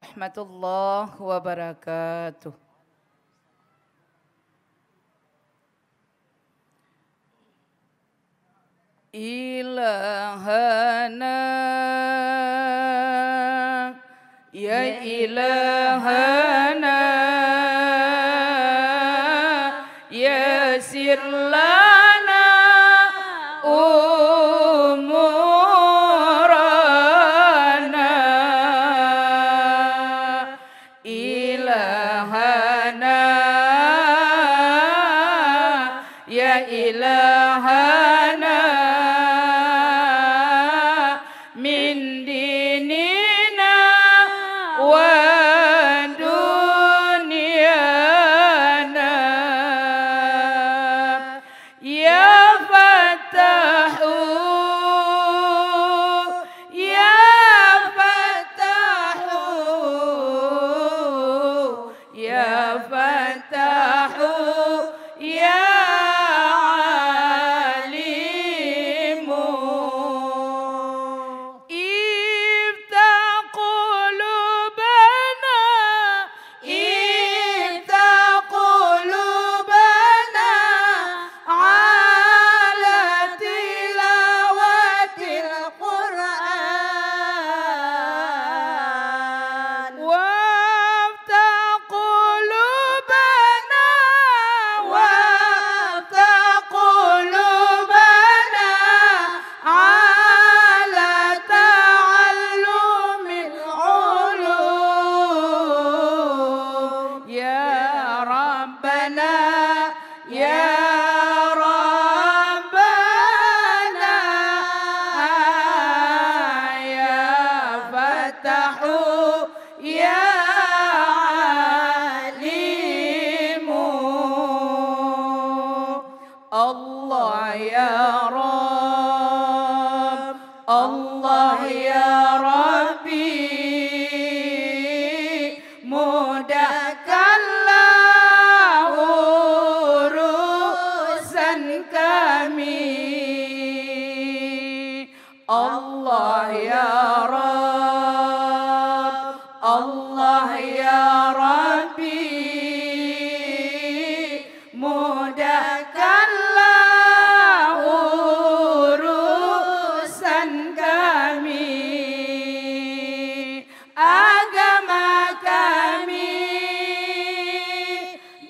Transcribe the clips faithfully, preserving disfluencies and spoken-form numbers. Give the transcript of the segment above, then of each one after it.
Warahmatullahi wabarakatuh. Ilahana, ya Ilahana, yassir lana umurana. Ilahana, ya Ilahana, min dinina wa dunyana. Ya Fattahu, ya Fattahu, ya Fattahu, ya Alimu. Iftah qulubana, iftah qulubana ala tilawatil Qur'an. Waftah qulubana, waftah qulubana ala ta'allumil ulum. Ya Rabbana, ya Rabbana, ya Fattahu, ya Alimu. Allah ya Rabb, Allah ya Rabbi, mudahkanlah urusan kami. Allah ya Rabb, Allah ya Rabbi, mudahkanlah urusan kami, agama kami,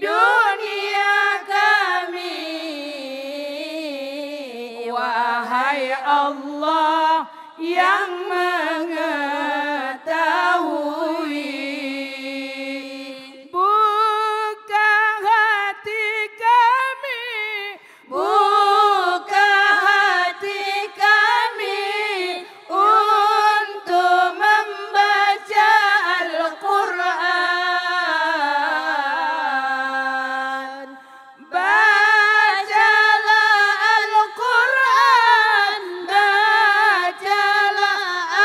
dunia kami. Wahai Allah yang mengetahui, buka hati kami, buka hati kami untuk membaca Al-Quran. Bacalah Al-Quran, bacalah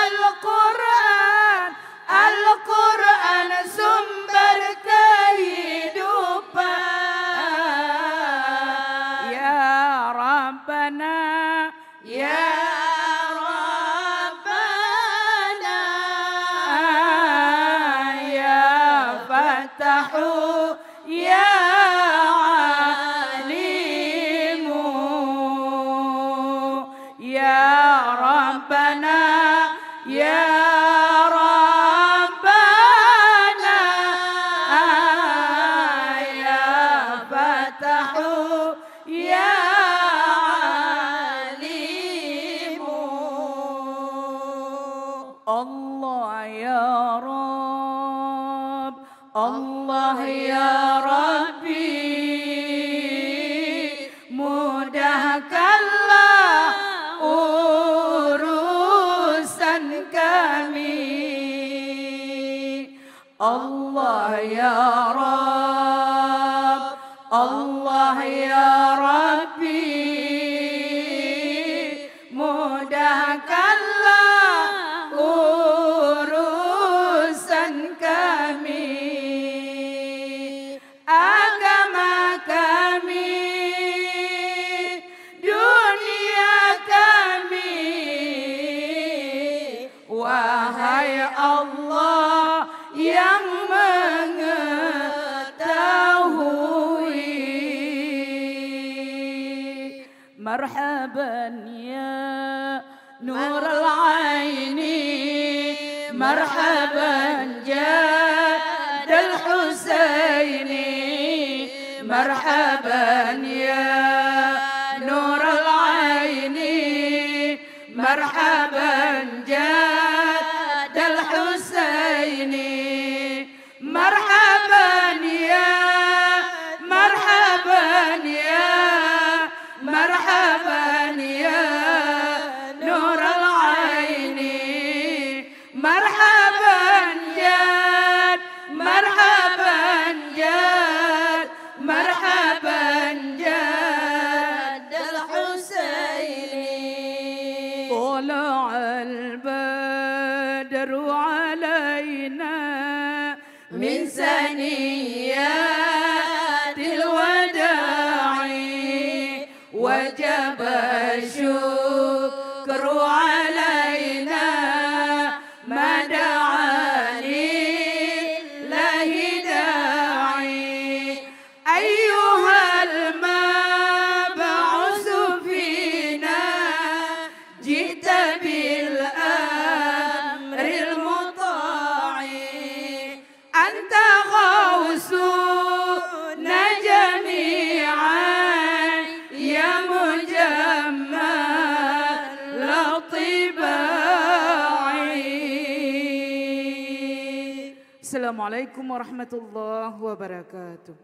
Al-Quran, Al-Quran sumber kehidupan. Ya Rabbana, ya Rabbana, ya Fattahu, ya Alimu, ya Rabbana, ya Rabbana, ya Fattahu, ya Alimu. Allah ya Rabb, Allah ya Rabbi, mudahkanlah urusan kami. Allah ya Rabb, Allah ya Rabbi, mudahkanlah urusan kami, agama kami, dunia kami. Wahai Allah, مرحبا يا نور العين، مرحبا جد الحسين، مرحبا يا نور العين، مرحبا جد الحسين. مرحبا يا، مرحبا يا، مرحبا يا نور العين. مرحبا جد، مرحبا جد، مرحبا جد الحسين. طلع البدر علينا من ثنيات الوداع، وجب الشكر علينا ما دعا لله داعي. أيها المبعوث فينا، جئت بالأمر المطاع. أنت غوثنا جميعا يا مجمل الطباع. السلام عليكم ورحمة الله وبركاته.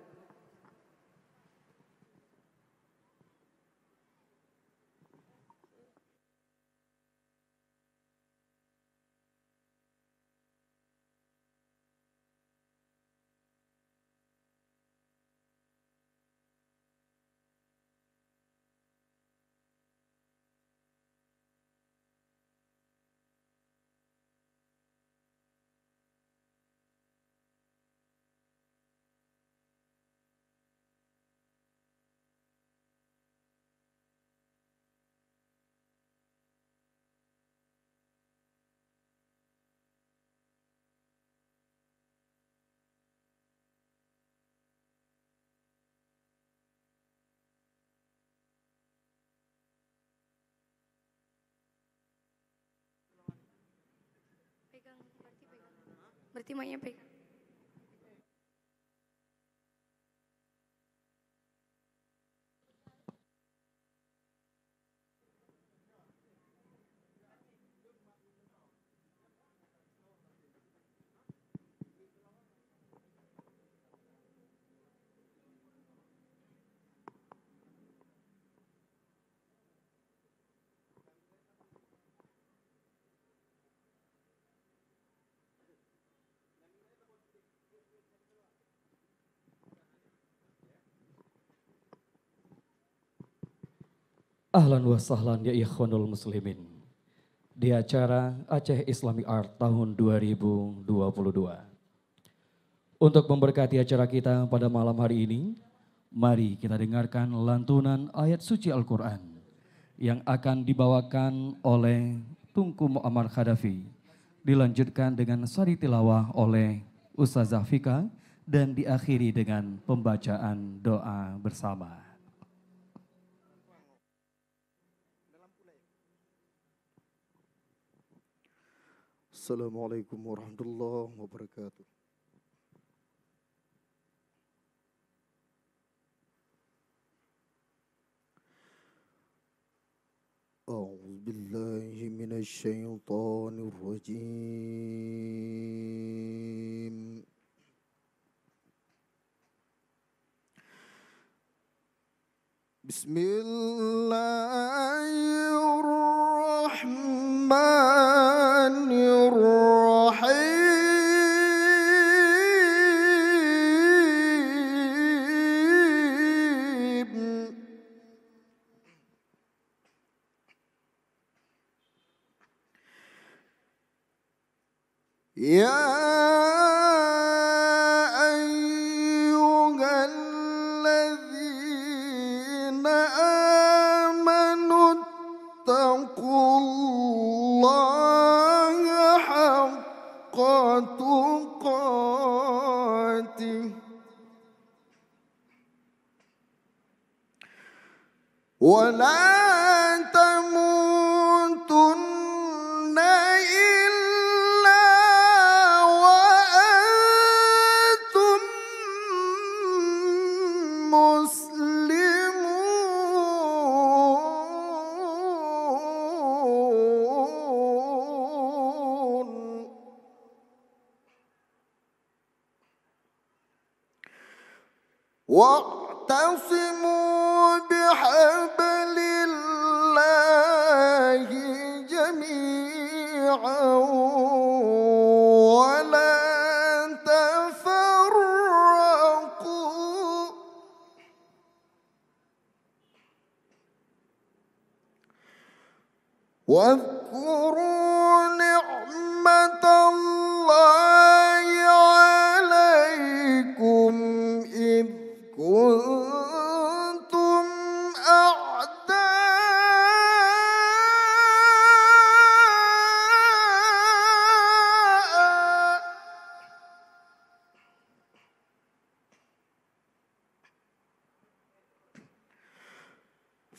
Pegang, berarti pegang. Berarti mic-nya pegang. Ahlan wa sahlan ya ikhwanul muslimin di acara Aceh Islamic Art tahun dua ribu dua puluh dua. Untuk memberkati acara kita pada malam hari ini, mari kita dengarkan lantunan ayat suci Al-Quran yang akan dibawakan oleh Teungku Muammar Khadafi, dilanjutkan dengan sari tilawah oleh Ustazah Fika, dan diakhiri dengan pembacaan doa bersama. Assalamualaikum warahmatullahi wabarakatuh. أعوذ بالله من الشيطان الرجيم. بسم الله الرحمن الرحيم. يا أيها الذين آمنوا اتقوا الله حق تقاته ولا واعتصموا بحبل الله جميعا ولا تفرقوا. واذكروا نعمة الله عليكم إذ كنتم أعداء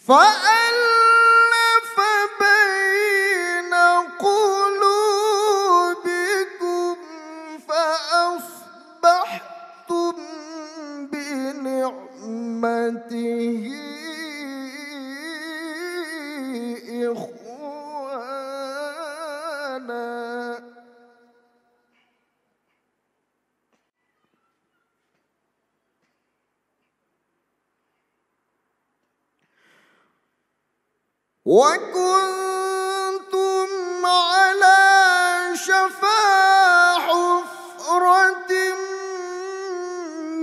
فألف بين قلوبكم فأصبحتم بنعمته إخوانا. وكنتم على شفا حفرة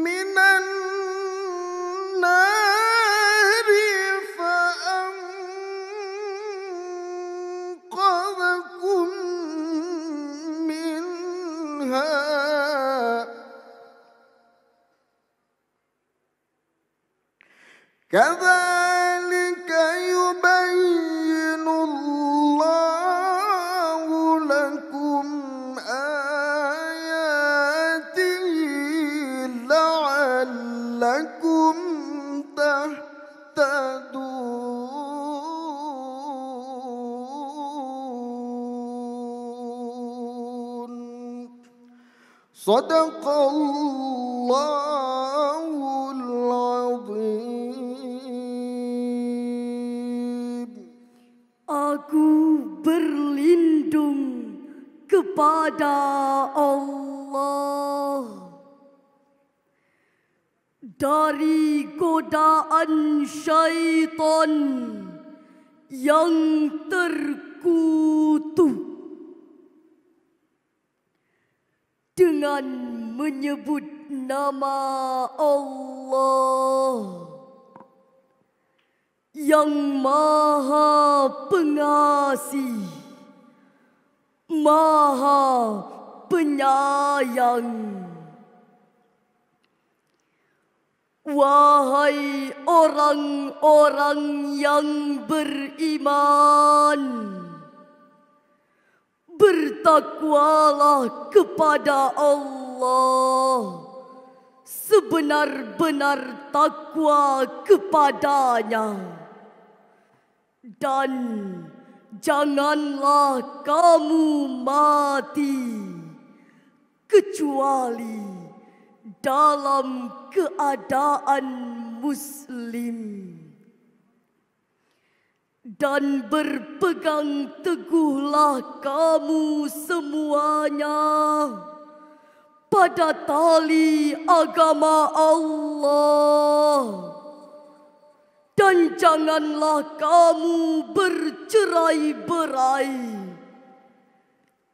من النار فأنقذكم منها. كذلك يبين الله لكم آياته لعلكم تهتدون. صدق الله العظيم. Aku berlindung kepada Allah dari godaan syaitan yang terkutuk. Dengan menyebut nama Allah yang Maha Pengasih, Maha Penyayang. Wahai orang-orang yang beriman, bertakwalah kepada Allah sebenar-benar takwa kepada-Nya. Dan janganlah kamu mati kecuali dalam keadaan muslim. Dan berpegang teguhlah kamu semuanya pada tali agama Allah. Dan janganlah kamu bercerai-berai.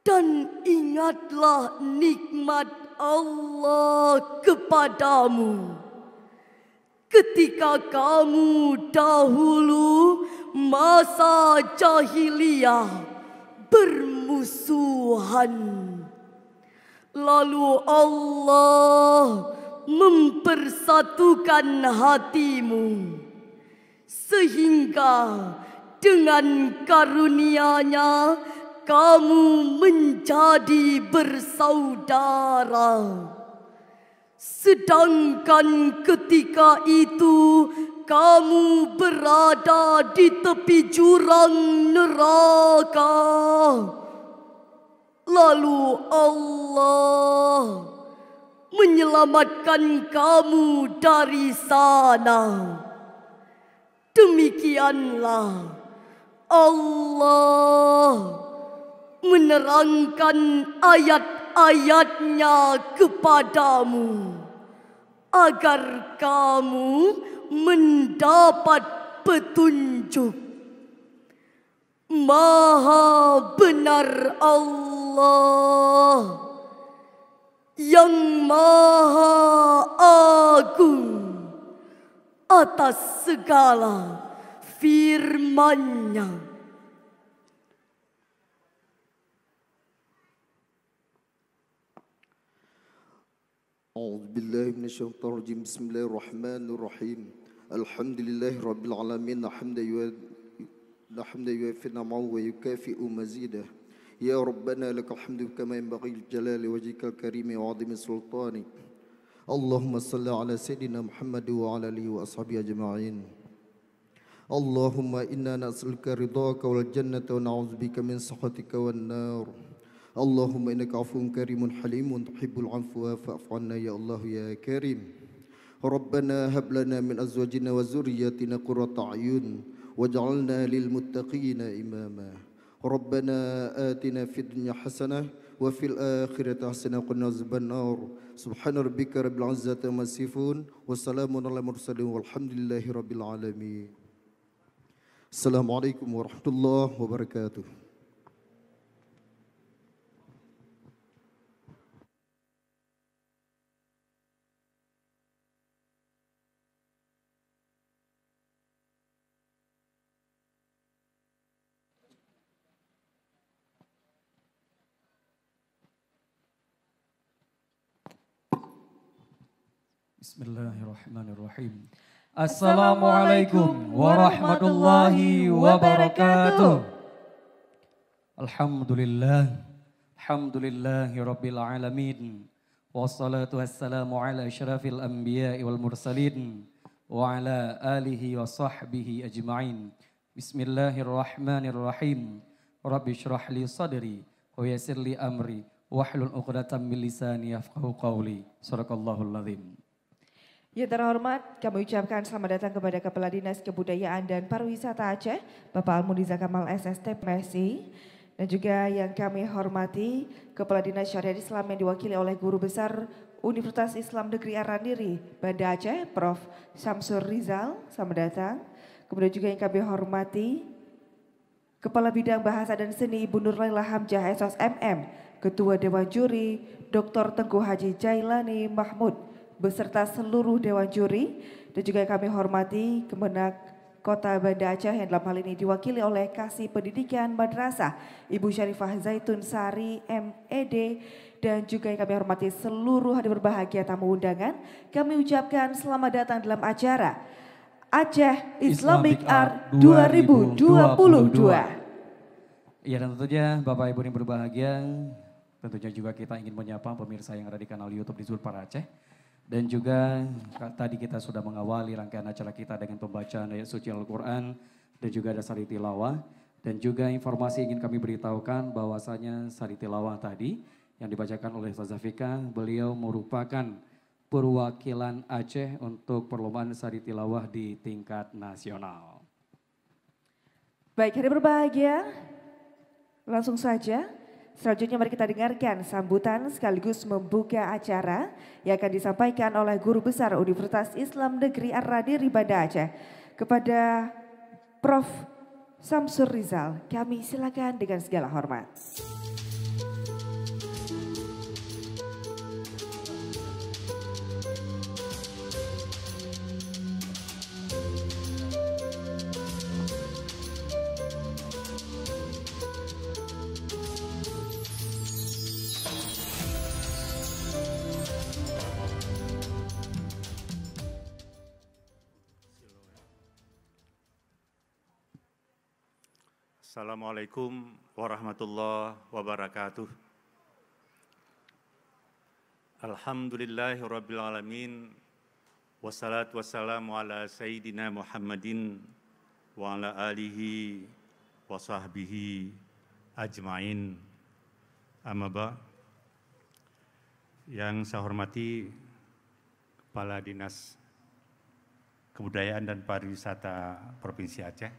Dan ingatlah nikmat Allah kepadamu ketika kamu dahulu masa jahiliyah bermusuhan. Lalu Allah mempersatukan hatimu, sehingga dengan karunia-Nya kamu menjadi bersaudara. Sedangkan ketika itu kamu berada di tepi jurang neraka. Lalu Allah menyelamatkan kamu dari sana. Demikianlah Allah menerangkan ayat-ayat-Nya kepadamu. agar kamu mendapat petunjuk. Maha benar Allah, yang Maha Agung atas segala firman-Nya. أعوذ بالله من الشيطان الرجيم. بسم الله الرحمن الرحيم. الحمد لله رب العالمين. حمدا يوا-، حمدا يوافي نعمه ويكافئ مزيده. يا ربنا لك الحمد كما ينبغي لجلال وجهك الكريم وعظيم سلطانك. اللهم صل على سيدنا محمد وعلى آله وأصحابه أجمعين. اللهم إنا نسألك رضاك والجنة ونعوذ بك من سخطك والنار. اللهم إنك عفو كريم حليم تحب العفو فاعف عنا يا الله يا كريم. ربنا هب لنا من أزواجنا وذرياتنا قرة أعين واجعلنا للمتقين إماما. ربنا آتنا في الدنيا حسنة وفي الآخرة حسنة وقنا عذاب النار. سبحان ربك رب العزة عما يصفون وسلام على المرسلين والحمد لله رب العالمين. السلام عليكم ورحمة الله وبركاته. Bismillahirrahmanirrahim. Assalamualaikum warahmatullahi wabarakatuh. Alhamdulillah. Alhamdulillahi rabbil alamin. Wassalatu wassalamu ala asyrafil anbiya'i wal mursalin wa ala alihi wa sahbihi ajma'in. Bismillahirrahmanirrahim. Rabbi shrah li sadri wa yassir li amri wahlul 'uqdatam min lisani yafqahu qawli. Sadaqallahul azim. Yang terhormat, kami ucapkan selamat datang kepada Kepala Dinas Kebudayaan dan Pariwisata Aceh, Bapak Almuniza Kamal, S S T, M Si, dan juga yang kami hormati Kepala Dinas Syariat Islam yang diwakili oleh Guru Besar Universitas Islam Negeri Ar-Randiri, Banda Aceh, Prof Syamsur Rizal, selamat datang. Kemudian juga yang kami hormati Kepala Bidang Bahasa dan Seni Ibu Nurlailah Hamjah, S Sos, M M, Ketua Dewan Juri, Doktor Teuku Haji Jailani Mahmud, beserta seluruh Dewan Juri, dan juga yang kami hormati Kemenag Kota Banda Aceh yang dalam hal ini diwakili oleh Kasih Pendidikan Madrasah, Ibu Syarifah Zaitun Sari, M Ed, dan juga yang kami hormati seluruh hadir berbahagia tamu undangan. Kami ucapkan selamat datang dalam acara Aceh Islamic Art dua ribu dua puluh dua. Ya, dan tentunya Bapak Ibu yang berbahagia, tentunya juga kita ingin menyapa pemirsa yang ada di kanal YouTube di Zulpar Aceh. Dan juga ka-, tadi kita sudah mengawali rangkaian acara kita dengan pembacaan ayat suci Al-Quran dan juga ada sari tilawah. Dan juga informasi ingin kami beritahukan bahwasanya sari tilawah tadi yang dibacakan oleh Ustazah Fika, beliau merupakan perwakilan Aceh untuk perlombaan sari tilawah di tingkat nasional. Baik, hadir berbahagia, langsung saja. Selanjutnya mari kita dengarkan sambutan sekaligus membuka acara yang akan disampaikan oleh Guru Besar Universitas Islam Negeri Ar-Randiri Banda Aceh. Kepada Prof Syamsur Rizal, kami silakan dengan segala hormat. Assalamualaikum warahmatullahi wabarakatuh. Alhamdulillahirabbil alamin. Wassalatu wassalamu ala sayyidina Muhammadin wa ala alihi wa sahbihi ajmain. Amma ba-, yang saya hormati Kepala Dinas Kebudayaan dan Pariwisata Provinsi Aceh,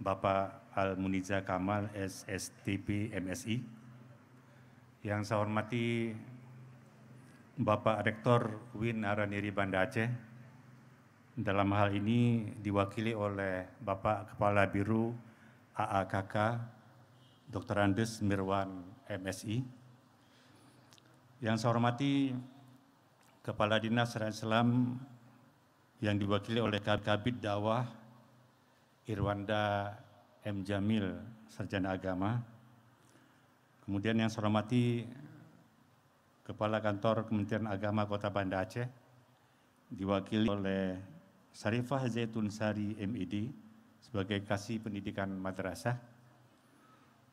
Bapak Al Muniza Kamal, S S T P, M Si. Yang saya hormati Bapak Rektor UIN Araniri Banda Aceh, dalam hal ini diwakili oleh Bapak Kepala Biru A A K K, Doktor Andes Mirwan M Si. Yang saya hormati Kepala Dinas Syariat Islam yang diwakili oleh Kab-, Kabid Dakwah Irwanda M Jamil, Sarjana Agama. Kemudian yang saya hormati Kepala Kantor Kementerian Agama Kota Banda Aceh, diwakili oleh Sarifah Zaitun Sari M Ed sebagai Kasih Pendidikan Madrasah.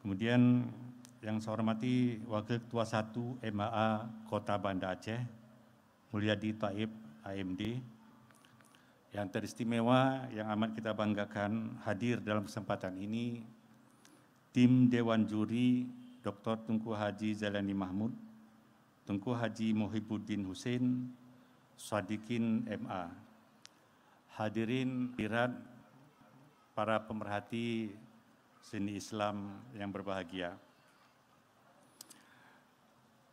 Kemudian yang saya hormati Wakil Ketua satu M A A Kota Banda Aceh, Mulyadi Taib, A M D. Yang teristimewa, yang amat kita banggakan, hadir dalam kesempatan ini, tim Dewan Juri, Doktor Teungku Haji Zailani Mahmud, Teungku Haji Muhibuddin Hussein, Sadikin M A. Hadirin hadirat, para pemerhati seni Islam yang berbahagia.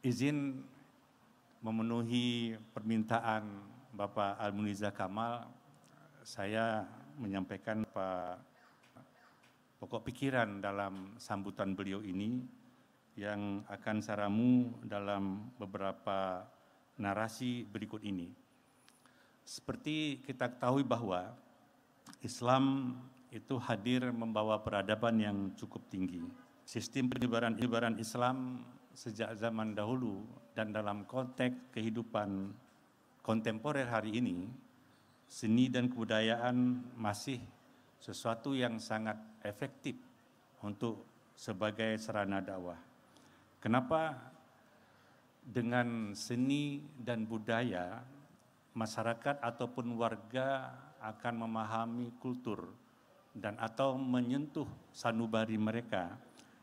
Izin memenuhi permintaan Bapak Al-Muniza Kamal, saya menyampaikan apa pokok pikiran dalam sambutan beliau ini yang akan saya ramu dalam beberapa narasi berikut ini. Seperti kita ketahui bahwa Islam itu hadir membawa peradaban yang cukup tinggi. Sistem penyebaran, penyebaran Islam sejak zaman dahulu dan dalam konteks kehidupan kontemporer hari ini, seni dan kebudayaan masih sesuatu yang sangat efektif untuk sebagai sarana dakwah. Kenapa? Dengan seni dan budaya, masyarakat ataupun warga akan memahami kultur dan atau menyentuh sanubari mereka,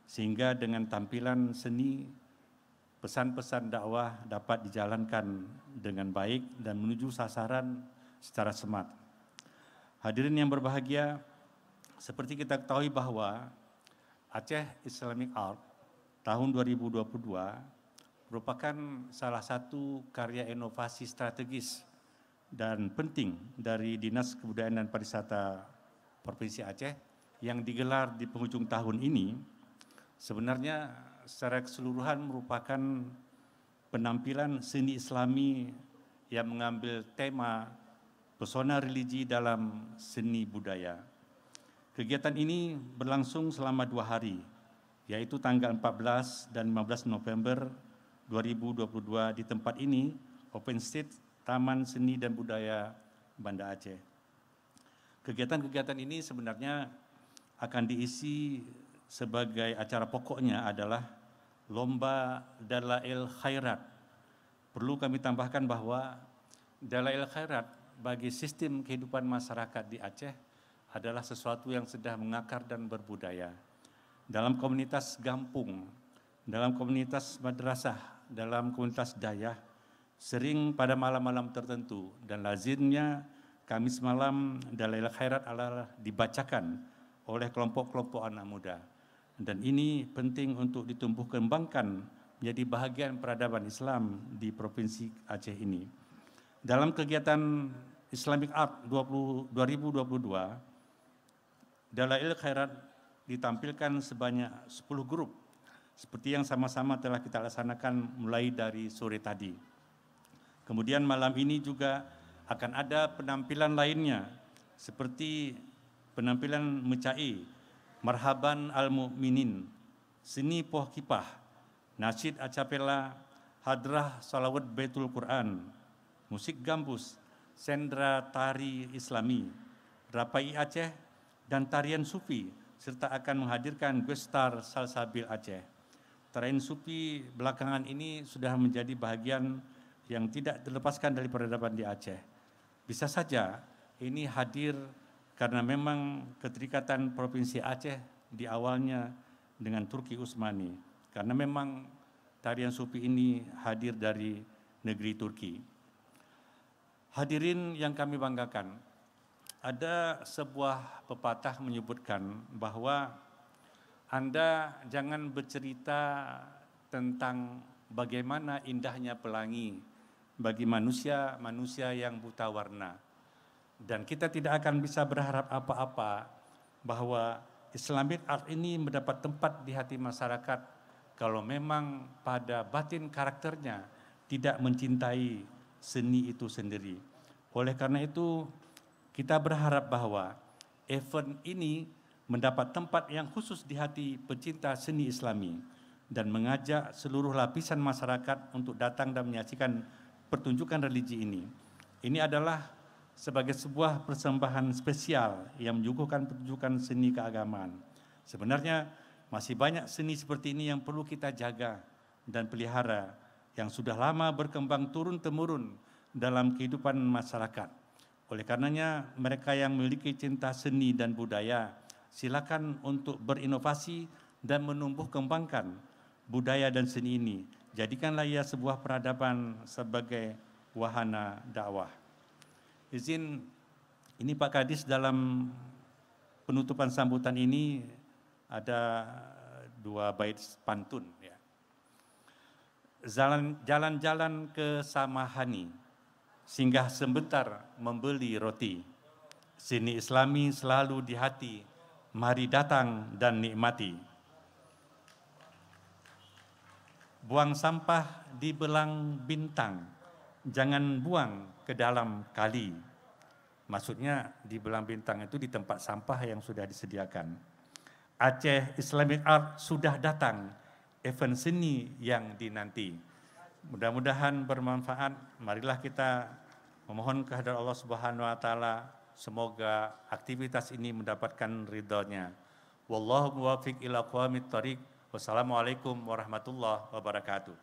sehingga dengan tampilan seni, pesan-pesan dakwah dapat dijalankan dengan baik dan menuju sasaran secara semat. Hadirin yang berbahagia, seperti kita ketahui bahwa Aceh Islamic Art tahun dua ribu dua puluh dua merupakan salah satu karya inovasi strategis dan penting dari Dinas Kebudayaan dan Pariwisata Provinsi Aceh yang digelar di penghujung tahun ini, sebenarnya secara keseluruhan merupakan penampilan seni Islami yang mengambil tema pesona religi dalam seni budaya. Kegiatan ini berlangsung selama dua hari, yaitu tanggal empat belas dan lima belas November dua ribu dua puluh dua di tempat ini, Open Stage, Taman Seni dan Budaya Banda Aceh. Kegiatan-kegiatan ini sebenarnya akan diisi sebagai acara pokoknya adalah lomba Dalail Khairat. Perlu kami tambahkan bahwa Dalail Khairat bagi sistem kehidupan masyarakat di Aceh adalah sesuatu yang sudah mengakar dan berbudaya. Dalam komunitas gampung, dalam komunitas madrasah, dalam komunitas dayah, sering pada malam-malam tertentu dan lazimnya Kamis malam Dalail Khairat adalah dibacakan oleh kelompok-kelompok anak muda. Dan ini penting untuk ditumbuh kembangkan menjadi bahagian peradaban Islam di Provinsi Aceh ini. Dalam kegiatan Islamic Art dua puluh, dua ribu dua puluh dua, Dalail Khairat ditampilkan sebanyak sepuluh grup, seperti yang sama-sama telah kita laksanakan mulai dari sore tadi. Kemudian malam ini juga akan ada penampilan lainnya, seperti penampilan meucaé, Marhaban Al-Mukminin, seni poh kipah, nasyid a cappella, hadrah salawat Baitul Quran, musik gambus, sendra tari Islami, rapai Aceh, dan tarian sufi, serta akan menghadirkan guest star Salsabil Aceh. Tarian sufi belakangan ini sudah menjadi bahagian yang tidak terlepaskan dari peradaban di Aceh. Bisa saja ini hadir karena memang keterikatan Provinsi Aceh di awalnya dengan Turki Utsmani, karena memang tarian sufi ini hadir dari negeri Turki. Hadirin yang kami banggakan, ada sebuah pepatah menyebutkan bahwa Anda jangan bercerita tentang bagaimana indahnya pelangi bagi manusia-manusia yang buta warna. Dan kita tidak akan bisa berharap apa-apa bahwa Islamic art ini mendapat tempat di hati masyarakat kalau memang pada batin karakternya tidak mencintai seni itu sendiri. Oleh karena itu, kita berharap bahwa event ini mendapat tempat yang khusus di hati pecinta seni Islami dan mengajak seluruh lapisan masyarakat untuk datang dan menyaksikan pertunjukan religi ini. Ini adalah sebagai sebuah persembahan spesial yang menyuguhkan pertunjukan seni keagamaan. Sebenarnya, masih banyak seni seperti ini yang perlu kita jaga dan pelihara, yang sudah lama berkembang turun-temurun dalam kehidupan masyarakat. Oleh karenanya, mereka yang memiliki cinta seni dan budaya, silakan untuk berinovasi dan menumbuh kembangkan budaya dan seni ini. Jadikanlah ia sebuah peradaban sebagai wahana dakwah. Izin, ini Pak Kadis, dalam penutupan sambutan ini ada dua bait pantun, ya. Jalan, jalan-jalan ke Samahani, singgah sebentar membeli roti. Seni Islami selalu di hati, mari datang dan nikmati. Buang sampah di belang bintang, jangan buang ke dalam kali. Maksudnya, di belang bintang itu di tempat sampah yang sudah disediakan. Aceh Islamic Art sudah datang, event seni yang dinanti. Mudah-mudahan bermanfaat. Marilah kita memohon kehadirat Allah Subhanahu wa Taala, semoga aktivitas ini mendapatkan ridhonya. Wallahu muwaffiq ila aqwamit thariq. Wassalamualaikum warahmatullahi wabarakatuh.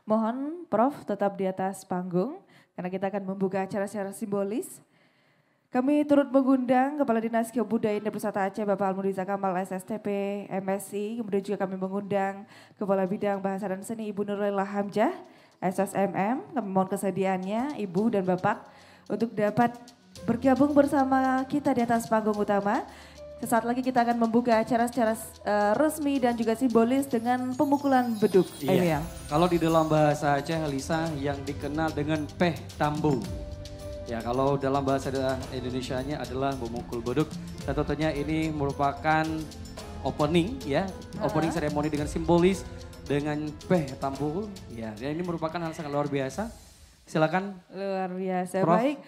Mohon Prof tetap di atas panggung, karena kita akan membuka acara secara simbolis. Kami turut mengundang Kepala Dinas Kebudayaan dan Pariwisata Aceh, Bapak Almudiza Kamal, S S T P, M Si, kemudian juga kami mengundang Kepala Bidang Bahasa dan Seni, Ibu Nurlela Hamjah, S S M M. Kami mohon kesediaannya, Ibu dan Bapak, untuk dapat bergabung bersama kita di atas panggung utama. Sesaat lagi kita akan membuka acara secara eh, resmi dan juga simbolis dengan pemukulan beduk. Iya. Emil. Kalau di dalam bahasa Aceh, Lisa, yang dikenal dengan peh tambu. Ya, kalau dalam bahasa Indonesianya adalah memukul beduk. Dan tentunya ini merupakan opening, ya, opening ceremony dengan simbolis dengan peh tambu. Ya, dan ini merupakan hal sangat luar biasa. Silakan. Luar biasa. Prof. Baik.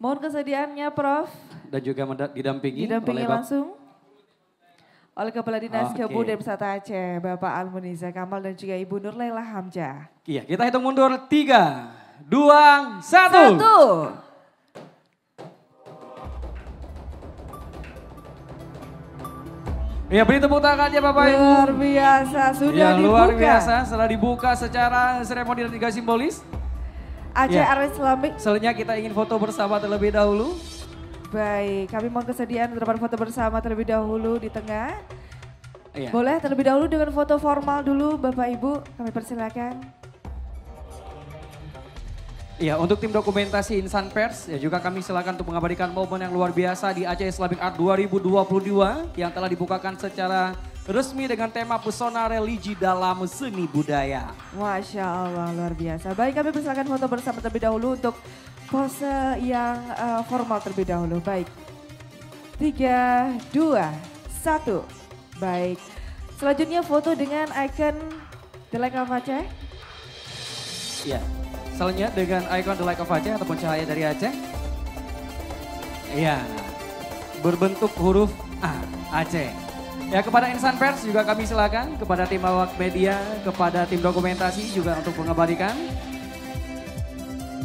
Mohon kesediaannya, Prof. Dan juga didampingi, didampingi oleh langsung oleh Kepala Dinas Kebudayaan Pariwisata Aceh, Bapak Almuniza Kamal, dan juga Ibu Nurlela Hamjah. Iya, kita hitung mundur, tiga, dua, satu. Satu. Ya, beri tepuk tangan ya Bapak Ibu. Luar biasa, sudah ya, dibuka. Luar biasa, setelah dibuka secara seremonial dan juga simbolis. Aceh ya. Art Islamic. Selanjutnya kita ingin foto bersama terlebih dahulu. Baik, kami mohon kesediaan untuk dapat foto bersama terlebih dahulu di tengah. Iya. Boleh terlebih dahulu dengan foto formal dulu Bapak Ibu, kami persilakan. Ya, untuk tim dokumentasi Insan Pers, ya juga kami silakan untuk mengabadikan momen yang luar biasa di Aceh Islamic Art dua ribu dua puluh dua yang telah dibukakan secara resmi dengan tema pesona religi dalam seni budaya. Masya Allah, luar biasa. Baik, kami persilakan foto bersama terlebih dahulu untuk pose yang uh, formal terlebih dahulu. Baik, tiga, dua, satu. Baik, selanjutnya foto dengan icon The Light of Aceh. Ya, selanjutnya dengan icon The Light of Aceh ataupun cahaya dari Aceh. Ya, berbentuk huruf A, Aceh. Ya, kepada Insan Pers juga kami silakan, kepada tim awak media, kepada tim dokumentasi juga untuk mengabadikan.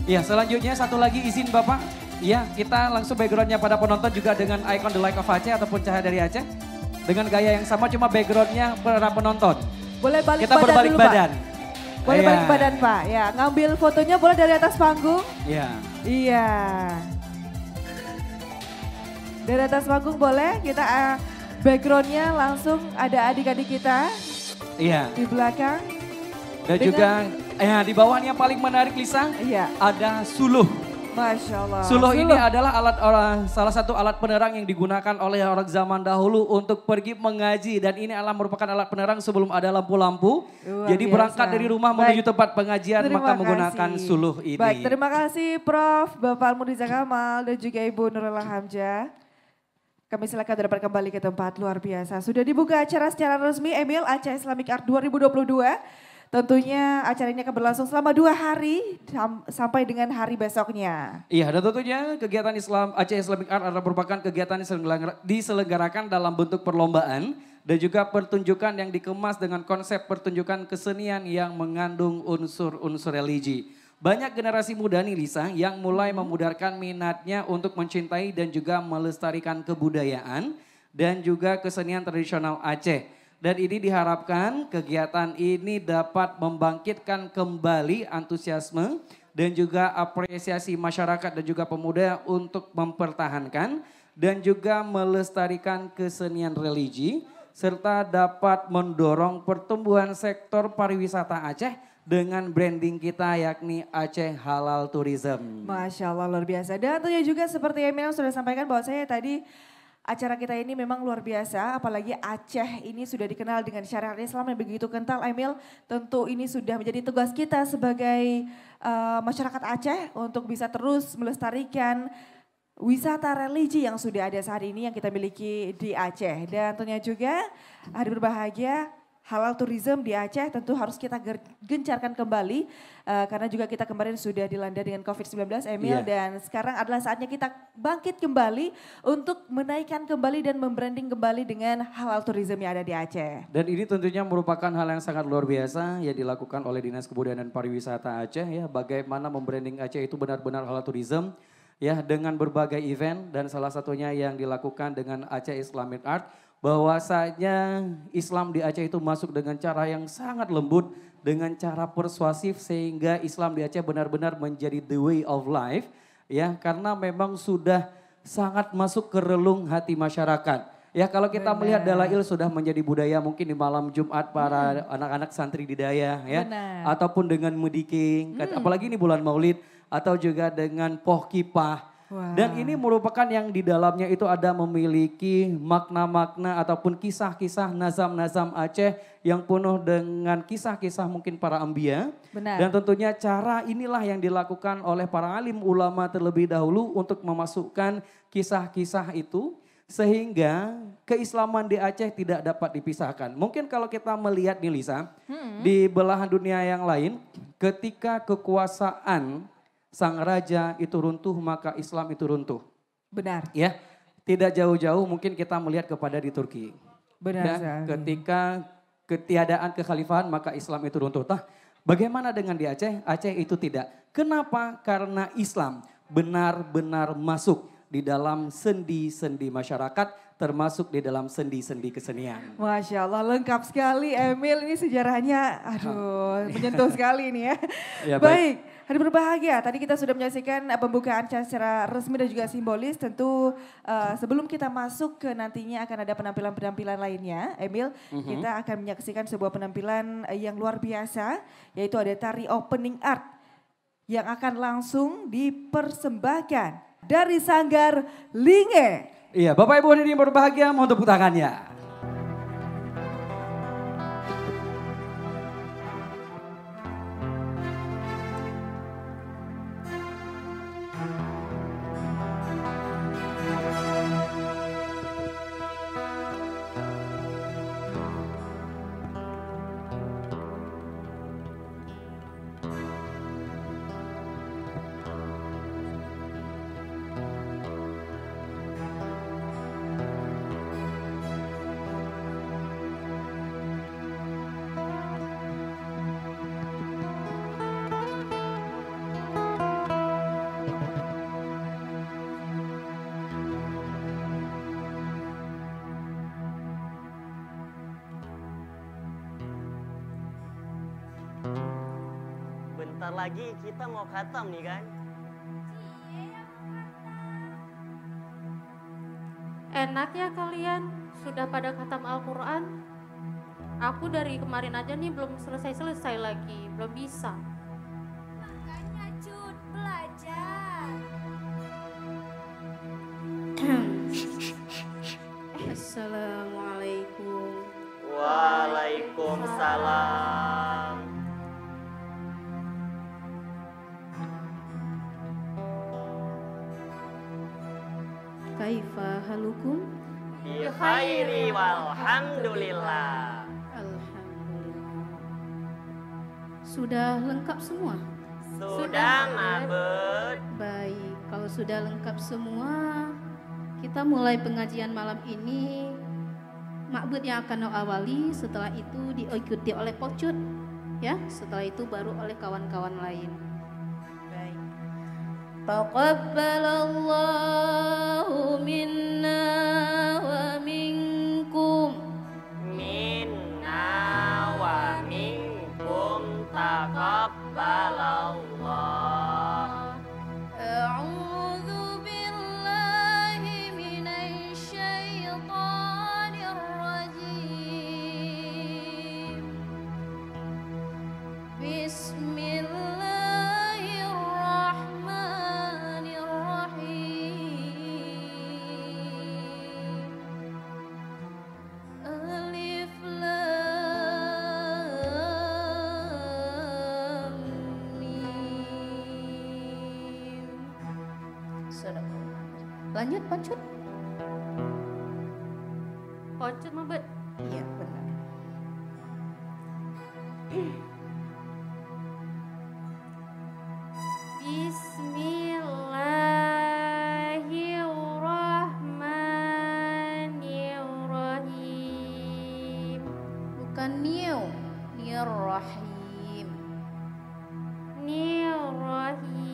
Ya, selanjutnya satu lagi izin Bapak. Ya, kita langsung backgroundnya pada penonton juga dengan icon The Light of Aceh ataupun cahaya dari Aceh. Dengan gaya yang sama, cuma backgroundnya para penonton. Boleh balik kita badan berbalik dulu, badan. Pak. Boleh ya. Balik badan, Pak. Ya, ngambil fotonya boleh dari atas panggung. Ya. Iya. Dari atas panggung boleh. Kita uh, backgroundnya langsung ada adik-adik kita. Iya. Di belakang. Dan dengan juga ya di bawahnya paling menarik Lisa. Iya. Ada suluh. Masya Allah. Suluh ini adalah alat orang, salah satu alat penerang yang digunakan oleh orang zaman dahulu untuk pergi mengaji, dan ini adalah merupakan alat penerang sebelum ada lampu-lampu. Luar Jadi berangkat biasa. dari rumah Baik. menuju tempat pengajian Terima maka menggunakan kasih. suluh ini. Baik, terima kasih Prof, Bapak Almurniza Kamal dan juga Ibu Nurullah Hamzah. Kami silakan dapat kembali ke tempat. Luar biasa. Sudah dibuka acara secara resmi, Emil, Aceh Islamic Art dua ribu dua puluh dua. Tentunya acara ini akan berlangsung selama dua hari sam- sampai dengan hari besoknya. Iya, dan tentunya kegiatan Islam Aceh Islamic Art adalah merupakan kegiatan yang diselenggara- diselenggarakan dalam bentuk perlombaan dan juga pertunjukan yang dikemas dengan konsep pertunjukan kesenian yang mengandung unsur-unsur religi. Banyak generasi muda nih, Lisa, yang mulai memudarkan minatnya untuk mencintai dan juga melestarikan kebudayaan dan juga kesenian tradisional Aceh. Dan ini diharapkan kegiatan ini dapat membangkitkan kembali antusiasme dan juga apresiasi masyarakat dan juga pemuda untuk mempertahankan dan juga melestarikan kesenian religi, serta dapat mendorong pertumbuhan sektor pariwisata Aceh dengan branding kita, yakni Aceh Halal Tourism. Masya Allah, luar biasa. Dan tentunya juga seperti Emil yang sudah sampaikan bahwasanya tadi acara kita ini memang luar biasa, apalagi Aceh ini sudah dikenal dengan syariat Islam yang begitu kental, Emil. Tentu ini sudah menjadi tugas kita sebagai eh, masyarakat Aceh untuk bisa terus melestarikan wisata religi yang sudah ada saat ini yang kita miliki di Aceh. Dan tentunya juga, hadir berbahagia, halal tourism di Aceh tentu harus kita ger- gencarkan kembali, eh, karena juga kita kemarin sudah dilanda dengan covid sembilan belas, Emil, Iya. dan sekarang adalah saatnya kita bangkit kembali untuk menaikkan kembali dan membranding kembali dengan halal tourism yang ada di Aceh. Dan ini tentunya merupakan hal yang sangat luar biasa yang dilakukan oleh Dinas Kebudayaan dan Pariwisata Aceh, ya, bagaimana membranding Aceh itu benar-benar halal tourism, ya, dengan berbagai event, dan salah satunya yang dilakukan dengan Aceh Islamic Art, bahwasanya Islam di Aceh itu masuk dengan cara yang sangat lembut, dengan cara persuasif, sehingga Islam di Aceh benar-benar menjadi the way of life, ya, karena memang sudah sangat masuk ke relung hati masyarakat. Ya, kalau kita melihat Benar. dalail sudah menjadi budaya mungkin di malam Jumat para Hmm. anak-anak santri di dayah, ya, Benar. ataupun dengan mediking, kat- Hmm. apalagi ini bulan Maulid, atau juga dengan poh kipah. Wah. Dan ini merupakan yang di dalamnya itu ada memiliki makna-makna ataupun kisah-kisah nazam-nazam Aceh yang penuh dengan kisah-kisah mungkin para ambia. Benar. Dan tentunya cara inilah yang dilakukan oleh para alim ulama terlebih dahulu untuk memasukkan kisah-kisah itu, sehingga keislaman di Aceh tidak dapat dipisahkan. Mungkin kalau kita melihat nih, Lisa, Hmm. di belahan dunia yang lain, ketika kekuasaan sang raja itu runtuh, maka Islam itu runtuh. Benar. Ya, tidak jauh-jauh mungkin kita melihat kepada di Turki. Benar Ya, sekali. ketika ketiadaan kekhalifahan, maka Islam itu runtuh. Tah, bagaimana dengan di Aceh? Aceh itu tidak. Kenapa? Karena Islam benar-benar masuk di dalam sendi-sendi masyarakat, termasuk di dalam sendi-sendi kesenian. Masya Allah, lengkap sekali, Emil. Ini sejarahnya, aduh, menyentuh sekali ini, ya. Ya, baik. Baik, hadir berbahagia. Tadi kita sudah menyaksikan, eh, pembukaan secara resmi dan juga simbolis. Tentu, eh, sebelum kita masuk ke nantinya akan ada penampilan-penampilan lainnya, Emil, Mhm. kita akan menyaksikan sebuah penampilan, eh, yang luar biasa, yaitu ada tari opening art yang akan langsung dipersembahkan dari Sanggar Linge. Iya, Bapak Ibu hadirin berbahagia, mohon tepuk tangannya. Bentar lagi kita mau khatam nih kan? Enak ya kalian, sudah pada khatam Al-Quran? Aku dari kemarin aja nih belum selesai-selesai lagi, belum bisa. Makanya Cut, belajar. Assalamualaikum. Waalaikumsalam. Kaifa halukum? Bi khairi walhamdulillah. Alhamdulillah. Sudah lengkap semua? Sudah, Mak Beuet. Baik, kalau sudah lengkap semua, kita mulai pengajian malam ini. Mak Beuet yang akan awali, setelah itu diikuti oleh Pocut, ya. Setelah itu baru oleh kawan-kawan lain. Baik. Taqabbalallahu minna wa minkum. Minna wa minkum taqabbalallah. A'udzu billahi minasy syaithanir rajim. Bismillahirrahmanirrahim. Alif Lam Mim. Sadaqallah. Lanjut, Pocut. Pocut, Mak Beuet. Iya, benar. Bismillahirrahmanirrahim. Bukan niu, nirrahim. Nirrahim.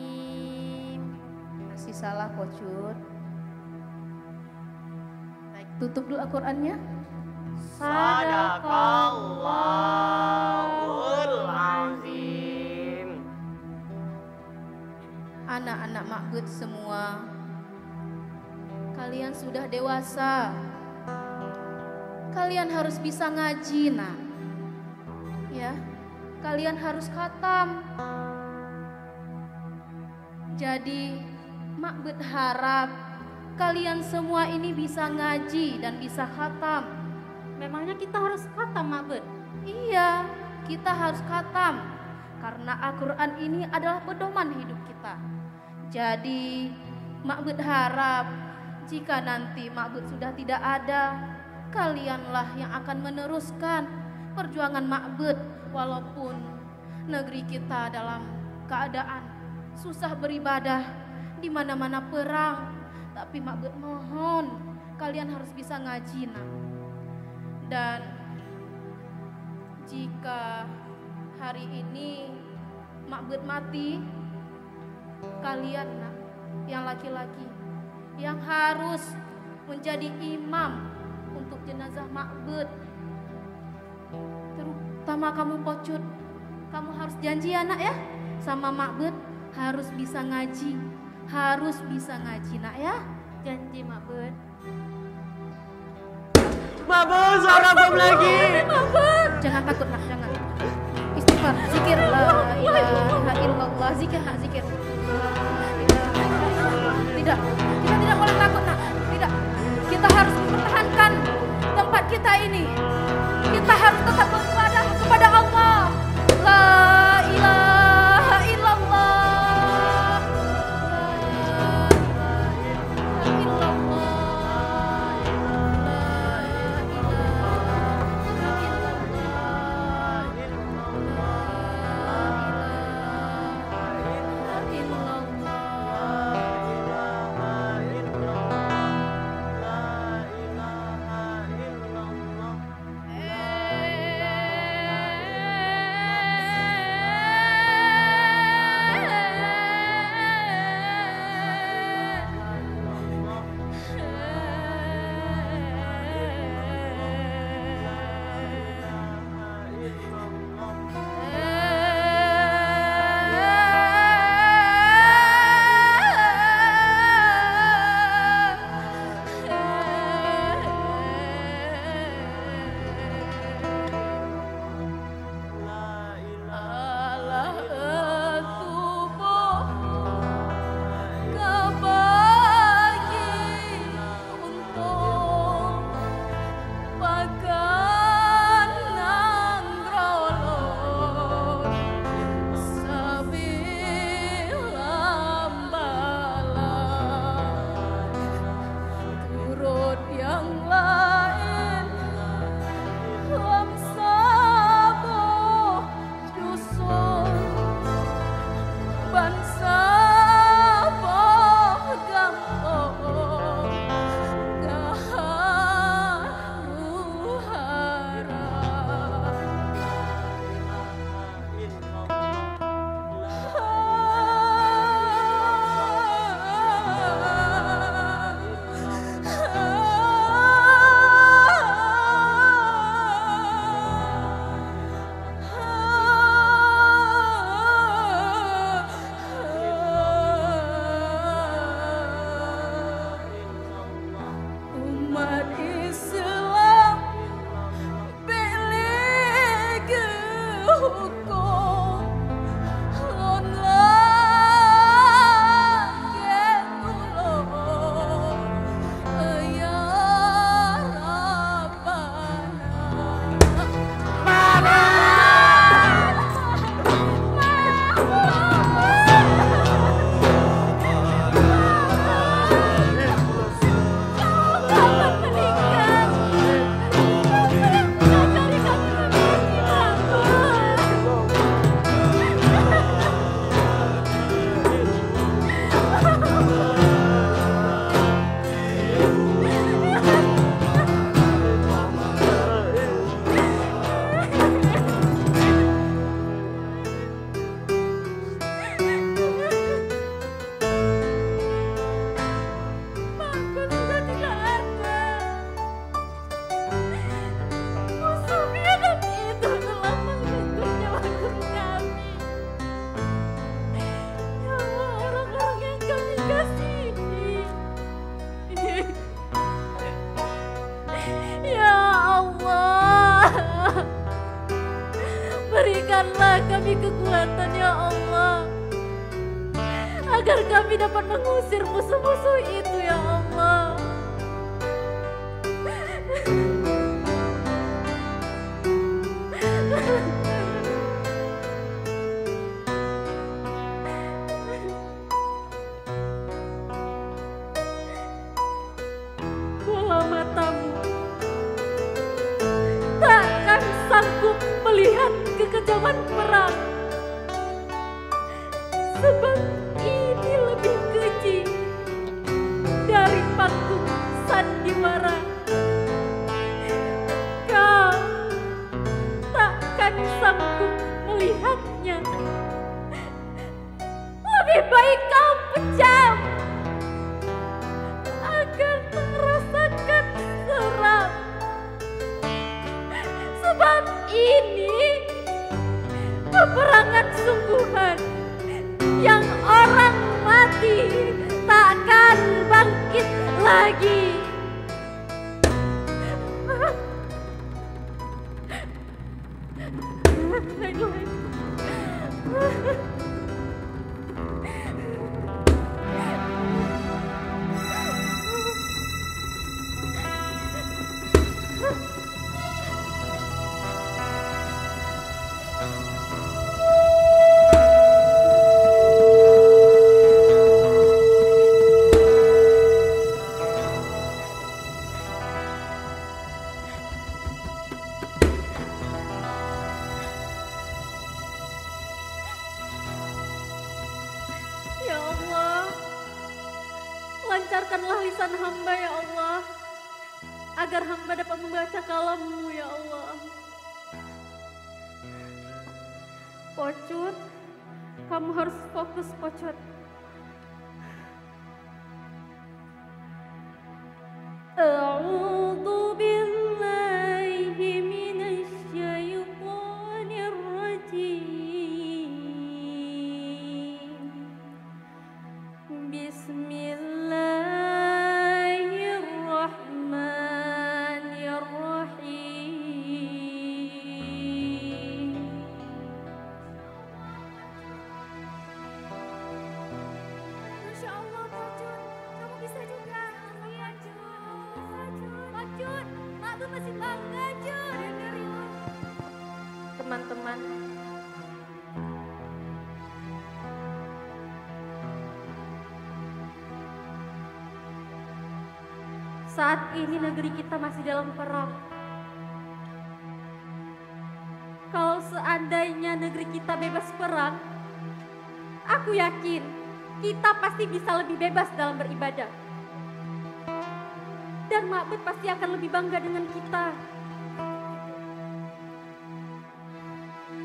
Masih salah, Pocut. Baik, tutup dulu Al-Qur'annya. Sadaqallahul azim. Anak-anak Mak Beuet semua, kalian sudah dewasa. Kalian harus bisa ngaji, nak. Ya, kalian harus khatam. Jadi, Mak Beuet harap kalian semua ini bisa ngaji dan bisa khatam. Memangnya kita harus khatam, Mak Beuet? Iya, kita harus khatam. Karena Al-Quran ini adalah pedoman hidup kita. Jadi, Mak Beuet harap jika nanti Mak Beuet sudah tidak ada, kalianlah yang akan meneruskan perjuangan Mak Beuet, walaupun negeri kita dalam keadaan susah beribadah, di mana-mana perang. Tapi Mak Beuet mohon, kalian harus bisa ngaji, nak. Dan jika hari ini Mak Beuet mati, kalian, nak, yang laki-laki, yang harus menjadi imam untuk jenazah Mak Beuet. Terutama kamu, Pocut. Kamu harus janji, ya, nak, ya, sama Mak Beuet harus bisa ngaji. Harus bisa ngaji, nak, ya. Janji, Mak Beuet. Mak Beuet, suara bom lagi. Jangan takut, nak, jangan. Istighfar, zikir, la ilaha illallah. Zikir, nak, zikir. Tidak, kita tidak boleh takut, nak. Tidak. Kita harus mempertahankan tempat kita ini. Kita harus tetap beribadah kepada Allah. La ilaha illallah. La ilaha illallah. agar kami dapat mengusir musuh-musuh itu, ya Allah. Bola matamu takkan sanggup melihat kekejaman perang, sebab ini lebih keji dari panggung sandiwara. Kau takkan sanggup melihatnya. Lebih baik kau pejam agar tak rasakan seram. Sebab ini peperangan sungguhan yang orang mati takkan bangkit lagi. Ya Allah, lancarkanlah lisan hamba, ya Allah, agar hamba dapat membaca kalam-Mu, ya Allah. Pocut, kamu harus fokus, Pocut. أعوذ بالله من الشيطان الرجيم. بسم الله الرحمن الرحيم. Masya Allah, Pocut. Kamu bisa juga. Iya, Cut. Pocut, Mak Bun masih bangga, Cut. Teman-teman, saat ini negeri kita masih dalam perang. Kalau seandainya negeri kita bebas perang, aku yakin kita pasti bisa lebih bebas dalam beribadah. Dan Mak Bun pasti akan lebih bangga dengan kita.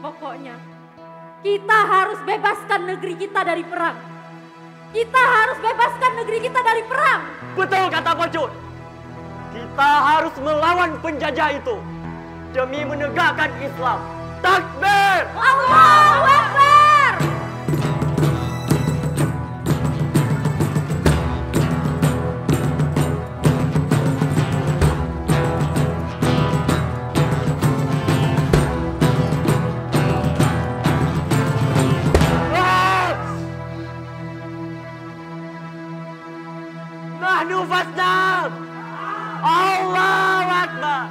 Pokoknya, kita harus bebaskan negeri kita dari perang. Kita harus bebaskan negeri kita dari perang. Betul kata Pocut. Kita harus melawan penjajah itu demi menegakkan Islam. Takbir! Allahu Akbar! Nahnu fasnam! Allahu Akbar!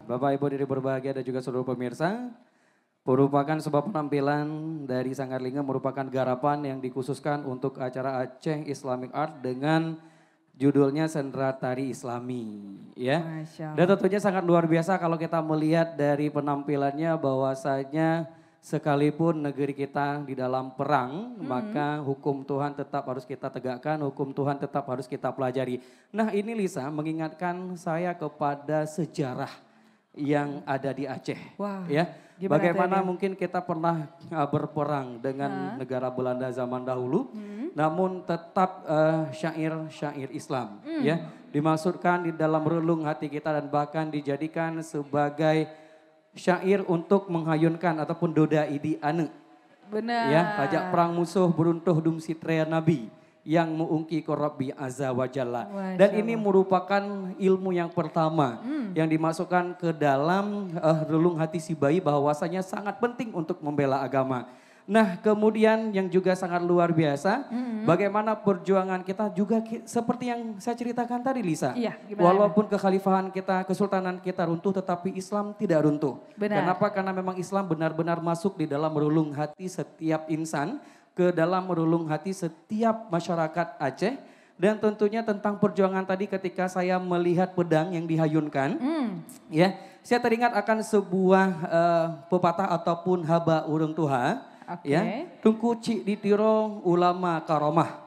Bapak, Ibu, hadirin berbahagia dan juga seluruh pemirsa, merupakan sebuah penampilan dari Sanggar Lingga, merupakan garapan yang dikhususkan untuk acara Aceh Islamic Art dengan judulnya Sendera Tari Islami, ya. Masya Allah. Dan tentunya sangat luar biasa kalau kita melihat dari penampilannya, bahwasanya sekalipun negeri kita di dalam perang, hmm, maka hukum Tuhan tetap harus kita tegakkan, hukum Tuhan tetap harus kita pelajari. Nah, ini, Lisa, mengingatkan saya kepada sejarah yang ada di Aceh. Wah, ya, gimana tuh, bagaimana Emil? Mungkin kita pernah, uh, berperang dengan, hah? Negara Belanda zaman dahulu, hmm, namun tetap, uh, syair-syair Islam, hmm, ya, dimasukkan di dalam relung hati kita dan bahkan dijadikan sebagai syair untuk menghayunkan ataupun doda idi aneuk. Benar. Ya, tajak perang musuh beruntuh dum sitrea Nabi yang meuungki keu Rabbi Azza wa Jalla. Masya Allah. Dan ini merupakan ilmu yang pertama, hmm, yang dimasukkan ke dalam, eh, relung hati si bayi, bahwasanya sangat penting untuk membela agama. Nah, kemudian yang juga sangat luar biasa, hmm, bagaimana perjuangan kita juga ki-, seperti yang saya ceritakan tadi, Lisa. Iya, gimana? Walaupun kekhalifahan kita, kesultanan kita runtuh, tetapi Islam tidak runtuh. Benar. Kenapa? Karena memang Islam benar-benar masuk di dalam relung hati setiap insan, ke dalam relung hati setiap masyarakat Aceh. Dan tentunya tentang perjuangan tadi, ketika saya melihat pedang yang dihayunkan, hmm, ya, saya teringat akan sebuah, eh, pepatah ataupun haba ureuëng tuha, oke, ya, "Teungku cit di Tiro ulama karomah,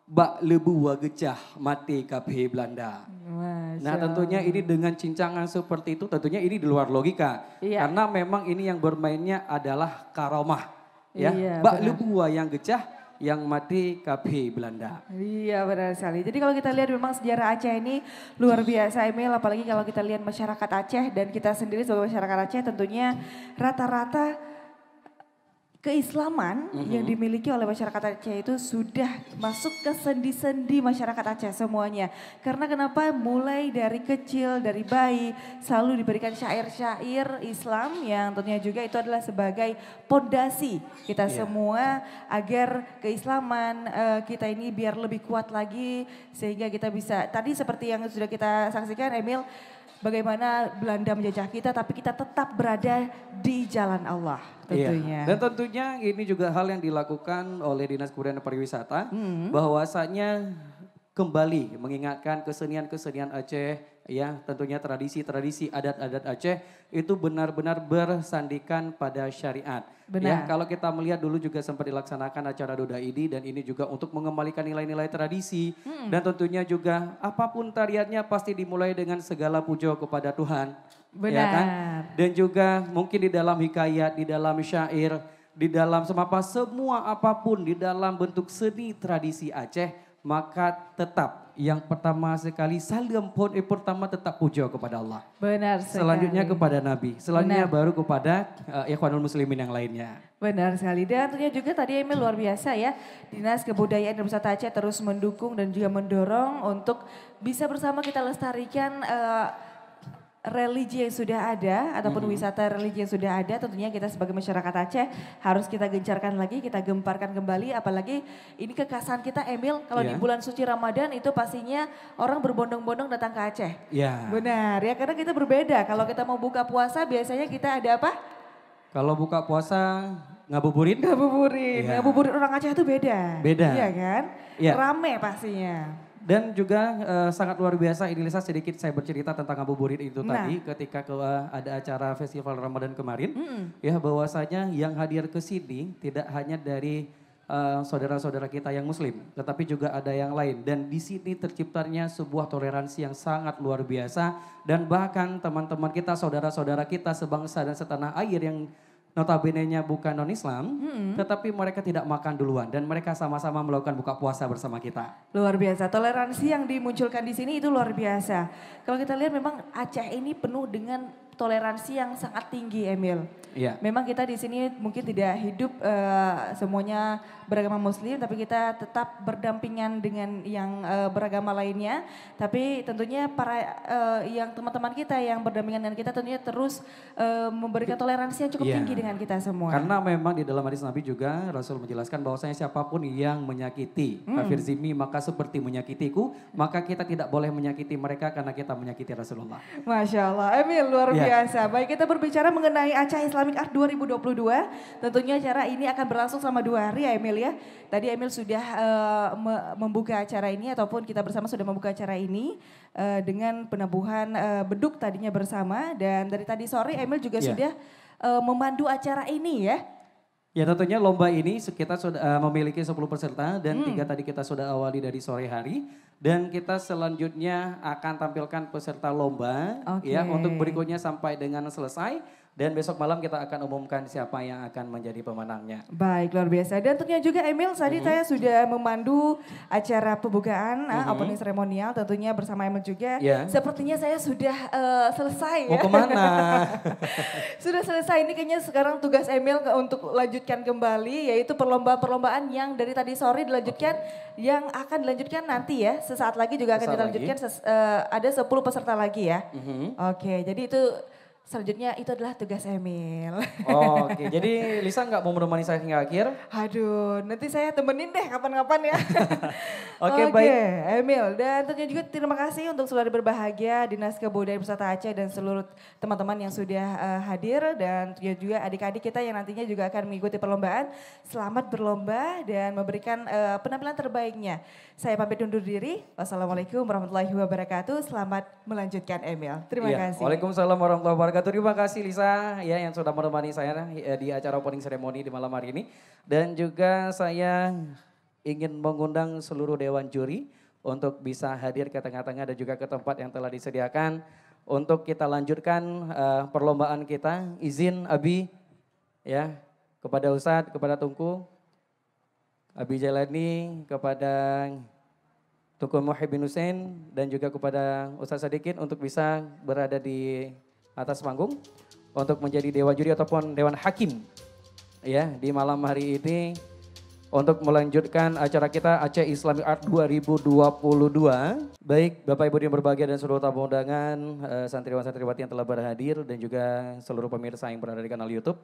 bak leubue geucah maté kaphé Belanda." Masya Allah. Nah, tentunya ini dengan cincangan seperti itu, tentunya ini di luar logika. Iya. Karena memang ini yang bermainnya adalah karomah. Ya, iya, bak leubue nyang geucah, nyang maté kaphé Belanda. Iya, benar sekali. Jadi kalau kita lihat memang sejarah Aceh ini luar biasa, Emil, apalagi kalau kita lihat masyarakat Aceh dan kita sendiri sebagai masyarakat Aceh, tentunya rata-rata keislaman, mhm, yang dimiliki oleh masyarakat Aceh itu sudah masuk ke sendi-sendi masyarakat Aceh semuanya. Karena kenapa? Mulai dari kecil, dari bayi, selalu diberikan syair-syair Islam yang tentunya juga itu adalah sebagai pondasi kita, iya, semua agar keislaman, eh, kita ini biar lebih kuat lagi, sehingga kita bisa, tadi seperti yang sudah kita saksikan, Emil, bagaimana Belanda menjajah kita, tapi kita tetap berada di jalan Allah, iya, tentunya. Dan tentunya ini juga hal yang dilakukan oleh Dinas Kebudayaan dan Pariwisata, hmm, bahwasanya kembali mengingatkan kesenian-kesenian Aceh, ya, tentunya tradisi-tradisi adat-adat Aceh itu benar-benar bersandikan pada syariat. Benar. Ya, kalau kita melihat dulu juga sempat dilaksanakan acara Doda Idi dan ini juga untuk mengembalikan nilai-nilai tradisi, hmm, dan tentunya juga apapun tariannya pasti dimulai dengan segala puja kepada Tuhan. Ya kan? Benar. Dan juga mungkin di dalam hikayat, di dalam syair, di dalam semapa, semua apapun di dalam bentuk seni tradisi Aceh, maka tetap yang pertama sekali saleuem phon, eh, pertama tetap puja kepada Allah. Benar sekali. Selanjutnya kepada Nabi, selanjutnya, benar, baru kepada, eh, ikhwanul muslimin yang lainnya. Benar sekali. Dan tentunya juga tadi Emil luar biasa ya, Dinas Kebudayaan dan Wisata Aceh terus mendukung dan juga mendorong untuk bisa bersama kita lestarikan, eh, religi yang sudah ada ataupun, mhm, wisata religi yang sudah ada, tentunya kita sebagai masyarakat Aceh harus kita gencarkan lagi, kita gemparkan kembali, apalagi ini kekhasan kita, Emil, kalau di, iya, bulan suci Ramadan itu pastinya orang berbondong-bondong datang ke Aceh. Ya. Benar, ya, karena kita berbeda. Kalau kita mau buka puasa, biasanya kita ada apa? Kalau buka puasa, ngabuburit. Ngabuburit. Iya. Ngabuburit orang Aceh itu beda. Beda. Iya kan? Iya. Rame pastinya. Dan juga, eh, sangat luar biasa, ini Lisa, sedikit saya bercerita tentang ngabuburit itu, nah, tadi, ketika ke, eh, ada acara Festival Ramadan kemarin, mm-mm, ya, bahwasanya yang hadir ke sini tidak hanya dari, eh, saudara-saudara kita yang muslim, tetapi juga ada yang lain. Dan di sini terciptanya sebuah toleransi yang sangat luar biasa. Dan bahkan teman-teman kita, saudara-saudara kita sebangsa dan setanah air yang notabene-nya bukan non-Islam, mm-mm, tetapi mereka tidak makan duluan dan mereka sama-sama melakukan buka puasa bersama kita. Luar biasa, toleransi yang dimunculkan di sini itu luar biasa. Kalau kita lihat memang Aceh ini penuh dengan toleransi yang sangat tinggi, Emil. Iya. Memang kita di sini mungkin tidak hidup, eh, semuanya beragama Muslim, tapi kita tetap berdampingan dengan yang, eh, beragama lainnya. Tapi tentunya para, eh, yang teman-teman kita yang berdampingan dengan kita tentunya terus, eh, memberikan toleransi yang cukup Iya. tinggi dengan kita semua. Karena memang di dalam hadis Nabi juga Rasul menjelaskan bahwasanya siapapun yang menyakiti Hmm. kafir zimmi, maka seperti menyakitiku, maka kita tidak boleh menyakiti mereka karena kita menyakiti Rasulullah. Masya Allah, Emil, luar Ya. biasa. Baik, kita berbicara mengenai Aceh Islamic Art dua ribu dua puluh dua. Tentunya acara ini akan berlangsung selama dua hari ya, Emil, ya. Tadi Emil sudah, eh, me-, membuka acara ini ataupun kita bersama sudah membuka acara ini, eh, dengan penabuhan, eh, beduk tadinya bersama, dan dari tadi sore Emil juga Ya. sudah, eh, memandu acara ini ya. Ya, tentunya lomba ini se-, kita sudah, eh, memiliki sepuluh peserta dan Hmm. tiga tadi kita sudah awali dari sore hari. Dan kita selanjutnya akan tampilkan peserta lomba, Oke. ya, untuk berikutnya sampai dengan selesai. Dan besok malam kita akan umumkan siapa yang akan menjadi pemenangnya. Baik, luar biasa. Dan tentunya juga Emil, tadi Mhm. saya sudah memandu acara pembukaan, ah, Mhm. opening seremonial tentunya bersama Emil juga. Ya. Sepertinya saya sudah, eh, selesai Mau ya. kemana? Sudah selesai. Ini kayaknya sekarang tugas Emil ke-, untuk lanjutkan kembali, yaitu perlombaan-perlombaan yang dari tadi sore dilanjutkan, Oke. yang akan dilanjutkan nanti ya. Sesaat lagi juga akan Sesaat dilanjutkan lagi. ses-, eh, ada sepuluh peserta lagi ya. Mhm. Oke, jadi itu selanjutnya itu adalah tugas Emil. Oke, jadi Lisa nggak mau menemani saya hingga akhir? Aduh, nanti saya temenin deh kapan-kapan ya. Oke, Oke, baik. Emil. Dan tentunya juga terima kasih untuk saudara berbahagia Dinas Kebudayaan Wisata Aceh dan seluruh teman-teman yang sudah, eh, hadir dan tentunya juga adik-adik kita yang nantinya juga akan mengikuti perlombaan. Selamat berlomba dan memberikan, eh, penampilan terbaiknya. Saya pamit undur diri. Wassalamualaikum warahmatullahi wabarakatuh. Selamat melanjutkan Emil. Terima Iya. kasih. Waalaikumsalam warahmatullahi wabarakatuh. Terima kasih Lisa ya yang sudah menemani saya, eh, di acara opening ceremony di malam hari ini. Dan juga saya ingin mengundang seluruh dewan juri untuk bisa hadir ke tengah-tengah dan juga ke tempat yang telah disediakan untuk kita lanjutkan, eh, perlombaan kita. Izin Abi ya kepada Ustadz, kepada Tungku. Abi Jailani, kepada Tungku Muhyiddin Hussein dan juga kepada Ustaz Sadikin untuk bisa berada di atas panggung untuk menjadi dewan juri ataupun dewan hakim ya di malam hari ini untuk melanjutkan acara kita Aceh Islamic Art dua ribu dua puluh dua. Baik, Bapak Ibu yang berbahagia dan seluruh tamu undangan, eh, santriwan santriwati yang telah berhadir dan juga seluruh pemirsa yang berada di kanal YouTube.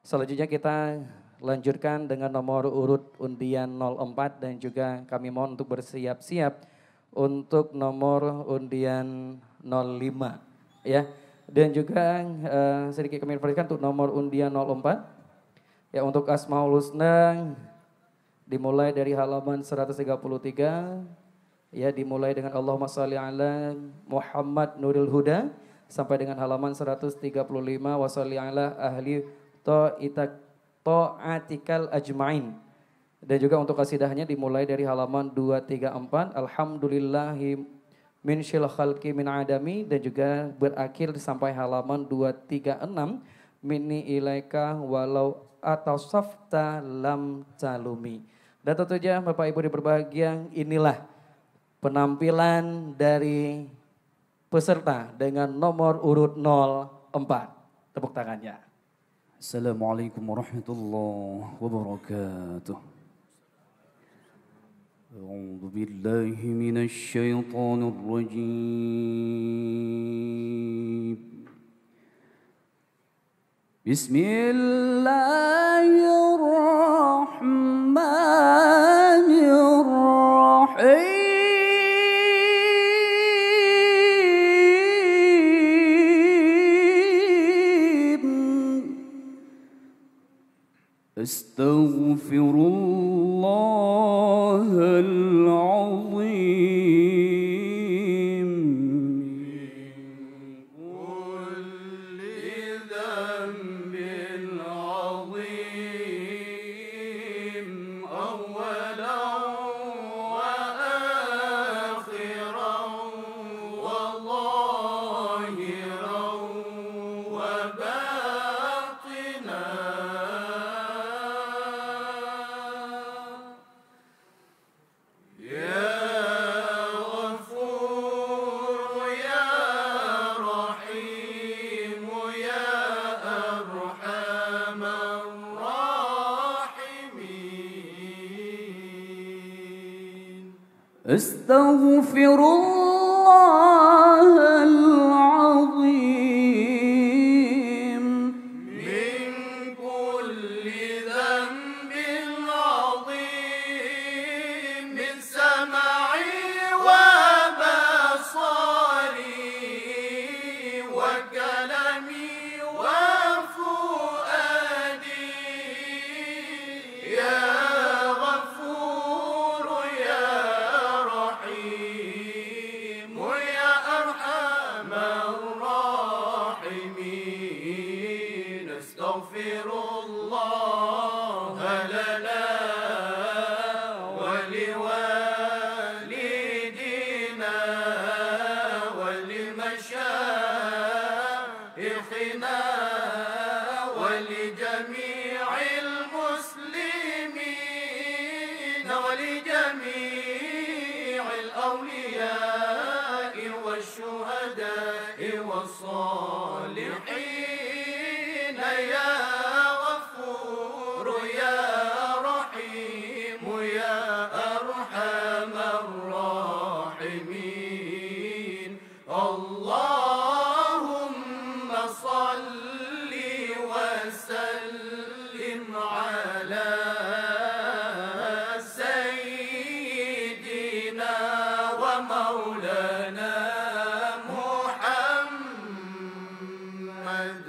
Selanjutnya kita lanjutkan dengan nomor urut undian nol empat dan juga kami mohon untuk bersiap-siap untuk nomor undian nol lima ya. Dan juga, eh, sedikit kami informasikan untuk nomor undian nol empat ya, untuk Asmaul Husna dimulai dari halaman seratus tiga puluh tiga, ya, dimulai dengan Allahumma shalli ala Muhammad nuril huda sampai dengan halaman seratus tiga puluh lima, wa shalli ala ahli ta'itak-, ta'atikal ajmain. Dan juga untuk kasidahnya dimulai dari halaman dua tiga empat, Alhamdulillahi min syil khalqi min adami, dan juga berakhir sampai halaman dua tiga enam, minni ilaika walau atasafta lam talumi. Dan tentunya Bapak Ibu yang berbahagia, inilah penampilan dari peserta dengan nomor urut nol empat. Tepuk tangannya. Assalamualaikum warahmatullahi wabarakatuh. أعوذ بالله من الشيطان الرجيم. بسم الله الرحمن الرحيم. أستغفر الله العظيم من كل ذنب عظيم، أولا وآخرا وظاهرا وباطنا. أستغفر الله العظيم من كل ذنب عظيم، سمعي وبصري وكلمي وفؤادي. يا غفور يا رحيم يا أرحم الراحمين، أستغفر الله لنا ولوالدينا ولمشايخنا ولجميع المسلمين ولجميع الأولياء والشهداء والصالحين. يا غفور يا رحيم يا أرحم الراحمين، اللهم صل وسلم على سيدنا ومولانا محمد،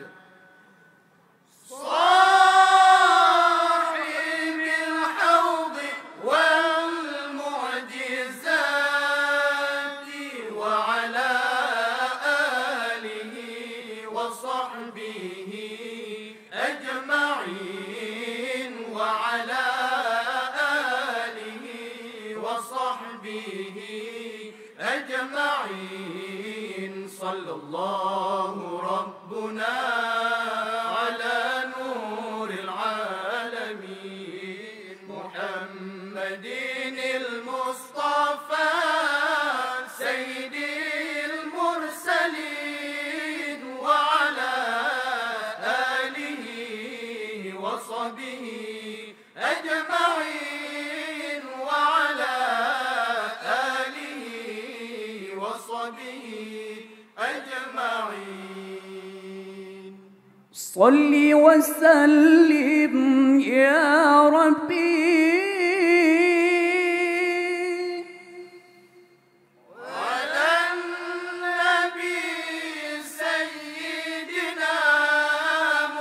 صاحب الحوض والمعجزات، وعلى آله وصحبه أجمعين، وعلى آله وصحبه أجمعين. صلى الله ربنا على نور العالمين محمد المصطفى سيد المرسلين وعلى آله وصحبه أجمعين، وعلى آله وصحبه أجمعين. صل وسلم يا ربي على النبي سيدنا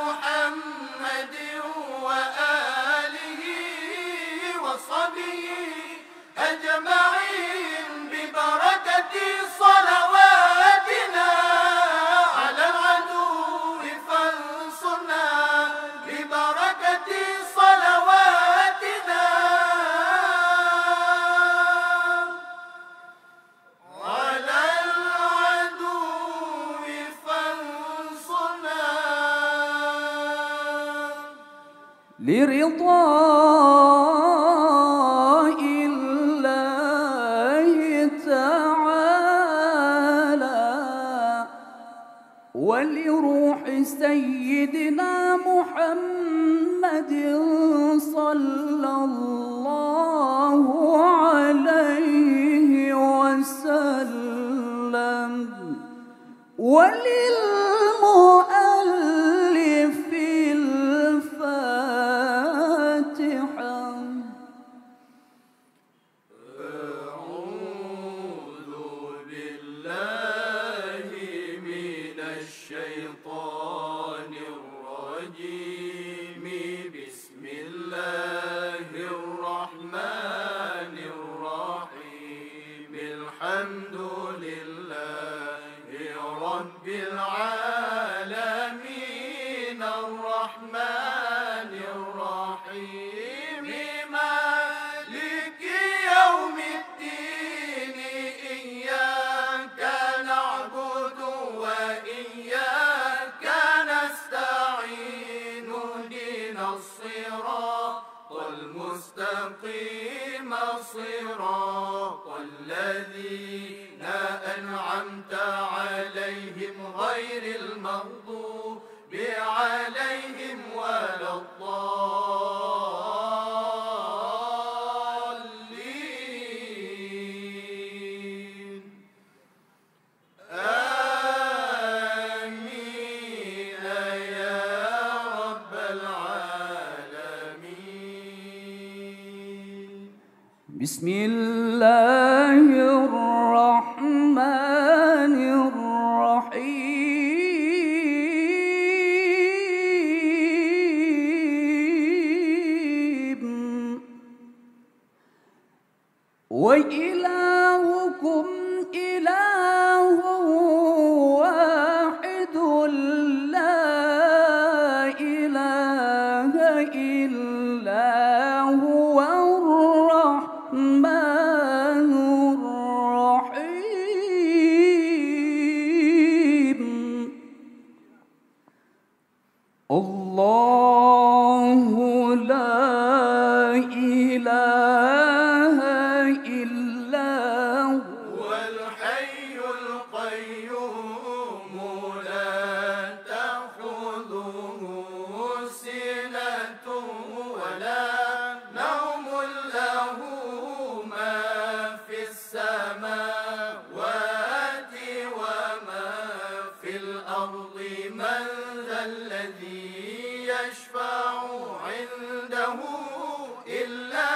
محمد وآله وصحبه أجمعين ببركة صلواتنا على العدو فانصرنا ببركة صلواتنا على العدو فانصرنا لرضاء الله تعالى ولروح سيدنا محمد صلى الله عليه وسلم وللمؤلف الفاتحة. أعوذ بالله من الشيطان الرجيم. بسم الله الرحمن الرحيم. الحمد لله رب العالمين. الرحمن الرحيم. مالك يوم الدين. إياك نعبد وإياك نستعين. اهدنا الصراط المستقيم. صراط الذين أنعمت عليهم غير المغضوب عليهم ولا الضالين. بسم الله الرحمن الرحيم. وإلهكم إله واحد لا إله إلا هو الرحمن الرحيم. الله لا إله إلا هو الحي القيوم لا تأخذه سنة ولا نوم له ما في السماوات وما في الأرض من ذا الذي يشفع عنده إلا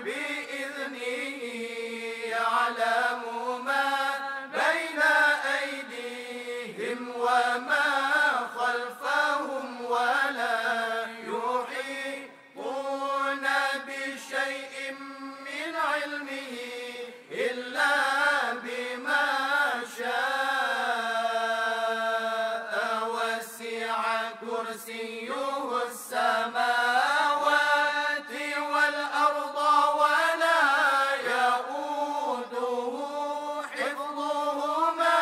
بإذنه يعلم ما بين أيديهم وما خلفهم ولا يحيطون يحيطون بشيء من علمه إلا بما شاء وسع كرسيه السماوات والأرض ولا يؤوده حفظهما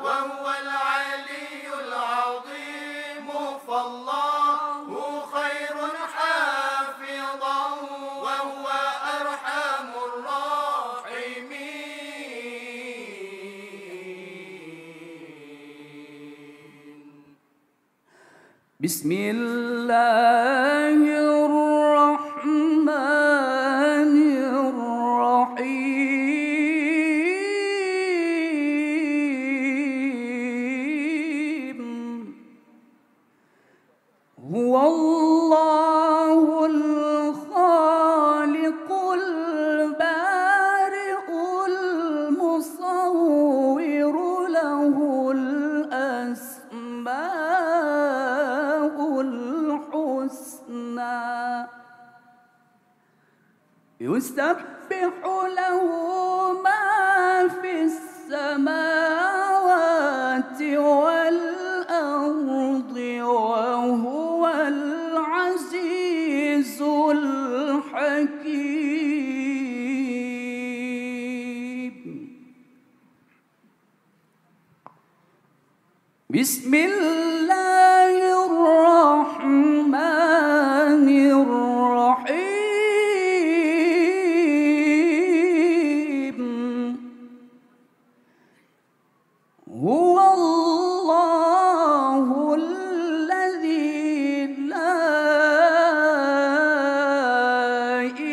وهو العلي العظيم فالله خير حافظا وهو أرحم الراحمين. بسم الله الرحمن الرحيم. هو الله الخالق البارئ المصور له الأسماء الحسنى. يسبح له ما في السماوات والأرض وهو العزيز الحكيم. بسم الله الرحمن الرحيم. هو الله الذي لا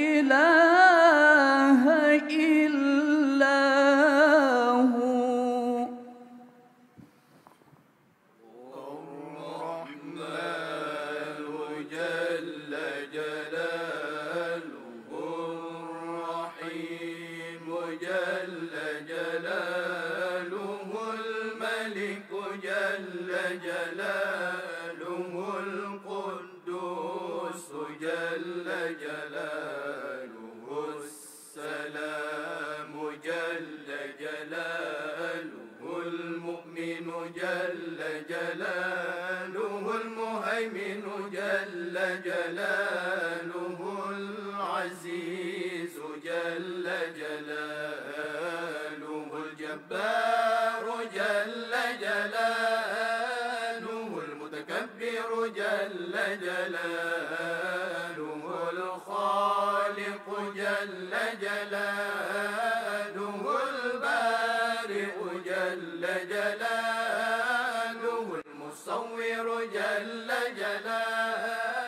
إله إلا هو. الرحمن جل جلاله، الرحيم جل جلاله، الملك جل جلاله، القدوس جل جلاله، السلام جل جلاله، المؤمن جل جلاله، المهيمن جل جلاله، العزيز جل جلاله، الجبار جل جلاله، المتكبر جل جلاله، الخالق جل جلاله، البارئ جل جلاله، المصور جل جلاله،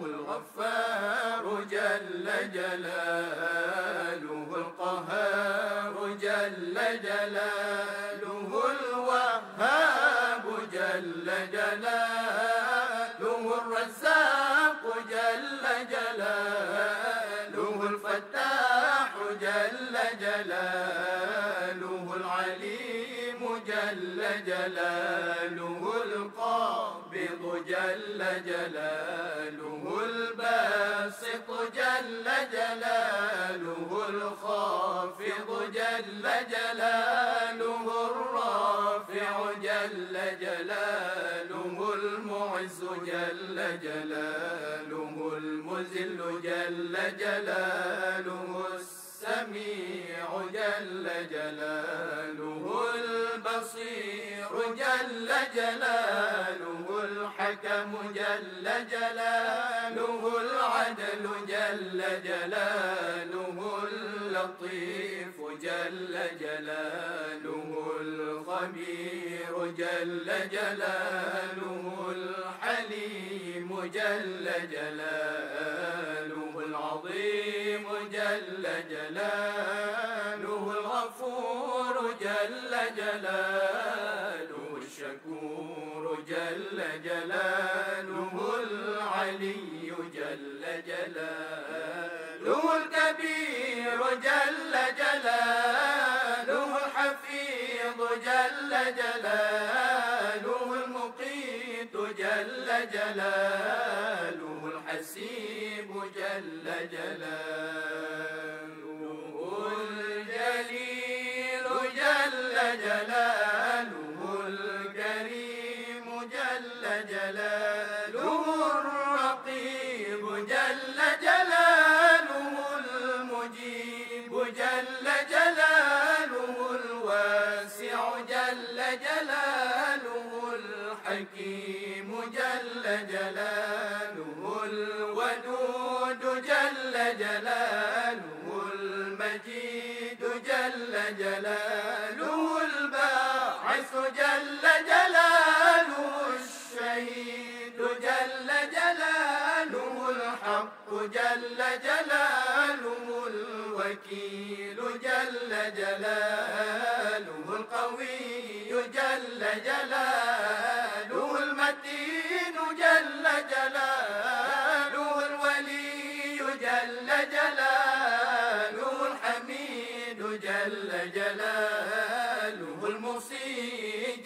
الغفار جل جلاله، القهار جل جلاله، الوهاب جل جلاله، الرزاق جل جلاله، الفتاح جلاله، الباسط جل جلاله، الخافض جل جلاله، الرافع جل جلاله، المعز جل جلاله، المذل جل جلاله، السميع جل جلاله، البصير جل جلاله، الحكم جل جلاله، العدل جل جلاله، اللطيف جل جلاله، الخبير جل جلاله، الحليم جل جلاله، العظيم جل جلاله، الغفور جل جلاله، الشكور جل جلاله، العلي جل جلاله، الكبير جل جلاله، الحفيظ جل جلاله، المقيت جل جلاله، الحسيب جل جلاله، الجليل جل جلاله، الكريم جل جلاله، الرقيب جل جلاله، المجيب جل جلاله، الواسع جل جلاله، الحكيم جل جلاله، الودود جل جلاله، المجيد جل جلاله، الباعث جل جلاله، الشهيد جل جلاله، الحق جل جلاله، الوكيل جل جلاله، القوي جل جلاله، المتين جل جلاله، الولي جل جلاله، الحميد جل جلاله، المحصي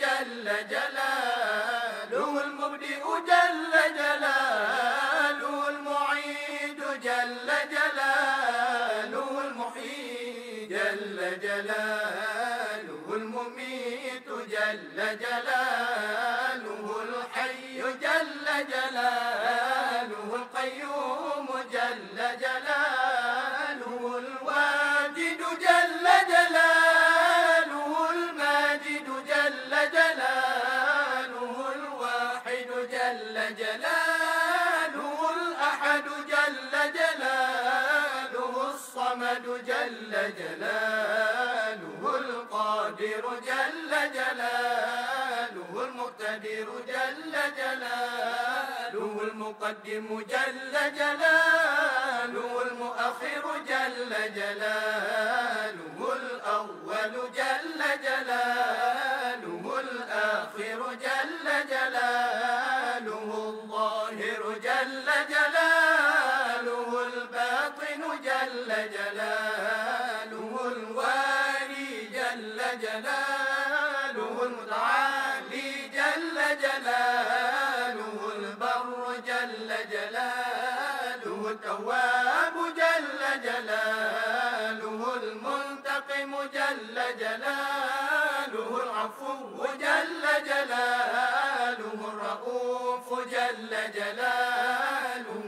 جل جلاله، المبدئ جل جلاله، المعيد جل جلاله، المحيي جل جلاله، المميت جل جلاله، الحي جل جلاله، القيوم جل جلاله، الواجد جل جلاله، الماجد جل جلاله، الواحد جل جلاله، الأحد جل جلاله، الصمد جل جلاله، القادر جل جلاله، المقتدر جل جلاله، المقدم جل جلاله، المؤخر جل جلاله، الأول جل جلاله، الآخر جل جلاله، الظاهر جل جلاله، الباطن جل جلاله، الوالي جل جلاله، المتعالي جل جلاله، البر جل جلاله، التواب جل جلاله، المنتقم جل جلاله، العفو جل جلاله، الرؤوف جل جلاله،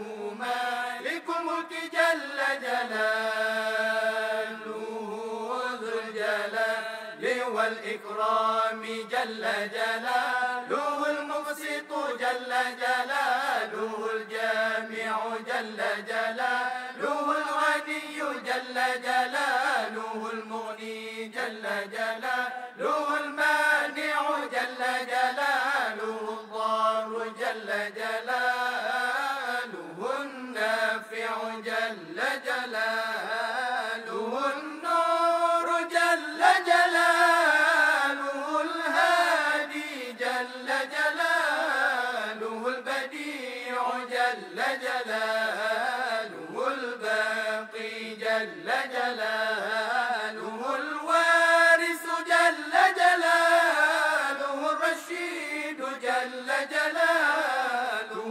مالك الملك جل جلاله، ذو الجلال والإكرام جل جلاله، المقسط جل جلاله، الجامع جل جلاله، الغني جل جلاله، المغني جل جلاله، المانع جل جلاله، الضار جل جلاله، النافع جل جلاله، النور جل جلاله، الهادي جل جلاله، البديع جل جلاله، الباقي جل جلاله، الوارث جل جلاله، الرشيد جل جلاله،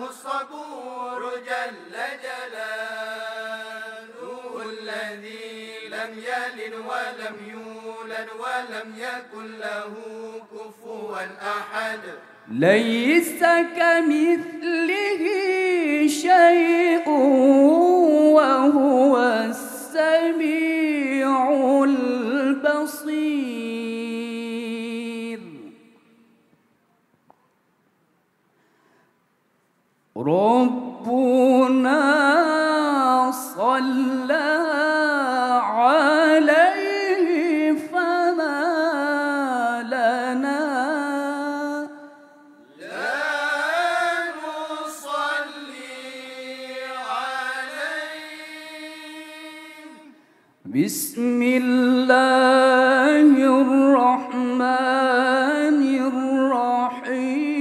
الذي لم يلد ولم يولد ولم يكن له كفوا أحد. ليس كمثله شيء وهو السميع البصير. ربنا صلى عليه فما لنا لا نصلي عليه. بسم الله الرحمن الرحيم.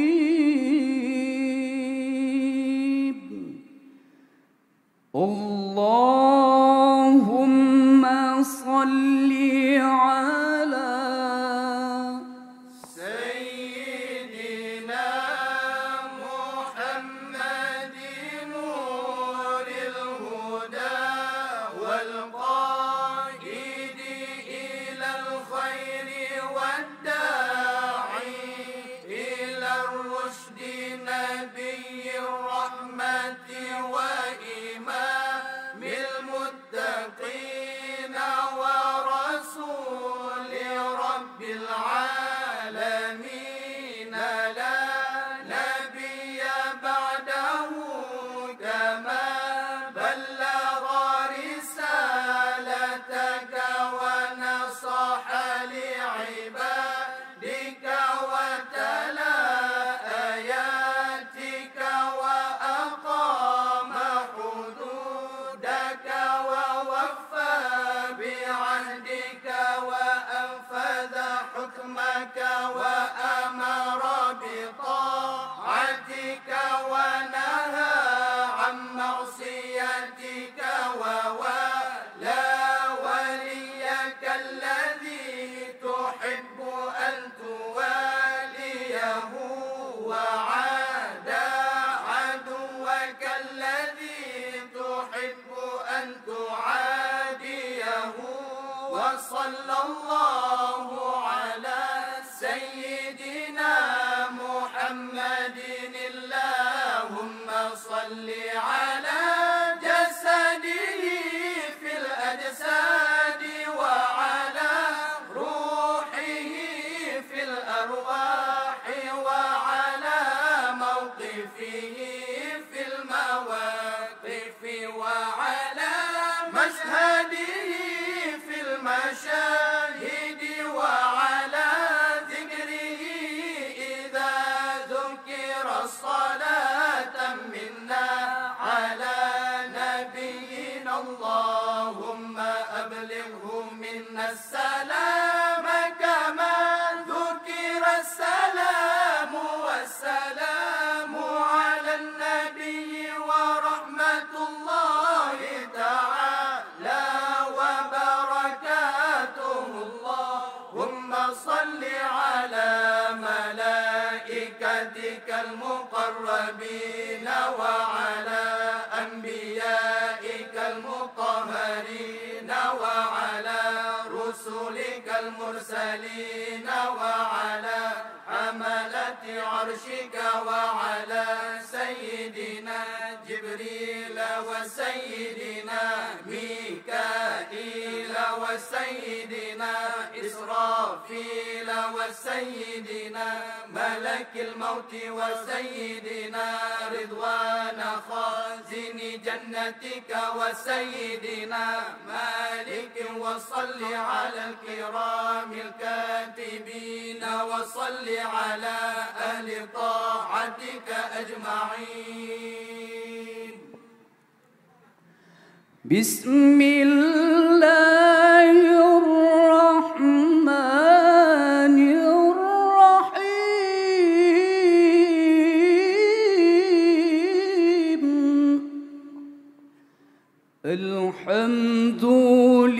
اللهم صل على سيدنا محمد نور الهدى والقائد إلى الخير والداعي إلى الرشد، نبي الرحمة وإمام المتقين ورسول رب العالمين، لا نبي بعده، كما بلغ رسالتك ونصح لعبادك وتلا آياتك وأقام حدودك ووفى بعهدك وأنفذ حكمك وأمر بطاعتك ونهى عن معصيتك ووالى وليك الذي تحب أن تواليه وعادى عدوك الذي تحب أن تعاديه، وصلى الله على سيدنا محمد، اللهم صل على جسده في الأجساد وعلى روحه في الأرواح وعلى موقفه في المواقف وعلى مشهده في المشاهد وعلى ذكره إذا ذكر صلاة منا على نبينا. اللهم أبلغه منا السلام كما ذكر السلام، والسلام على النبي ورحمة الله تعالى وبركاته. اللهم صل على ملائكتك المقربين وعلى أنبيائك المطهرين وعلى رسلك المرسلين وعلى حملة عرشك وعلى سيدنا جبريل وسيدنا ميكائيل وسيدنا إسرافيل وسيدنا ملك الموت وسيدنا رضوان خازن جنتك وسيدنا مالك، وصل على الكرام الكاتبين، وصل على أهل طاعتك أجمعين. بسم الله الرحمن الرحيم. الحمد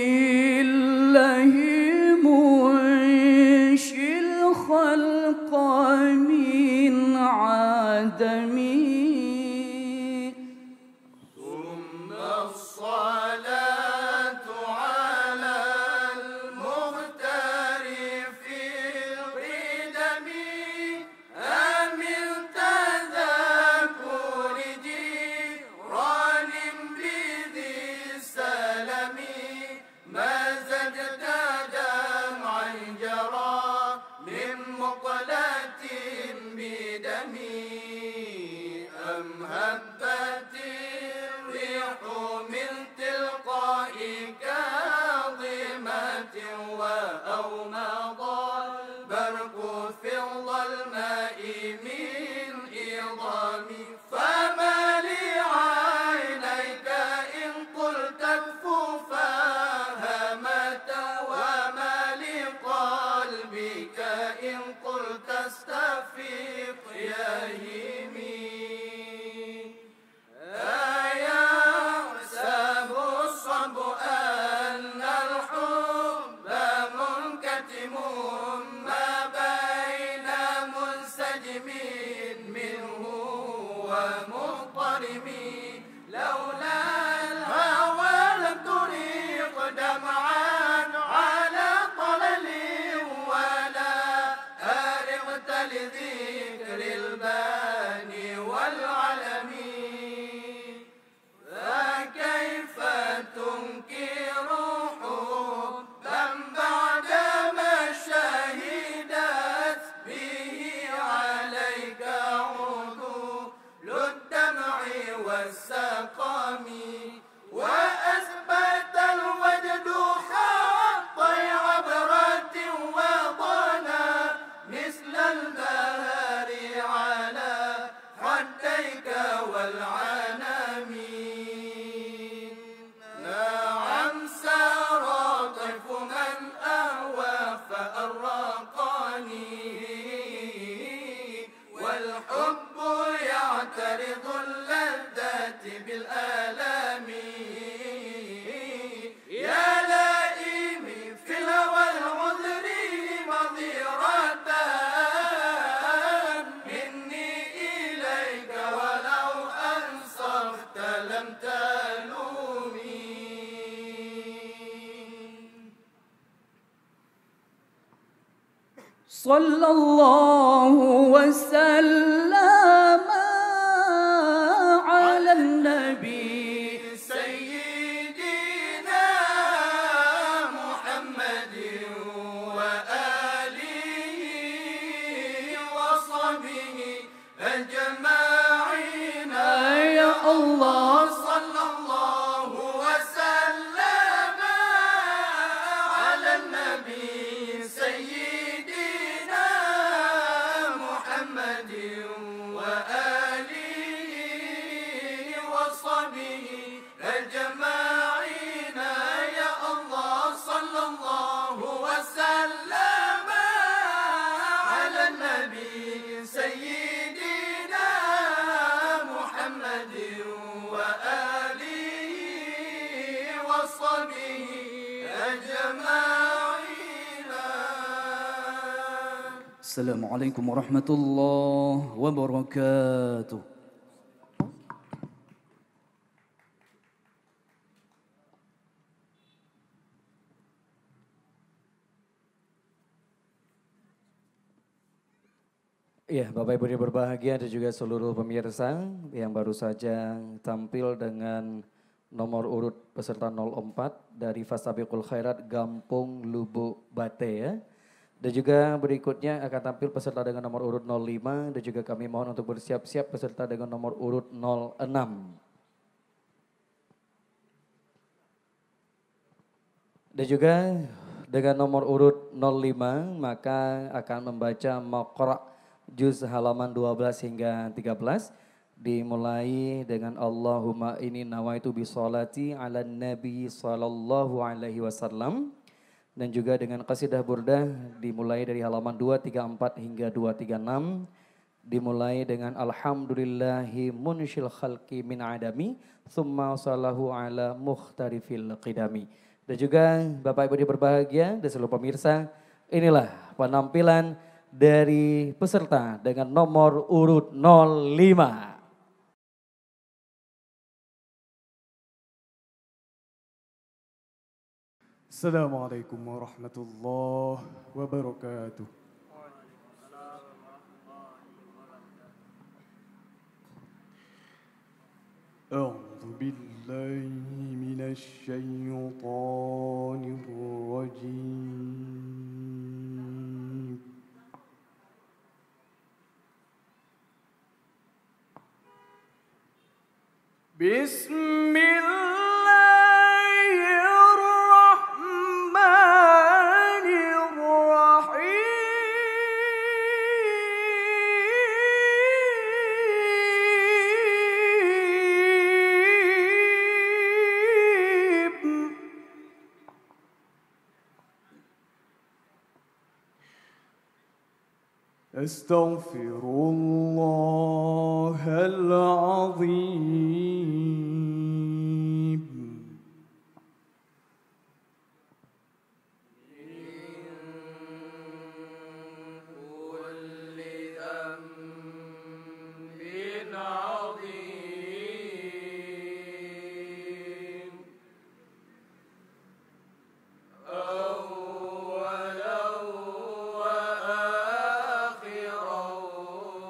لله منشئ الخلق من عدم. ثم الصلاة وأومض البرق في الظلماء من عظام. فما لعينيك إن قلت اكف فهمت، وما لقلبك إن قلت استفق يهمي. أيحسب الصبي أن الحب منكتم ما بين منسجم منه ومضطرم؟ لولا الهوى لم ترق دمعا على طلل، ولا أرقت لذكر الباني والعلم. فكيف تنكر حبا بعدما شهدت به عليك عدول الدمع والسقم؟ وأثبت الوجد حق عبرة وضنا مثل البهار على خديك والعنم. نعم سرى طيف من أهوى فأرقني، والحب يعترض اللذات بالآلام. يا لئيمي في الهوى العذر معذرة مني إليك، ولو أنصفت لم تلومي. صلى الله وسلم على النبي سيدنا محمد وآله وصحبه أجمعين. يا الله. صلى الله وسلم على النبي سيدنا محمد وآله وصحبه أجمعين. يا الله، صلى الله وسلم على النبي سيدنا محمد وآله وصحبه أجمعين. السلام عليكم ورحمة الله وبركاته. Ya, Bapak Ibu yang berbahagia dan juga seluruh pemirsa yang baru saja tampil dengan nomor urut peserta nol empat dari Fastabiqul Khairat Gampong Lubuk Bate, ya. Dan juga berikutnya akan tampil peserta dengan nomor urut nol lima, dan juga kami mohon untuk bersiap-siap peserta dengan nomor urut nol enam. Dan juga dengan nomor urut nol lima, maka akan membaca Maqra juz halaman dua belas hingga tiga belas, dimulai dengan Allahumma inni nawaitu bisholati ala nabi sallallahu alaihi wasallam, dan juga dengan qasidah Burdah dimulai dari halaman dua tiga empat hingga dua tiga enam, dimulai dengan Alhamdulillahi munsyil khalqi min adami, tsumma salahu ala mukhtarifil qidami. Dan juga Bapak Ibu yang berbahagia dan seluruh pemirsa, inilah penampilan dari peserta dengan nomor urut nol lima. السلام عليكم ورحمة الله وبركاته. أعوذ بالله من الشيطان الرجيم. بسم الله الرحمن أستغفر الله العظيم. من كل ذنب عظيم. أولا وآخرا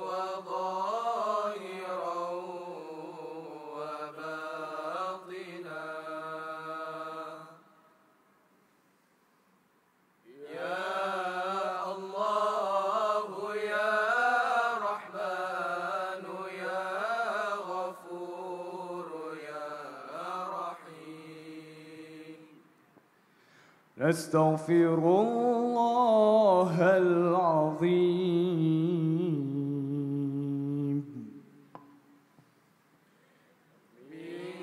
وظاهرا وباطنا. يا الله يا رحمن يا غفور يا رحيم. نستغفر الله العظيم. من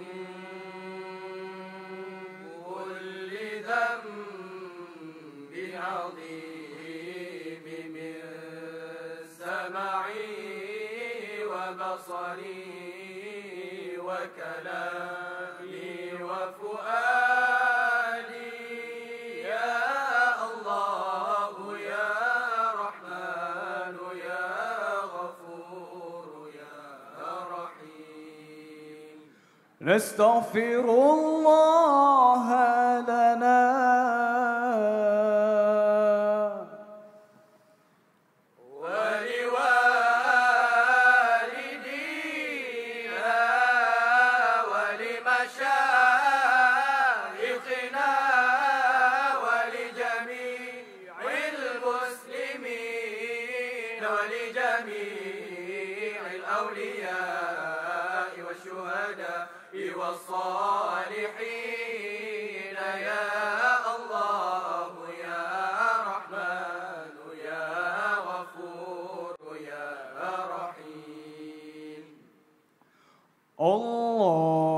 كل ذنب عظيم، من سمعي وبصري وكلامي وفؤادي. يا الله يا رحمن يا غفور يا رحيم. نستغفر الله لنا ولوالدينا ولمشايخنا ولجميع المسلمين ولجميع الأولياء والشهداء والصالحين. يا الله يا رحمن يا غفور يا رحيم.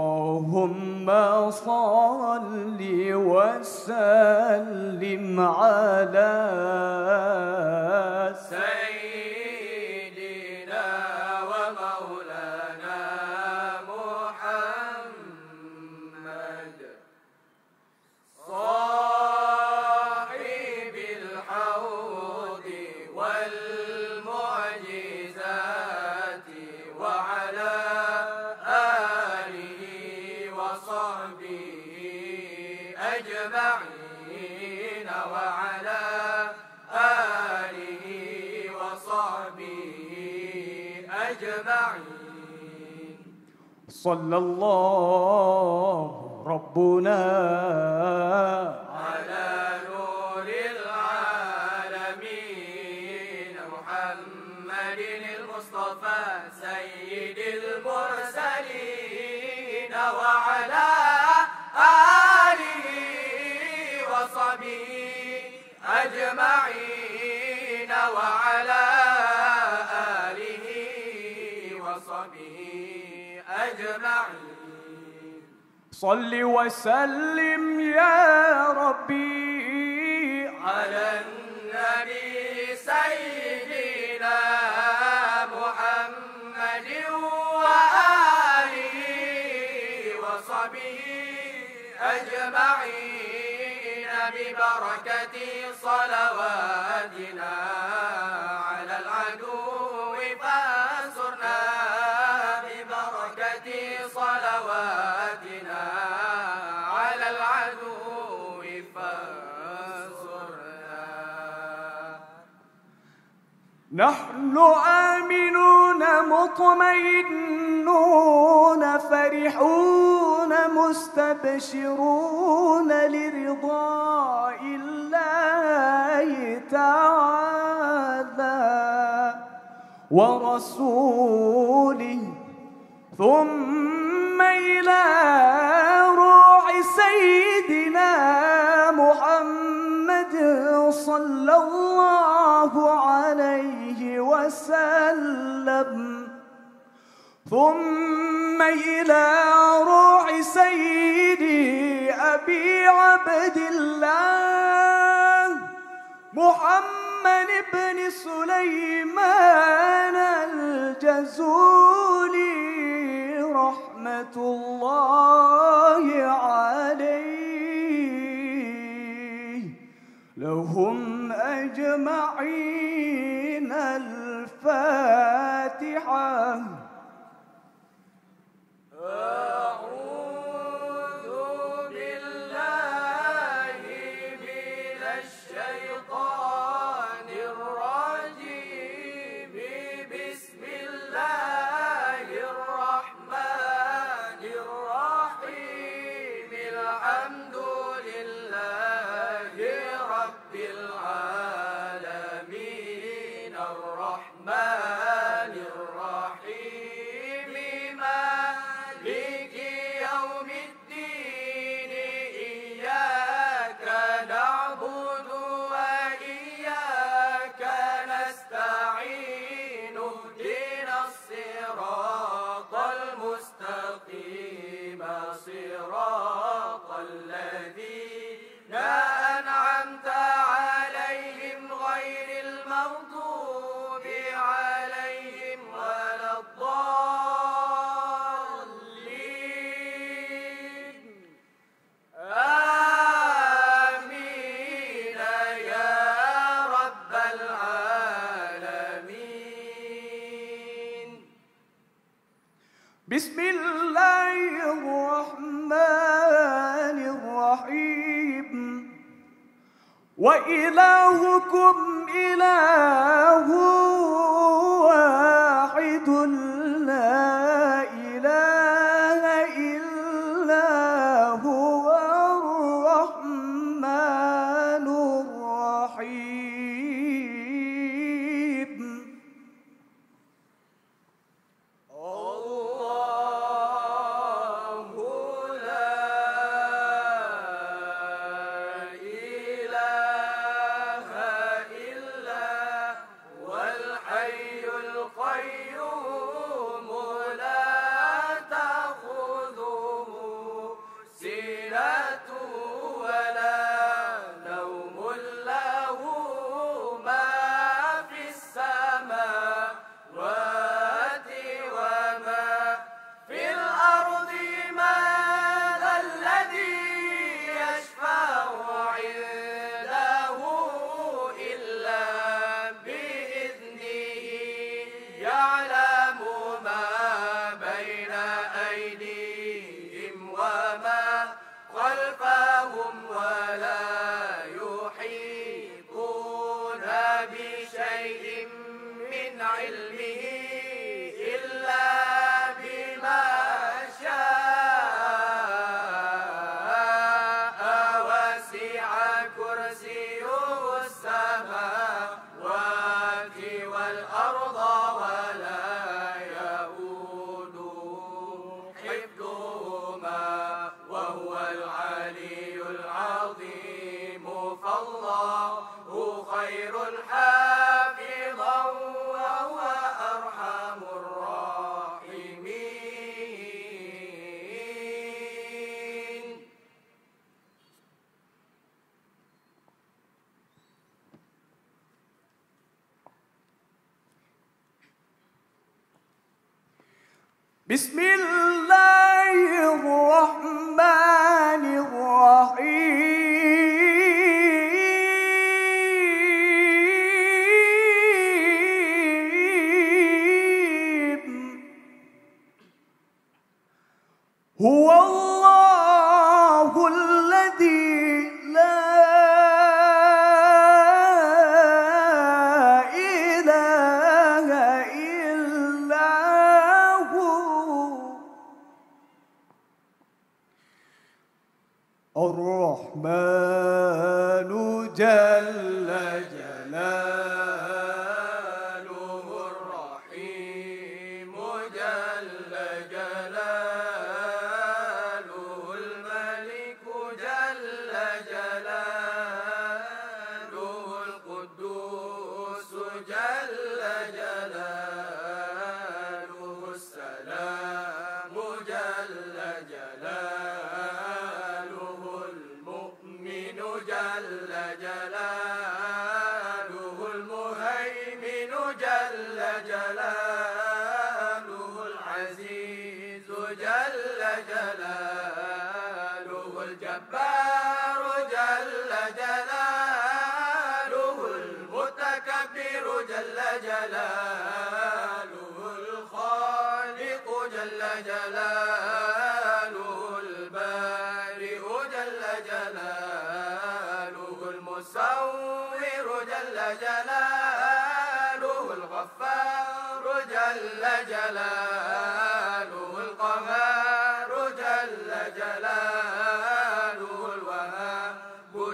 اللهم صل وسلم على سيدنا ومولانا محمد صاحب الحوض والمعجزات وعلى آله وصحبه أجمعين وعلى آله وصحبه أجمعين. صلى الله ربنا على نور العالمين محمد المصطفى سيد المرسلين وعلى آله وصحبه أجمعين وعلى آله وصحبه أجمعين. صل وسلم يا ربي على النبي سيدنا محمد وآله وصحبه أجمعين ببركة صلواتنا على العدو فانصرنا ببركة صلواتنا على العدو فانصرنا. نحن آمنون مطمئنون فرحون مستبشرون لرضاء الله تعالى ورسوله ثم إلى روح سيدنا محمد صلى الله عليه وسلم، ثم إلى روح سيدي أبي عبد الله محمد محمد بن سليمان الجزولي رحمة الله عليه. لهم أجمعين الفاتحة. أعوذ بالله من الشيطان الرجيم. بسم الله الرحمن الرحيم. الحمد لله رب العالمين. الرحمن الرحيم. مالك يوم الدين. إياك نعبد وإياك نستعين. اهدنا الصراط المستقيم. صراط الذين أنعمت عليهم غير المغضوب عليهم ولا الضالين. آمين يا رب العالمين. بسم الله الرحمن الرحيم. وإلهكم إله واحد لا إله إلا هو الرحمن الرحيم. الله لا إله إلا هو الحي القيوم. لا تأخذه سنة ولا نوم. له ما في السماوات وما في الأرض. من ذا الذي يشفع عنده إلا بإذنه. يعلم ما بين أيديهم وما خلفهم ولا يحيطون بشيء من علمه إلا بما شاء. وسع كرسيه السماوات والأرض ولا يؤوده حفظهما وهو العلي العظيم. فالله خير حافظا وهو أرحم الراحمين. بسم الله الرحمن الرحيم. هو الله الذي لا إله إلا هو. الرحمن جل جلاله، الرحيم جل جلاله، الملك جل جلاله، القدوس جل جلاله، السلام جل جلاله، المؤمن جل جلاله، جل جلاله، المتكبر جل جلاله، الخالق جل جلاله، البارئ جل جلاله، المصور جل جلاله، الغفار جل جلاله، القهار جل جلاله، الوهاب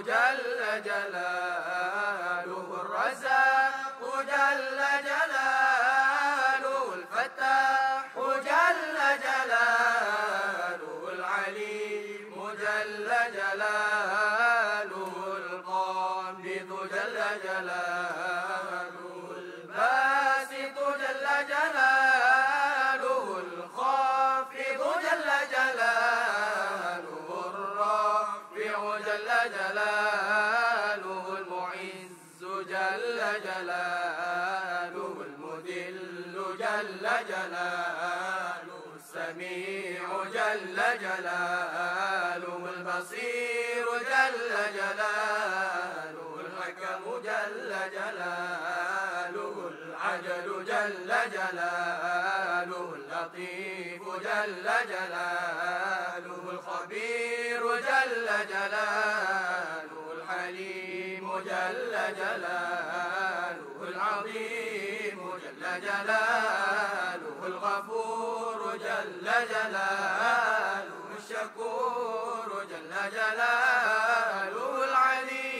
جل جلاله، الرزاق جل جلاله، الفتاح جل جلاله، العليم جل جلاله، القابض جل جلاله، الباسط جل جلاله، الخافض جل جلاله، الرافع جل جلاله، المعز جل جلاله، المذل جل جلاله، السميع جل جلاله، البصير جل جلاله، الحكم جل جلاله، العدل جل جلاله، اللطيف جل جلاله، الخبير جل جلاله، الحليم جل جلاله، العظيم جل جلاله، الغفور جل جلاله، الشكور جل جلاله، العلي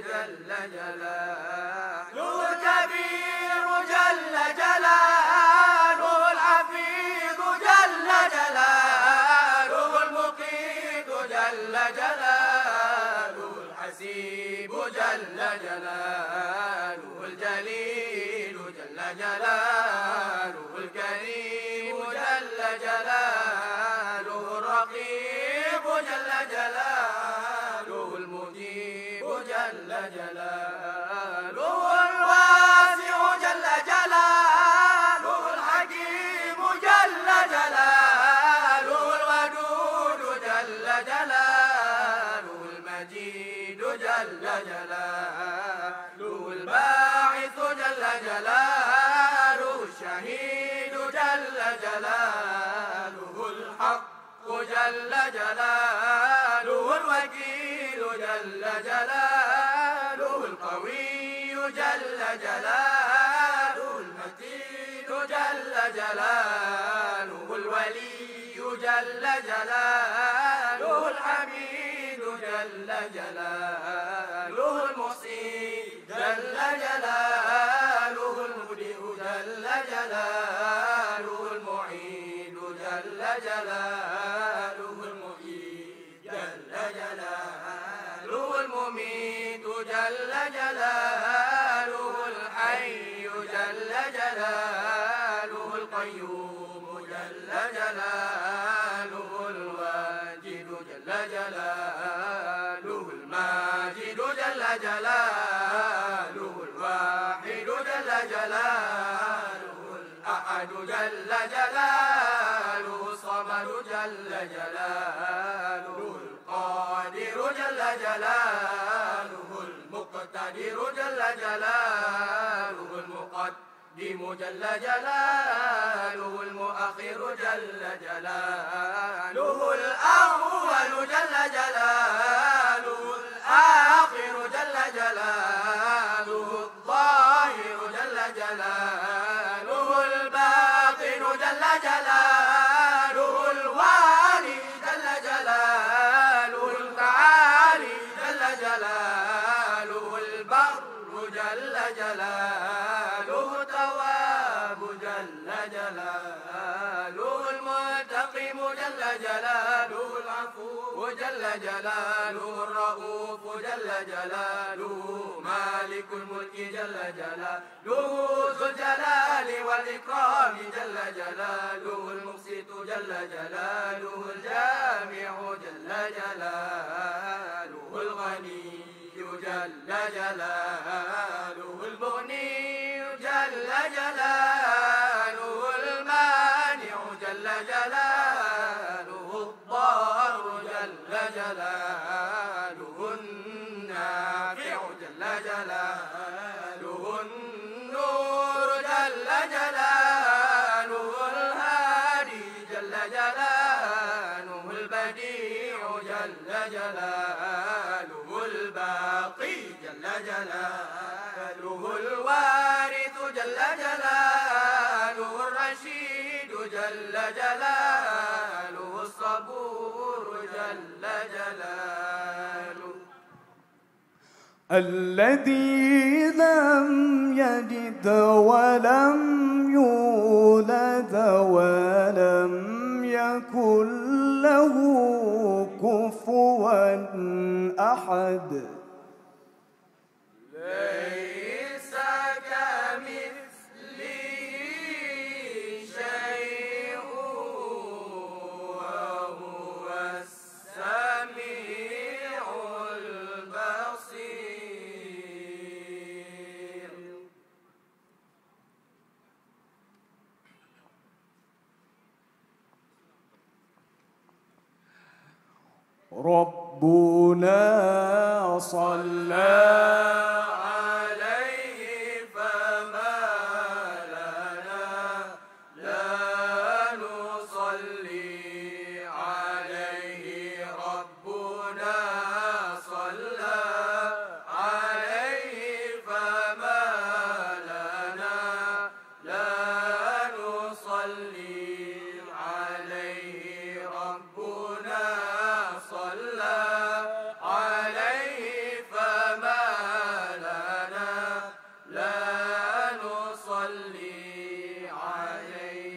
جل جلاله، الكبير جل جلاله، الحفيظ جل جلاله، المقيت جل جلاله، الحسيب جل جلاله، الجليل جل جلاله، الكريم جل جلاله، الرقيب جل جلاله، المجيب جل جلاله، الواسع جل جلاله، الحكيم جل جلاله، الودود جل جلاله، المجيد جل جلاله، الباعث جل جلاله، الشهيد جل جلاله، الحق جل جلاله، الوكيل جل جلاله، القوي جل جلاله، المتين جل جلاله، الولي جل جلاله، الحميد جل جلاله، المحصي جل جلاله، المبدئ جل جلاله، المعيد جل جلاله، المحيي جل جلاله، المميت جل جلاله، الحي جل جلاله، القيوم جل جلاله، الواجد جل جلاله، الماجد جل جلاله، الواحد جل جلاله، الأحد جل جلاله، الصمد جل جلاله، القادر جل جلاله، المقتدر جل جلاله، المقدم جل جلاله، المؤخر جل جلاله، الأول جل جلاله، الآخر جل جلاله، الظاهر جل جلاله، الباطن جل جلاله، الوالي جل جلاله، المتعالي جل جلاله، البر جل جلاله، التواب جل جلاله، المنتقم جل جلاله، العفو جل جلاله، الرؤوف جل جلاله، مالك الملك جل جلاله، ذو الجلال والإكرام جل جلاله، المقسط جل جلاله، الجامع جل جلاله، الغني جل جلاله، المغني جل جلاله، المانع جل جلاله، الضار جل جلاله، جل جلاله الوارث جل جلاله الرشيد جل جلاله الصبور جل جلاله. الذي لم يلد ولم يولد ولم يكن له كفوا أحد. ليس كمثله شيء وهو السميع البصير. ربنا صلى عليه فما لنا لا نصلي عليه. ربنا صلى عليه فما لنا لا نصلي عليه. ربنا صلى عليه فما لنا لا نصلي عليه.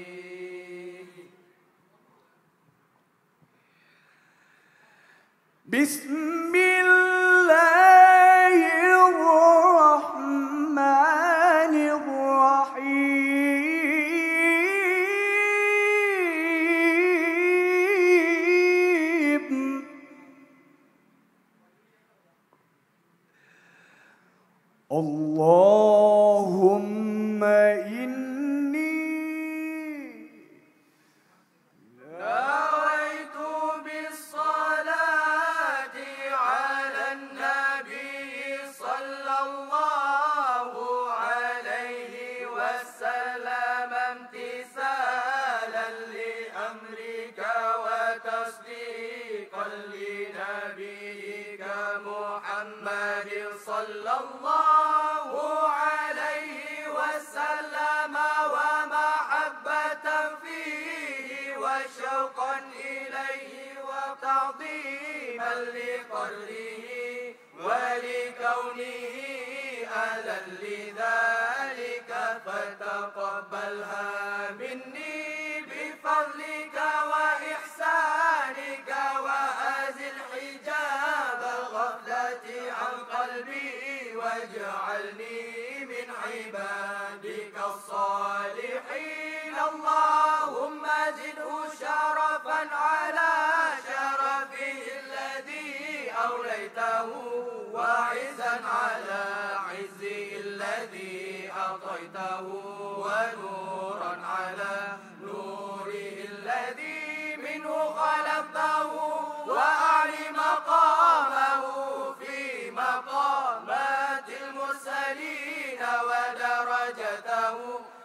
بسم الله الرحمن الرحيم. اللهم إني نويت بالصلاة على النبي صلى الله عليه وسلم امتثالا لأمرك وتصديقا لنبيك محمد صلى الله عليه وسلم ومحبة فيه وشوقا إليه وتعظيما لقدره ولكونه أهلا لذلك، فتقبلها مني بفضلك وإحسانك، وأزل حجاب الغفلة عن قلبي، واجعلني من عبادك الصالحين. اللهم زده شرفا على شرفه الذي أوليته، وعزا على عزه الذي أعطيته، ونورا على نوره الذي منه خلقته، وأعل مقامه في مقامات المرسلين، ودرجته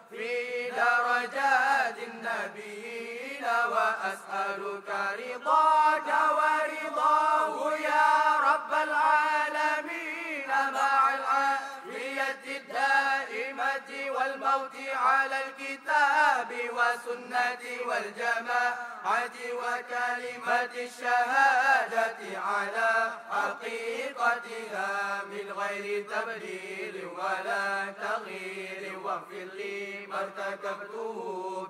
في درجات النبيين، وأسألك رضاك ورضاه يا رب العالمين، مع العافية الدائمة والموت على الكتاب والسنة والجماعة، وكلمة الشهادة على حقيقتها من غير تبديل ولا تغيير، واغفر لي ما ارتكبته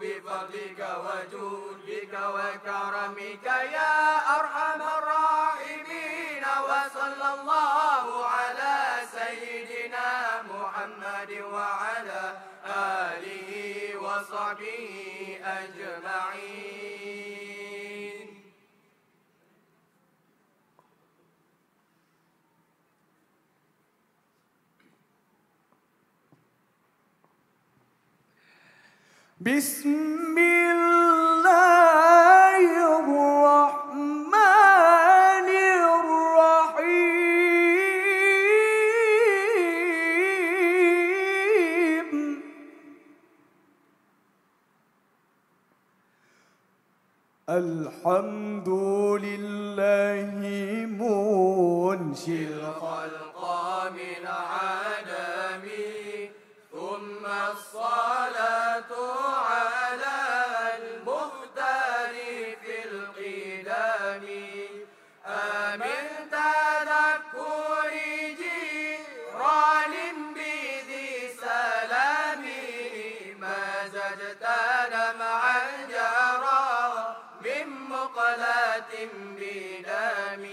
بفضلك وجودك وكرمك يا أرحم الراحمين. وصلى الله على سيدنا محمد وعلى آله وصحبه أجمعين. بسم الله الرحمن الرحيم. الحمد لله منشئ الخلق من عدم. ثم الصلاة على المختار في القدم. أمن تذكر جيران بذي سلام. مزجت دمعا جرى من مقلاة بدم.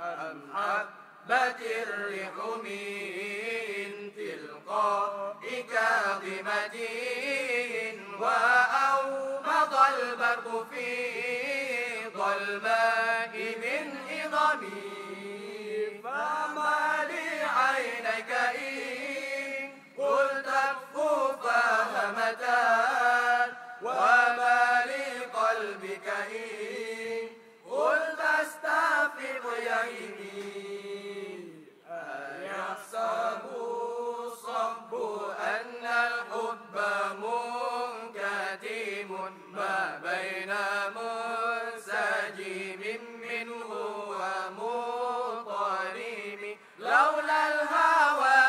أم هبت الريح من تلقاء كاظمة. وأومض البرق في ظلماء من عظم. فما لعينيك إن قلت اكفوا فهمتان. وما لقلبك إن قلت استفق يهمي. أيحسب الصب أن الحب منكتم ما بين منسجم منه ومنطلم. لولا الهوى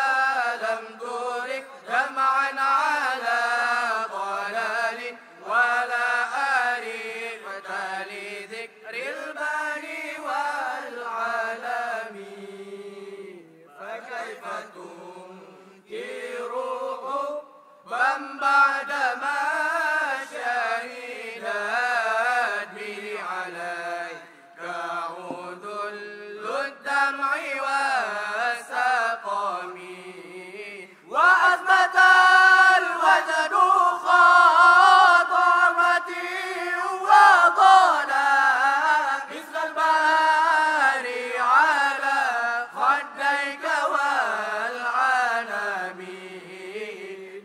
لم ترق دمعا على ضلال، ولا أرقت لذكر الباري والعالم. فكيف تنكر حبا بعدما شهدت به عليك عذل الدمع والسقم. وأثبت الوجد خطامتي وطال مثل البحر على خديك والعالم.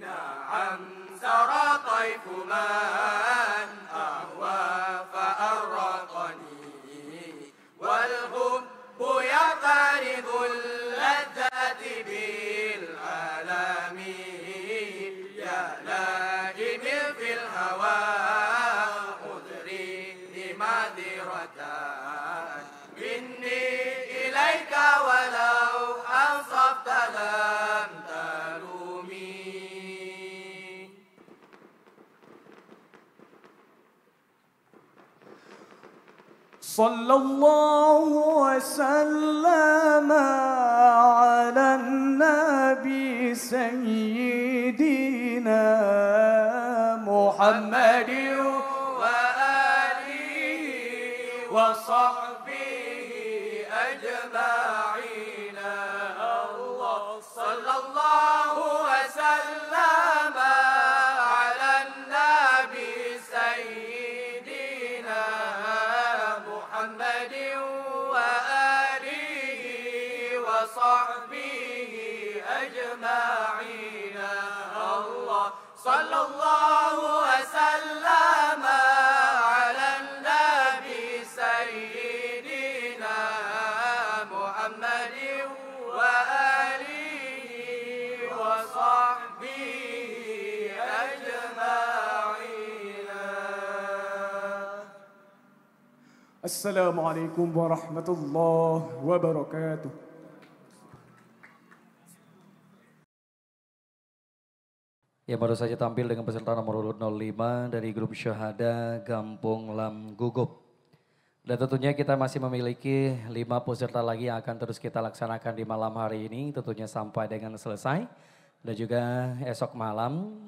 نعم سرى طيف من أهوى فأرقني. والحب يقترض اللذات بالآلام. يا لائمي في الهوى عذري معذرة مني إليك ولو أنصفت لم تلومي. صلى الله وسلم على النبي سيدنا محمد وآله وصحبه أجمعين. الله صلى الله وسلم على النبي سيدنا محمد وآله وصحبه أجمعين. الله صلى الله وسلم على النبي سيدنا محمد وآله وصحبه أجمعين. السلام عليكم ورحمة الله وبركاته. Yang baru saja tampil dengan peserta nomor urut nol lima dari grup Syuhada Gampong Lam Gugup. Dan tentunya kita masih memiliki lima peserta lagi yang akan terus kita laksanakan di malam hari ini, tentunya sampai dengan selesai. Dan juga esok malam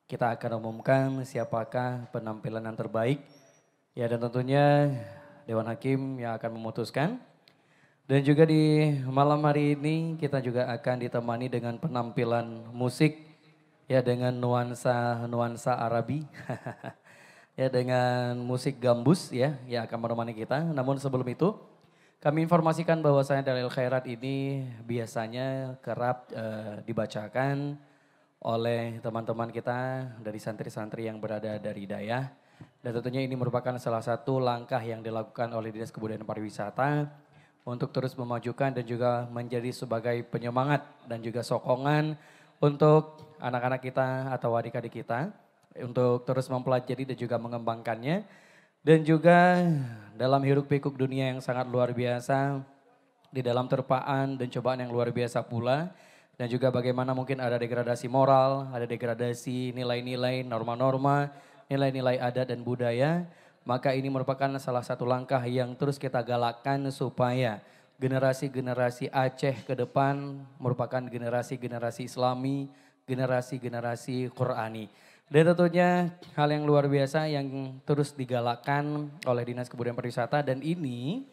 kita akan umumkan siapakah penampilan yang terbaik. Ya, dan tentunya Dewan Hakim yang akan memutuskan. Dan juga di malam hari ini kita juga akan ditemani dengan penampilan musik, ya, dengan nuansa-nuansa Arabi. Ya, dengan musik gambus, ya, yang akan menemani kita. Namun sebelum itu, kami informasikan bahwasanya Dalil Khairat ini biasanya kerap, eh, dibacakan oleh teman-teman kita dari santri-santri yang berada dari dayah. Dan tentunya ini merupakan salah satu langkah yang dilakukan oleh Dinas Kebudayaan Pariwisata untuk terus memajukan dan juga menjadi sebagai penyemangat dan juga sokongan untuk anak-anak kita atau adik-adik kita untuk terus mempelajari dan juga mengembangkannya. Dan juga dalam hiruk pikuk dunia yang sangat luar biasa, di dalam terpaan dan cobaan yang luar biasa pula, dan juga bagaimana mungkin ada degradasi moral, ada degradasi nilai-nilai, norma-norma, nilai-nilai adat dan budaya, maka ini merupakan salah satu langkah yang terus kita galakkan supaya generasi-generasi Aceh ke depan merupakan generasi-generasi Islami, generasi-generasi Qurani. Dan tentunya hal yang luar biasa yang terus digalakkan oleh Dinas Kebudayaan Pariwisata, dan ini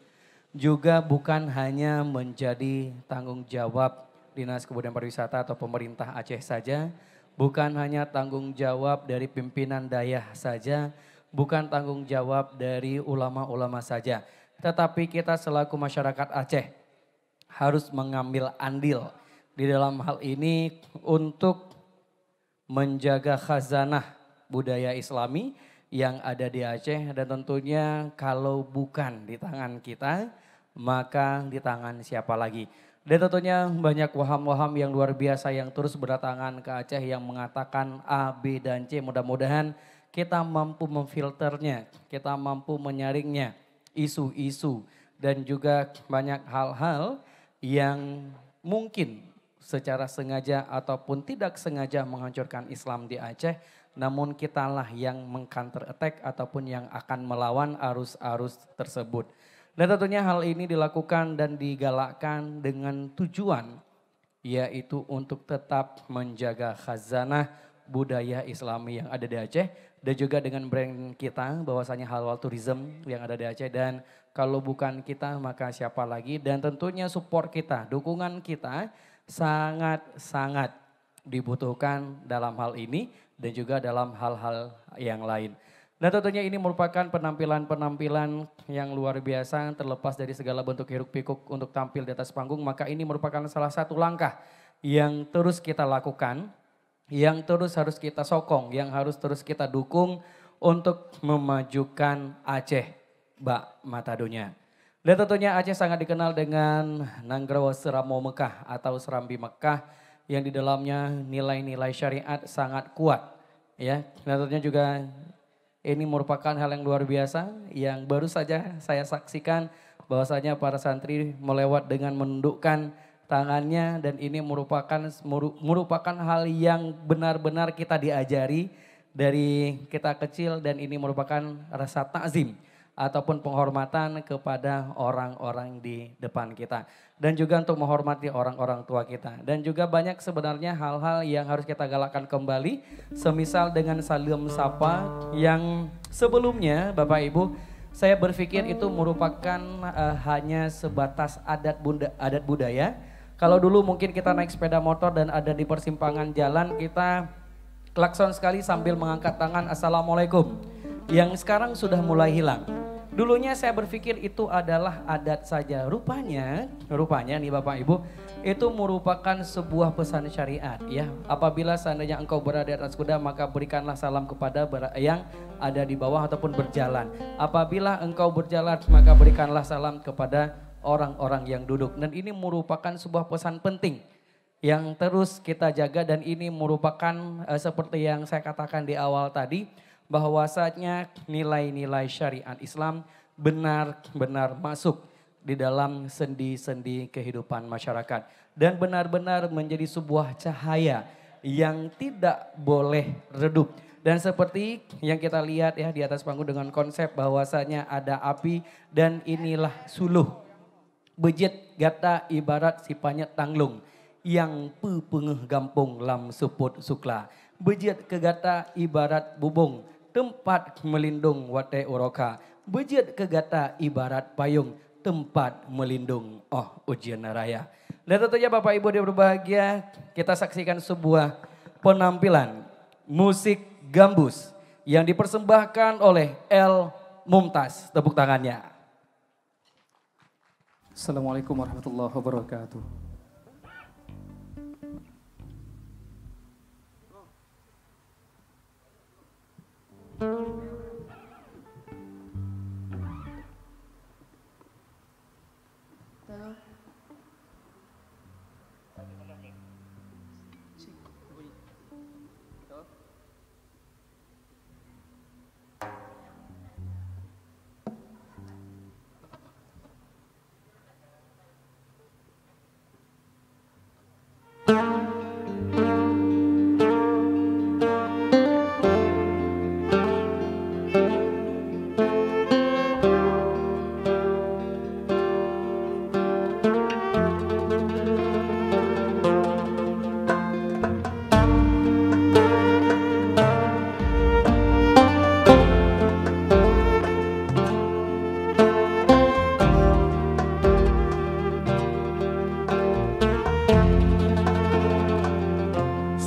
juga bukan hanya menjadi tanggung jawab Dinas Kebudayaan Pariwisata atau pemerintah Aceh saja, bukan hanya tanggung jawab dari pimpinan dayah saja, bukan tanggung jawab dari ulama-ulama saja, tetapi kita selaku masyarakat Aceh harus mengambil andil di dalam hal ini untuk menjaga khazanah budaya Islami yang ada di Aceh, dan tentunya kalau bukan di tangan kita, maka di tangan siapa lagi? Dan tentunya banyak waham-waham yang luar biasa yang terus berdatangan ke Aceh yang mengatakan A, B, dan C. Mudah-mudahan kita mampu memfilternya, kita mampu menyaringnya, isu-isu, dan juga banyak hal-hal yang mungkin secara sengaja ataupun tidak sengaja menghancurkan Islam di Aceh, namun kitalah yang meng-counter attack ataupun yang akan melawan arus-arus tersebut. Dan tentunya hal ini dilakukan dan digalakkan dengan tujuan, yaitu untuk tetap menjaga khazanah budaya Islami yang ada di Aceh, dan juga dengan brand kita bahwasanya halal tourism yang ada di Aceh, dan kalau bukan kita maka siapa lagi, dan tentunya support kita, dukungan kita sangat-sangat dibutuhkan dalam hal ini dan juga dalam hal-hal yang lain. Dan tentunya ini merupakan penampilan-penampilan yang luar biasa, terlepas dari segala bentuk hiruk pikuk untuk tampil di atas panggung, maka ini merupakan salah satu langkah yang terus kita lakukan, yang terus harus kita sokong, yang harus terus kita dukung untuk memajukan Aceh bak mata dunia. Dan tentunya Aceh sangat dikenal dengan nanggroe Seuramoe Meukah atau Serambi Mekkah, yang di dalamnya nilai-nilai syariat sangat kuat, ya. Dan tentunya juga ini merupakan hal yang luar biasa yang baru saja saya saksikan, bahwasanya para santri melewat dengan menundukkan tangannya, dan ini merupakan meru-, merupakan hal yang benar-benar kita diajari dari kita kecil, dan ini merupakan rasa takzim ataupun penghormatan kepada orang-orang di depan kita, dan juga untuk menghormati orang-orang tua kita. Dan juga banyak sebenarnya hal-hal yang harus kita galakkan kembali, semisal dengan saleuem sapa yang sebelumnya, Bapak Ibu, saya berpikir itu merupakan, eh, hanya sebatas adat bunda-, adat budaya. Kalau dulu mungkin kita naik sepeda motor dan ada di persimpangan jalan, kita klakson sekali sambil mengangkat tangan, "Assalamualaikum." Yang sekarang sudah mulai hilang. Dulunya saya berpikir itu adalah adat saja. Rupanya, rupanya nih Bapak Ibu, itu merupakan sebuah pesan syariat, ya. Apabila seandainya engkau berada di atas kuda, maka berikanlah salam kepada ber-, yang ada di bawah ataupun berjalan. Apabila engkau berjalan, maka berikanlah salam kepada orang-orang yang duduk. Dan ini merupakan sebuah pesan penting yang terus kita jaga, dan ini merupakan, eh, seperti yang saya katakan di awal tadi, bahwasanya nilai-nilai syariat Islam benar-benar masuk di dalam sendi-sendi kehidupan masyarakat dan benar-benar menjadi sebuah cahaya yang tidak boleh redup. Dan seperti yang kita lihat, ya, di atas panggung dengan konsep bahwasanya ada api dan inilah suluh. Beujeuet gata ibarat sipanyet tanglong nyang peupeungeuh gampông lam seupôt sukla. Beujeuet keu gata ibarat bubông teumpat meulindong watée uroe kha. Beujeuet keu gata ibarat payông teumpat meulindong óh ujeuen raya. Dan tentunya Bapak Ibu yang berbahagia, kita saksikan sebuah penampilan musik gambus yang dipersembahkan oleh L Mumtaz. Tepuk tangannya. Assalamualaikum warahmatullahi wabarakatuh.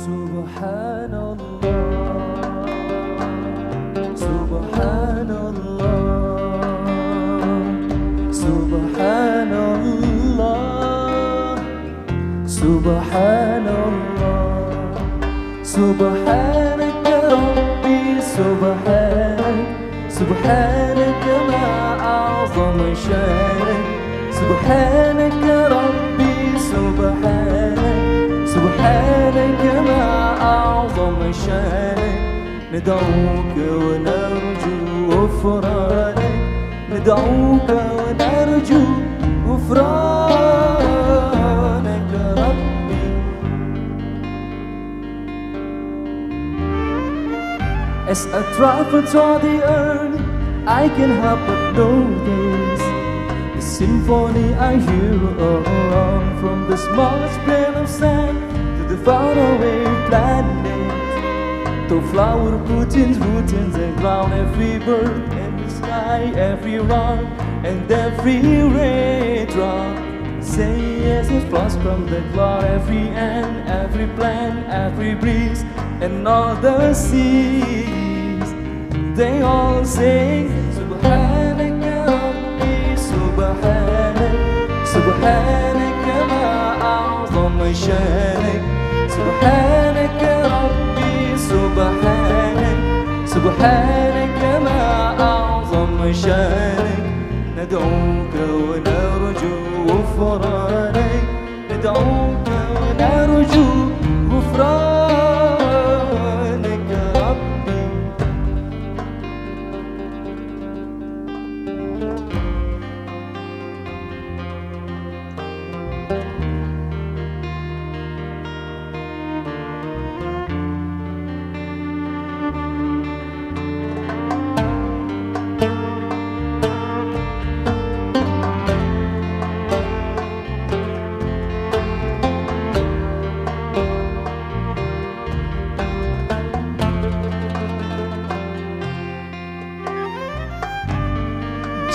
Subhanallah, subhanallah, subhanallah, subhanallah. سبحانك ربي، سبحانك، سبحانك ما أعظم شانك. سبحانك ربي، سبحانك، سبحانك ما أعظم شانك. ندعوك ونرجو غفرانك، ندعوك ونرجو غفرانك ربي. As I travel through the earth, I can help but notice the symphony I hear around, from the smallest grain of sand to the faraway planet, to flower putting roots in the ground, every bird in the sky, every rock and every raindrop. Say yes, it flows from the cloud, every ant, every plant, every breeze, and all the seas. They all sing, سبحانك ربي، سبحانك، سبحانك ما أعظم شانك. سبحانك ربي، سبحانك، سبحانك ما أعظم شانك. ندعوك ونرجو غفرانك، ندعوك ونرجو غفرانك ربي.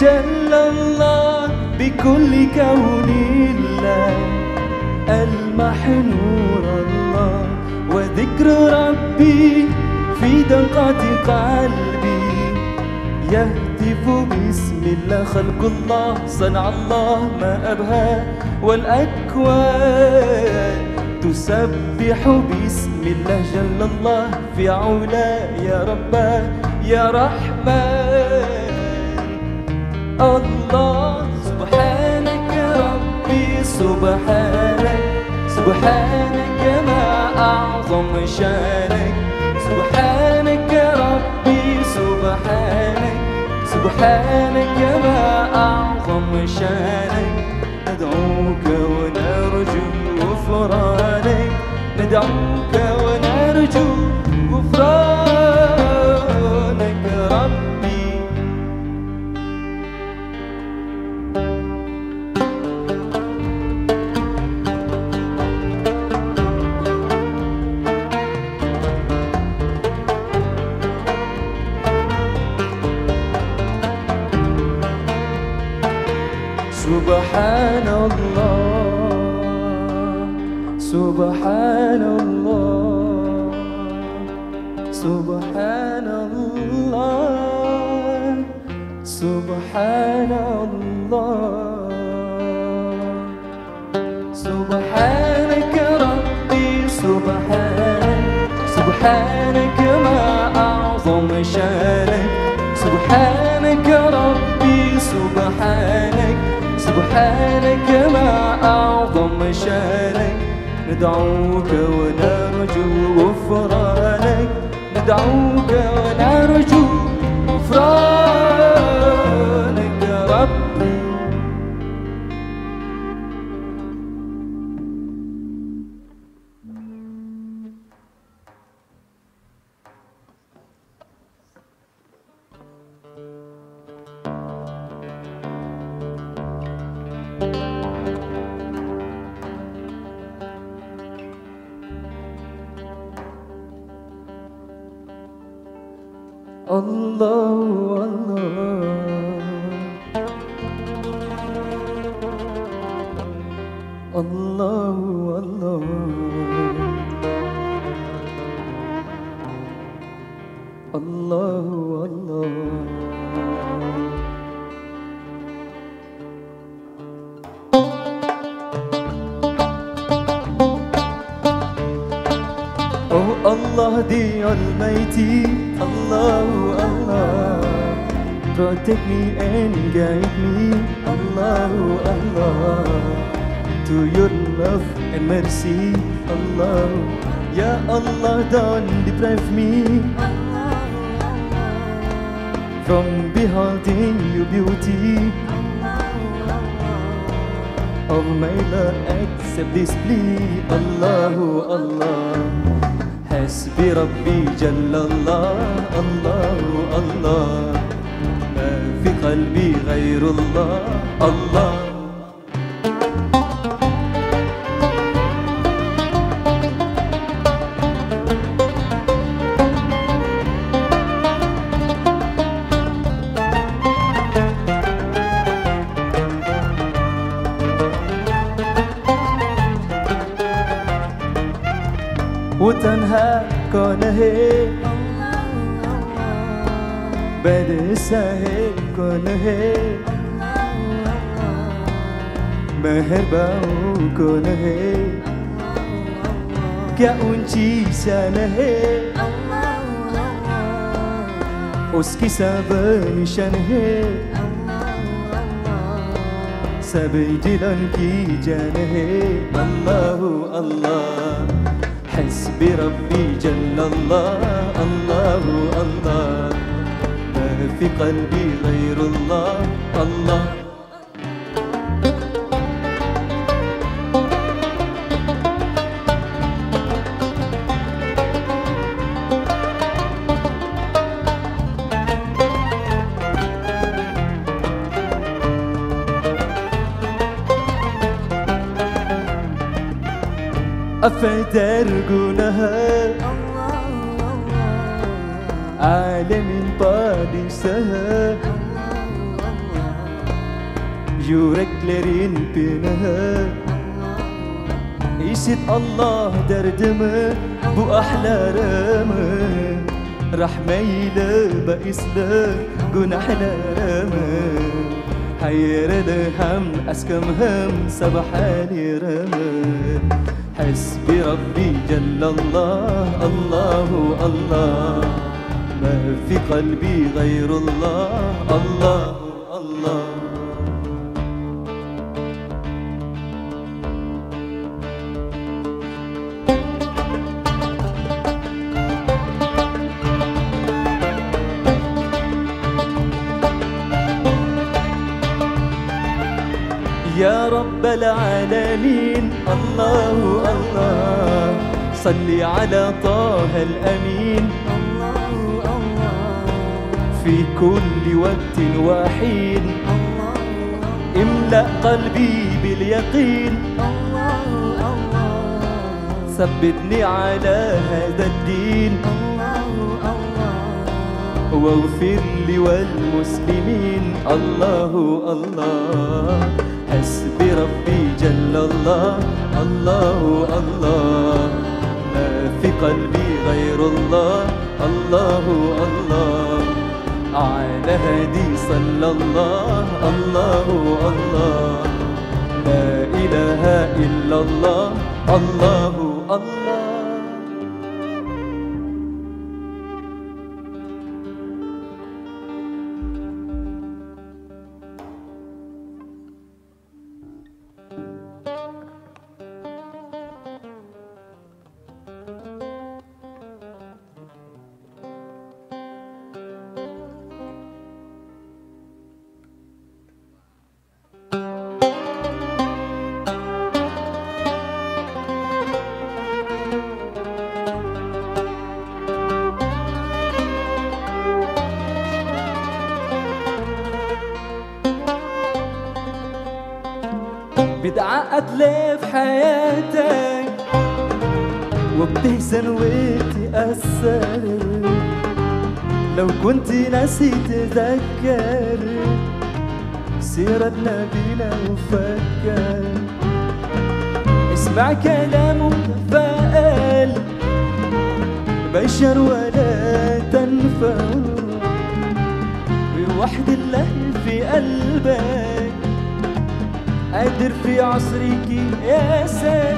جل الله بكل كون الله، ألمح نور الله، وذكر ربي في دقات قلبي، يهتف بسم الله. خلق الله، صنع الله ما أبهى، والأكوان تسبح بسم الله. جل الله في علا، يا رباه، يا رحمن الله. سبحانك ربي، سبحانك، سبحانك ما أعظم شانك. سبحانك ربي، سبحانك، سبحانك ما أعظم شانك. ندعوك ونرجو غفرانك، ندعوك ونرجو غفرانك ربي. سبحان الله، سبحان الله، سبحان الله، سبحان الله. سبحانك ربي، سبحانك، سبحانك ما أعظم شانك. سبحانك ربي، سبحانك، سبحانك ما أعظم شانك. ندعوك ونرجو غفرانك، ندعوك ونرجو غفرانك ربي. الله، الله. Allahu Allah. Allahu Allah. Oh Allah the Almighty, Allahu Allah, protect me and guide me, Allahu Allah, to your love and mercy, Allah. Ya Allah, don't deprive me from beholding your beauty. Oh my Lord, accept this plea. Allahu Allah. Hasbi Rabbi Jallallah. Allahu Allah. Ma fi qalbi ghairullah. Allah. Utan ha kona he, bade sahe kona he. Meher bau kona he, kya unci sana he. Uski sabe nishan he, sabe jilon ki jana he. Allahu Allah. Hasbi Rabbi Jallallah. Allahu Allah. Ma fi qalbi ghairullah. Allah. Afai terguna he, alemin padisa he, yurek lerin pina he, isit Allah derdeme buah lareme. Rahmai le bak Islam gunah lama. Hai rele ham askam ham sabahani rama. Hasbi Rabbi Jallallah, Allahu Allah. Ma fi qalbi ghairullah, Allahu Allah. Ya Rabbal Alamin, Allahu Allah, salli ala Tahal Amin, Allahu Allah, fi kulli waqtin wa hin, Allahu Allah, imla qalbi bil yaqin, Allahu Allah. Tsabbitni ala hadzad din. Allahu Allah. Waghfir li wal muslimin. Allahu Allah. Hasbi Rabbi Jallallah. Allahu Allah. Ma fi qalbi ghairullah. Allahu Allah. Ala hadi sallallah. Allahu Allah. La ilaha illallah. Allahu Allah. Bid'ah adlef hayateng, wabteh sanweti asar. Lau kunti nasi tazakar, sirat Nabi la ufakkar. فكلام فأل بشر ولا تنفع بوحد الله في قلبك أدر في عصرك يا سر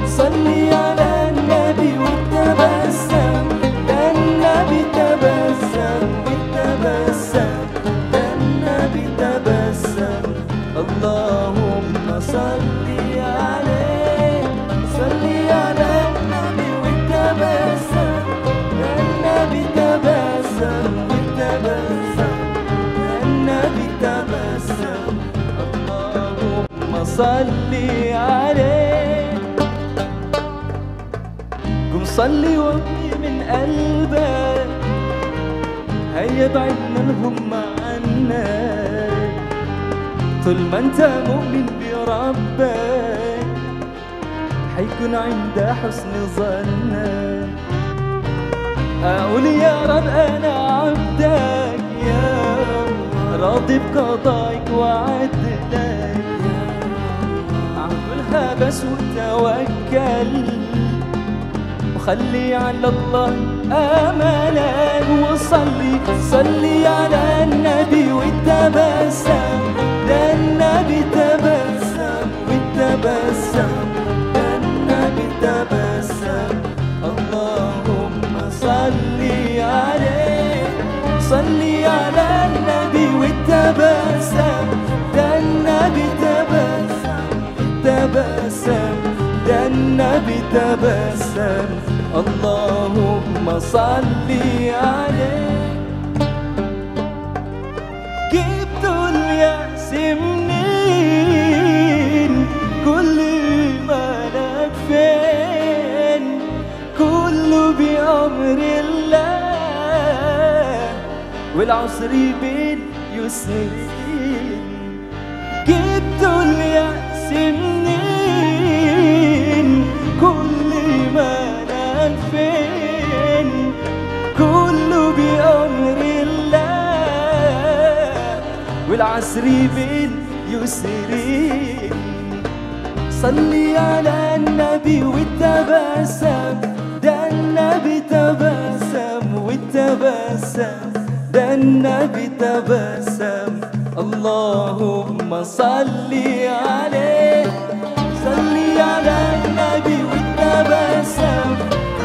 صلي على النبي وتبسم النبي تبسم وتبسم النبي تبسم اللهم صل عليه صل على النبي وتبسم النبي تبسم وتبسم النبي تبسم اللهم صل عليه قم صلي وابكي من قلبك هيا بعدنا الهم عنا طول ما انت مؤمن بربك حيكون عند حسن ظنك أقول يا رب أنا عبدك يا راضي بقضائك وعدلك أعبدها بس وتوكل وخلي على الله آمالك وصلي صلي على النبي وتبسم ده النبي تبسم وتبسم ده النبي تبسم اللهم صل عليه صل على النبي وتبسم ده النبي تبسم تبسم ده النبي تبسم اللهم صل عليه جبت اليأس منين كل ما لك فين كله بأمر الله والعسر باليسر جبت اليأس منين كل ما أنا فين كله بأمر الله والعسر باليسر صلي على النبي وتبسم ده النبي تبسم وتبسم ده النبي تبسم اللهم صل عليه صل على النبي وتبسم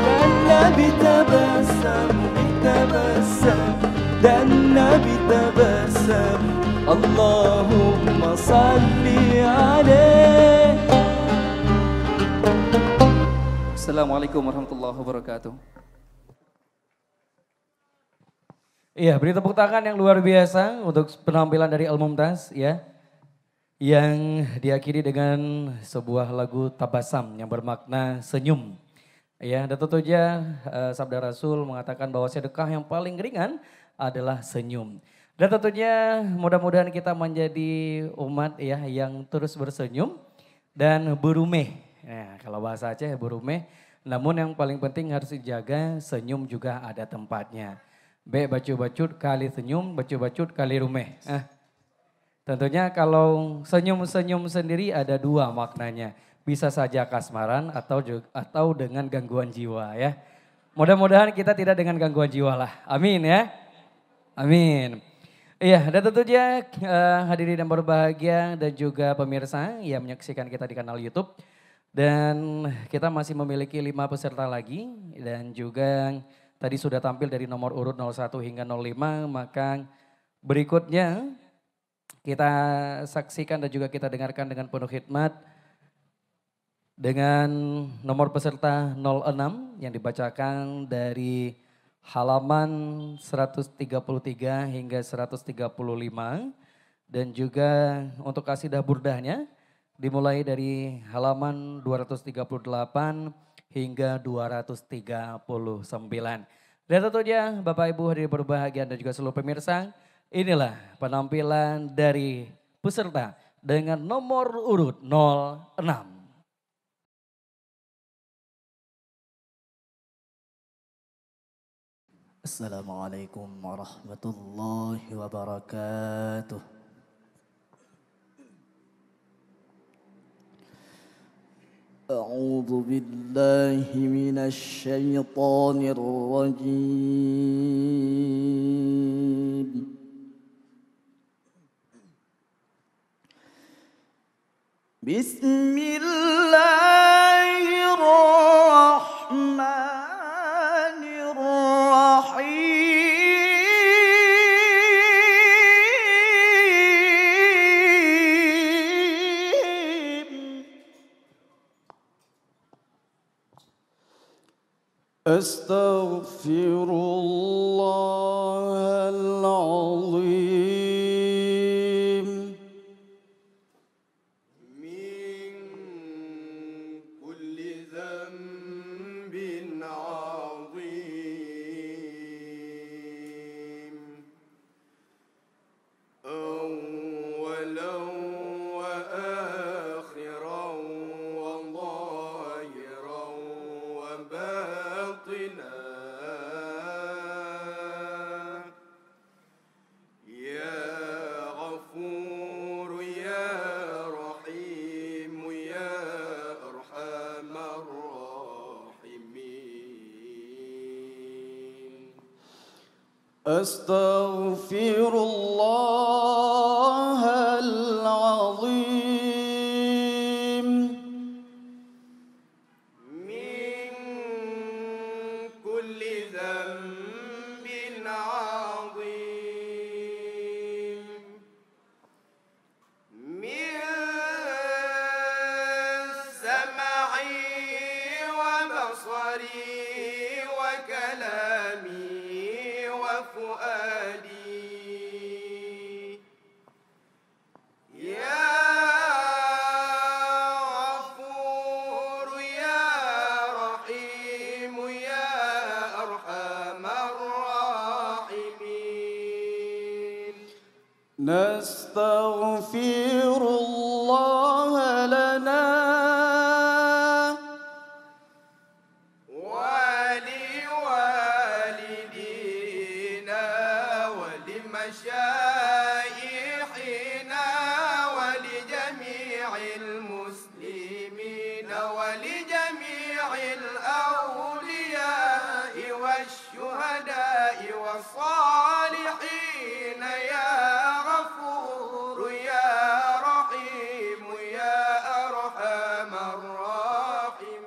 ده النبي تبسم وتبسم ده النبي تبسم اللهم صل عليه السلام عليكم ورحمة الله وبركاته. Iya, beri tepuk tangan yang luar biasa untuk penampilan dari Al Mumtaz, ya, yang diakhiri dengan sebuah lagu Tabasam yang bermakna senyum. Ya, dan tentunya, eh, sabda Rasul mengatakan bahwa sedekah yang paling ringan adalah senyum. Dan tentunya mudah-mudahan kita menjadi umat, ya, yang terus bersenyum dan berumeh. Ya, kalau bahasa Aceh berumeh, namun yang paling penting harus dijaga senyum juga ada tempatnya. Baik bacut-bacut kali senyum, bacut-bacut kali rumeh. Ah. Tentunya kalau senyum-senyum sendiri ada dua maknanya. Bisa saja kasmaran atau ju- atau dengan gangguan jiwa ya. Mudah-mudahan kita tidak dengan gangguan jiwa lah. Amin ya. Amin. Iya, dan tentunya eh, hadirin yang berbahagia dan juga pemirsa yang menyaksikan kita di kanal YouTube. Dan kita masih memiliki lima peserta lagi dan juga tadi sudah tampil dari nomor urut nol satu hingga nol lima, maka berikutnya kita saksikan dan juga kita dengarkan dengan penuh khidmat dengan nomor peserta nol enam yang dibacakan dari halaman seratus tiga puluh tiga hingga seratus tiga puluh lima dan juga untuk kasidah burdahnya dimulai dari halaman dua ratus tiga puluh delapan hingga dua ratus tiga puluh sembilan. Dan tentunya Bapak Ibu hadirin berbahagia dan juga seluruh pemirsa, inilah penampilan dari peserta dengan nomor urut nol enam. Assalamualaikum warahmatullahi wabarakatuh. أعوذ بالله من الشيطان الرجيم. بسم الله الرحمن الرحيم. أستغفر الله العظيم من كل ذنب عظيم. أولا وآخرا وظاهرا وباطنا. يا غفور يا رحيم يا أرحم الراحمين. أستغفر الله العظيم من كل ذنب عظيم. من سمعي وبصري وكلامي وفؤادي. يا غفور يا رحيم يا أرحم الراحمين. نستغفر الله لنا ولوالدينا ولمشايخنا ولجميع المسلمين ولجميع الأولياء والشهداء والصالحين يا غفور يا رحيم يا أرحم الراحمين.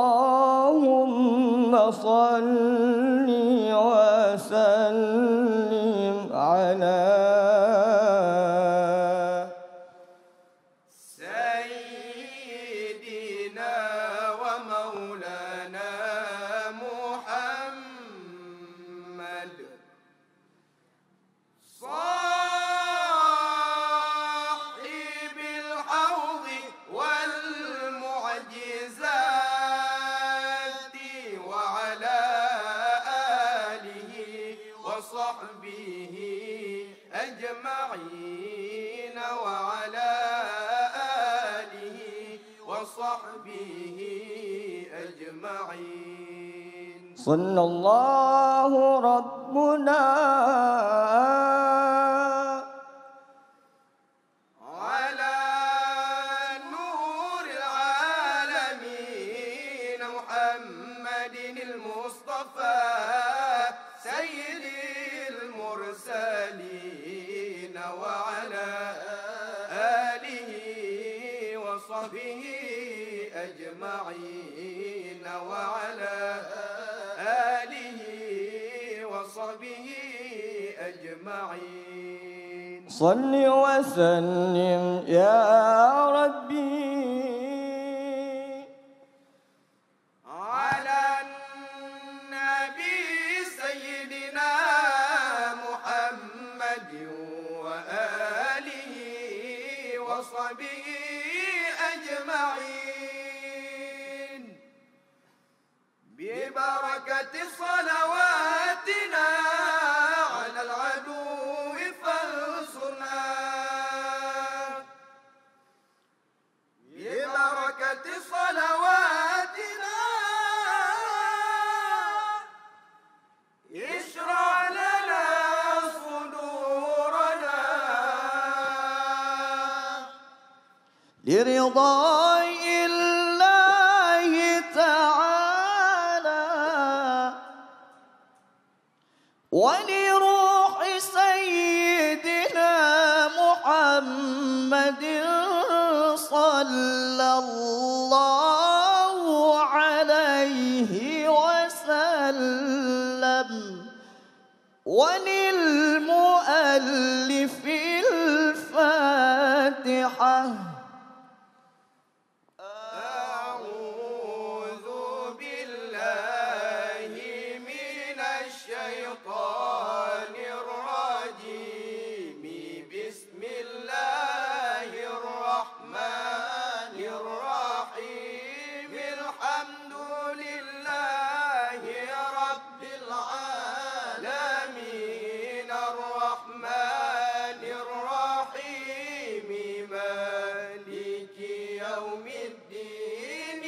اللهم صل وسلم على سيدنا ومولانا محمد صاحب الحوض والمعجزات وعلى آله وصحبه أجمعين وعلى آله وصحبه أجمعين. صلى الله ربنا على نور العالمين محمد المصطفى سيد المرسلين وعلى آله وصحبه أجمعين وعلى آله وصحبه أجمعين. صل وسلم يا ربي على النبي سيدنا محمد وآله وصحبه أجمعين. ببركة صلواتنا على العدو فانصرنا. ببركة صلواتنا اشرح لنا صدورنا. لرضاء الله تعالى ولروح سيدنا محمد صلى الله عليه وسلم. وللمؤلف الفاتحة. أعوذ بالله من الشيطان الرجيم. بسم الله الرحمن الرحيم. الحمد لله رب العالمين. الرحمن الرحيم. مالك يوم الدين.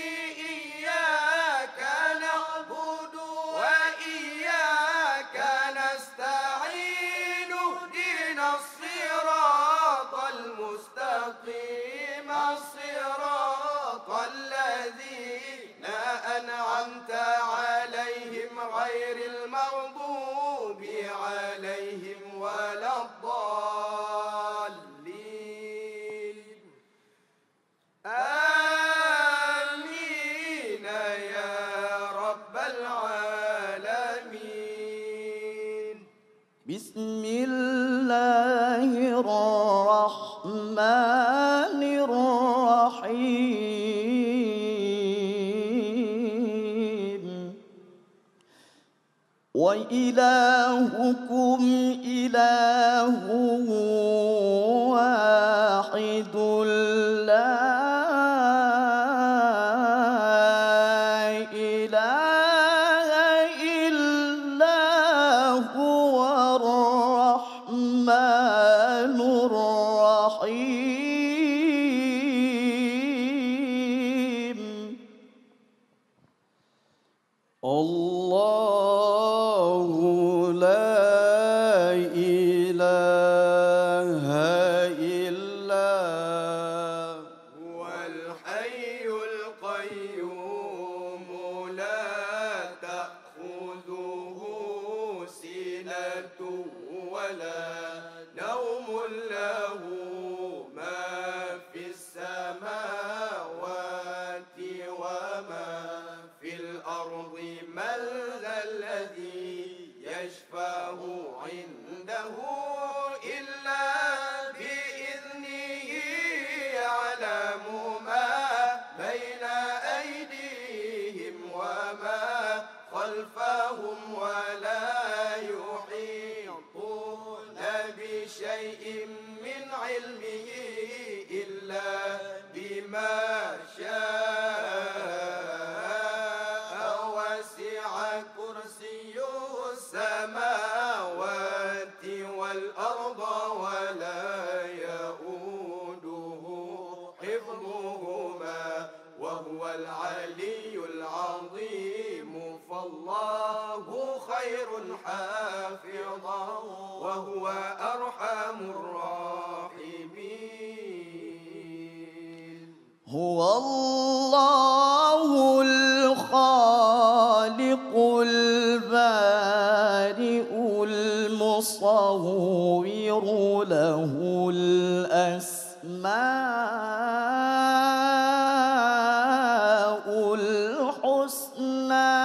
إياك نعبد وإياك نستعين. اهدنا الصراط المستقيم. صراط الذين أنعمت عليهم غير المغضوب عليهم ولا الضالين. آمين يا رب العالمين. بسم الله الرحمن الرحيم. وإلهكم إله واحد لا إله إلا هو الرحمن الرحيم. الله لا إله إلا هو الحي القيوم. لا تأخذه سنة ولا نوم. له ما في السماوات وما في الأرض. من ذا الذي يشفع عنده إلا بإذنه. يعلم ما بين أيديهم وما خلفهم ولا يحيطون بشيء من علمه إلا بما شاء. وسع كرسيه السماوات والأرض ولا يئوده حفظهما وهو العلي العظيم. فالله خير حافظا وهو أرحم الراحمين. هو الله الخالق البارئ المصور، له الأسماء الحسنى.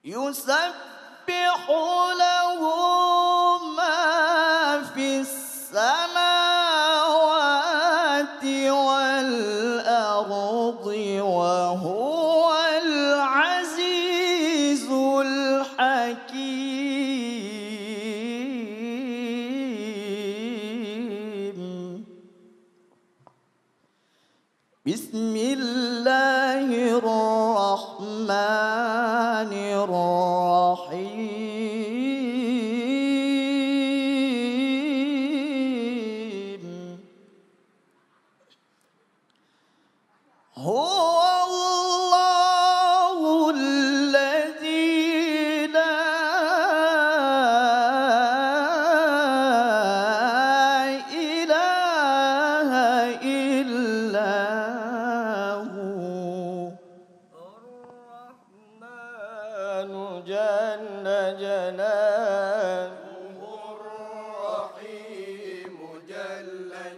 يسبح له ما في السماوات والأرض وهو العزيز الحكيم. بسم الله الرحمن الرحيم. هو الله الذي لا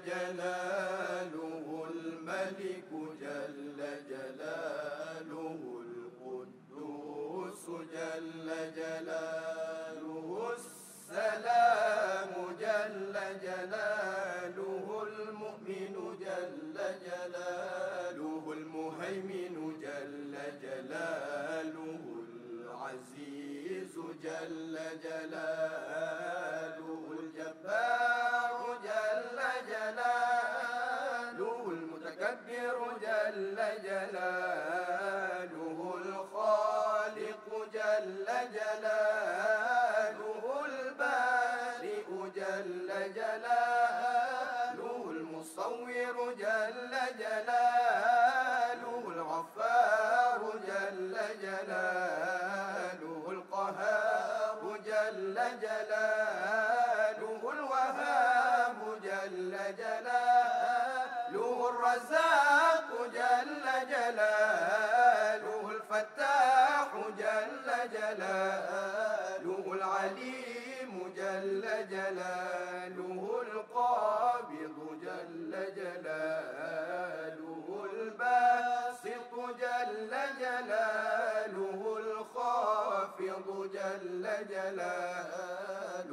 جلاله، الملك جل جلاله، القدوس جل جلاله، السلام جل جلاله، المؤمن جل جلاله، المهيمن جل جلاله، العزيز جل جلاله، الجبار جل جلاله، المتكبر جل جلاله، الخالق جل جلاله، البارئ جل جلاله، المصور جل جلاله، الغفار جل جلاله، القهار جل جلاله، الوهاب جل جلاله، الرزاق جل جلاله، الفتاح جل جلاله، العليم جل جلاله، القابض جل جلاله، الباسط جل جلاله، الخافض جل جلاله،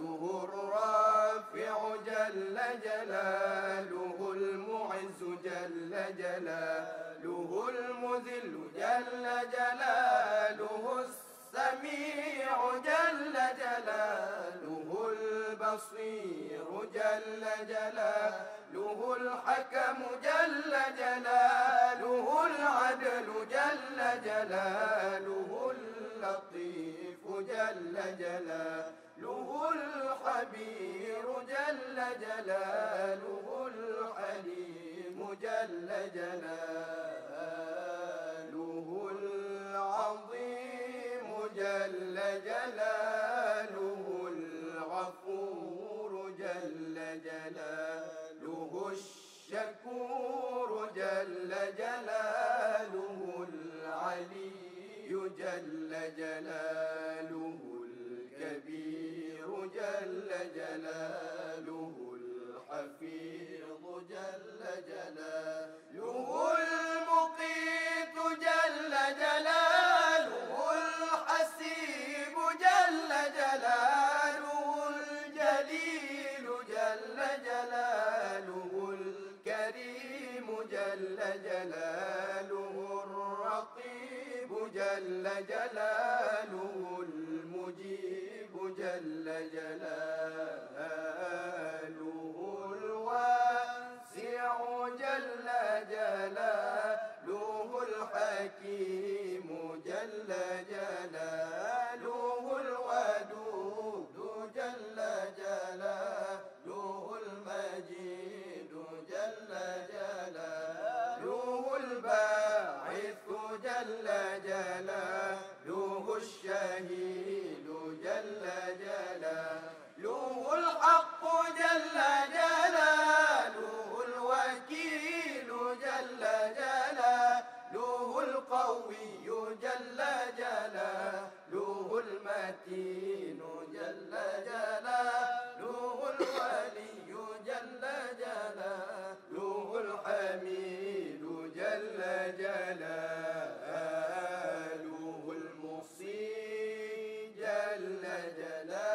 الرافع جل جلاله، المعز جل جلاله، المذل جل جلاله، السميع جل جلاله، البصير جل جلاله، الحكم جل جلاله، العدل جل جلاله، اللطيف جل جلاله، الخبير جل جلاله، الحليم جل جلاله، العظيم جل جلاله، الغفور جل جلاله، الشكور جل جلاله، العلي جل جلاله، الكبير جل جلاله، الحفيظ جل جلاله، المقيت جل جلاله، الحسيب جل جلاله، الجليل جل جلاله، الكريم جل جلاله، الرقيب جل جلاله، المجيب جل جلاله، الواسع جل جلاله، الحكيم جل جلاله، الودود جل جلاله، المجيد جل جلاله، الباعث جل جلاله، الشهيد جل جلاله، الحق جل جلاله، الوكيل جل جلاله، القوي جل جلاله، المتين جل جلاله، الولي جل جلاله، الحميد جل جلاله، المحصي جل جلاله،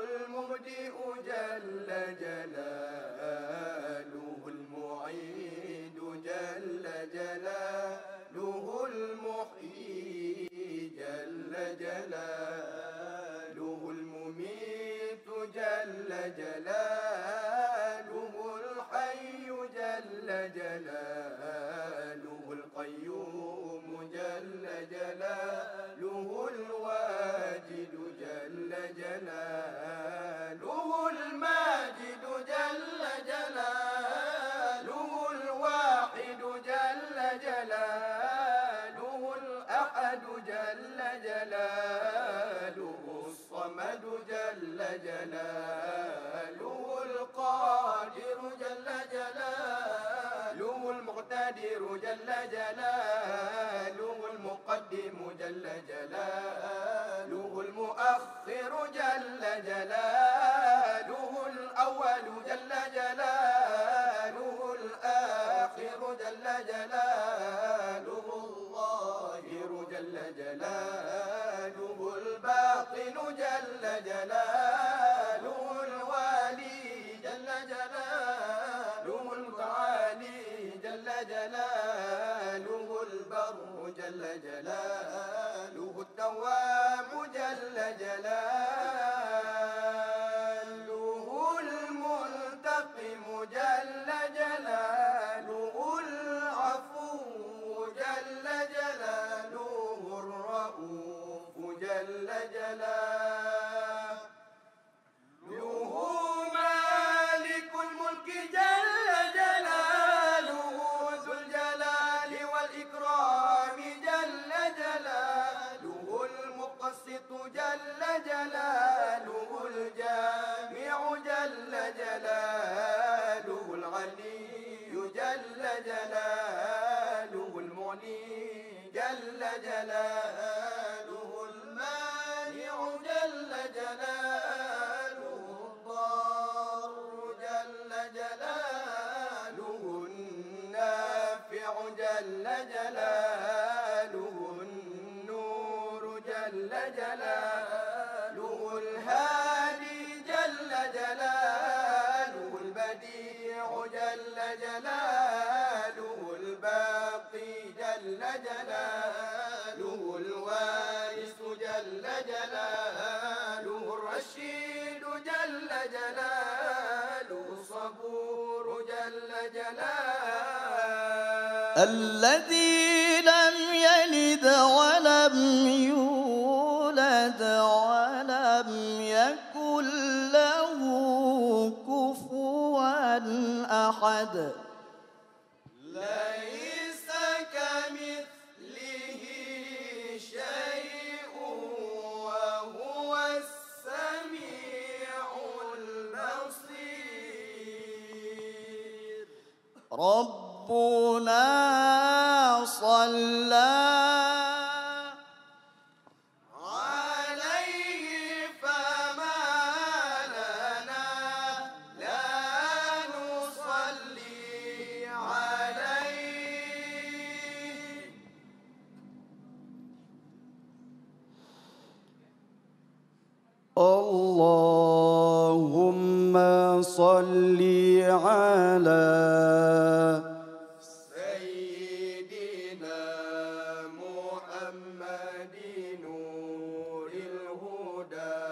المبدئ جل جلاله، المعيد جل جلاله، المحيي جل جلاله، المميت جل جلاله، الحي جل جلاله، القيوم جل جلاله، الواجد جل جلاله، الماجد جل جلاله، الواحد جل جلاله، الأحد جل جلاله، الصمد جل جلاله، القادر جل جلاله، المقتدر جل جلاله، المقدم جل جلاله، المؤخر جل جلاله، الأول جل جلاله البر جل جلاله التواب جل جلاله المنتقم جل جلاله العفو جل جلاله الرؤوف جل جلاله له مالك الملك جل جلاله ذو الجلال والإكرام جل جلاله المقسط جل جلاله الجامع جل جلاله العلي جل جلاله المعلي جل جلاله المانع جل جلاله الضار جل جلاله النافع جل جلاله النور جل جلاله الهادي جل جلاله البديع جل جلاله الباقي جل جلاله الوارث جل جلاله الرشيد جل جلاله الصبور جل جلاله الذي لم يلد ولم يولد ولم يكن له كفوا أحد. ليس كمثله شيء وهو السميع البصير. ربنا صلى عليه فما لنا لا نصلي عليه. اللهم صل على سيدنا محمد نور الهدى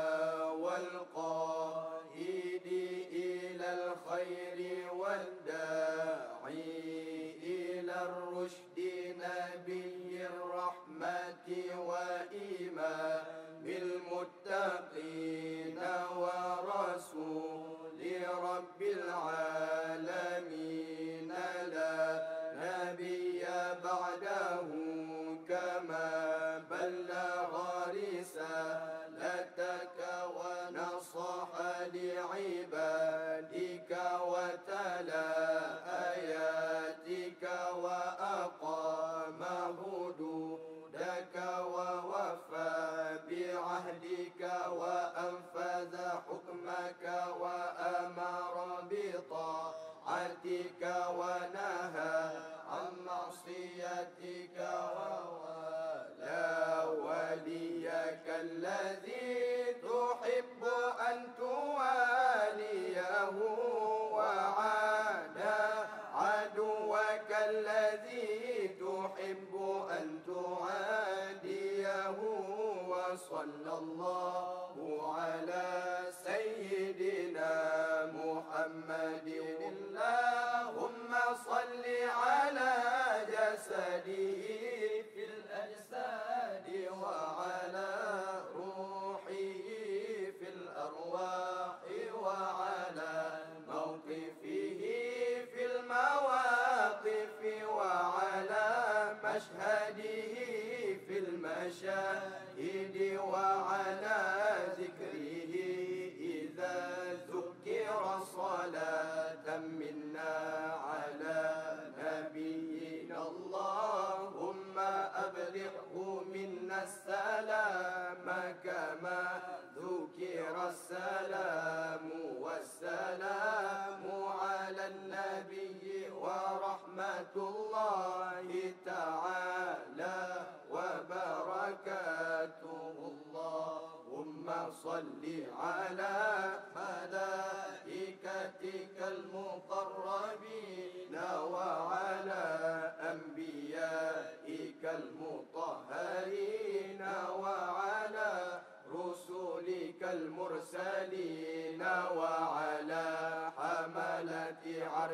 والقائد إلى الخير والداعي إلى الرشد نبي الرحمة وإمام المتقين ورسول رب العالمين. لا نبي بعده كما بلغ رسالتك ونصح لعبادك وتلا آياتك وأقام حدودك ووفى بعهدك وأنفذ حكمك وأمر بطاعتك ونهى عن معصيتك ووالى وليك الذي تحب أن تواليه وعادى عدوك الذي تحب أن تعاديه. وصلى الله على سيدنا محمد. اللهم صل على جسده في الأجساد وعلى روحه في الأرواح وعلى موقفه في المواقف وعلى مشهده في المشاهد وعلى ذكره إذا ذكر صلاة منا على نبينا. اللهم أبلغه منا السلام كما ذكر السلام والسلام على النبي ورحمة الله تعالى وبركاته. اللهم صل على ملائكتك المقربين وعلى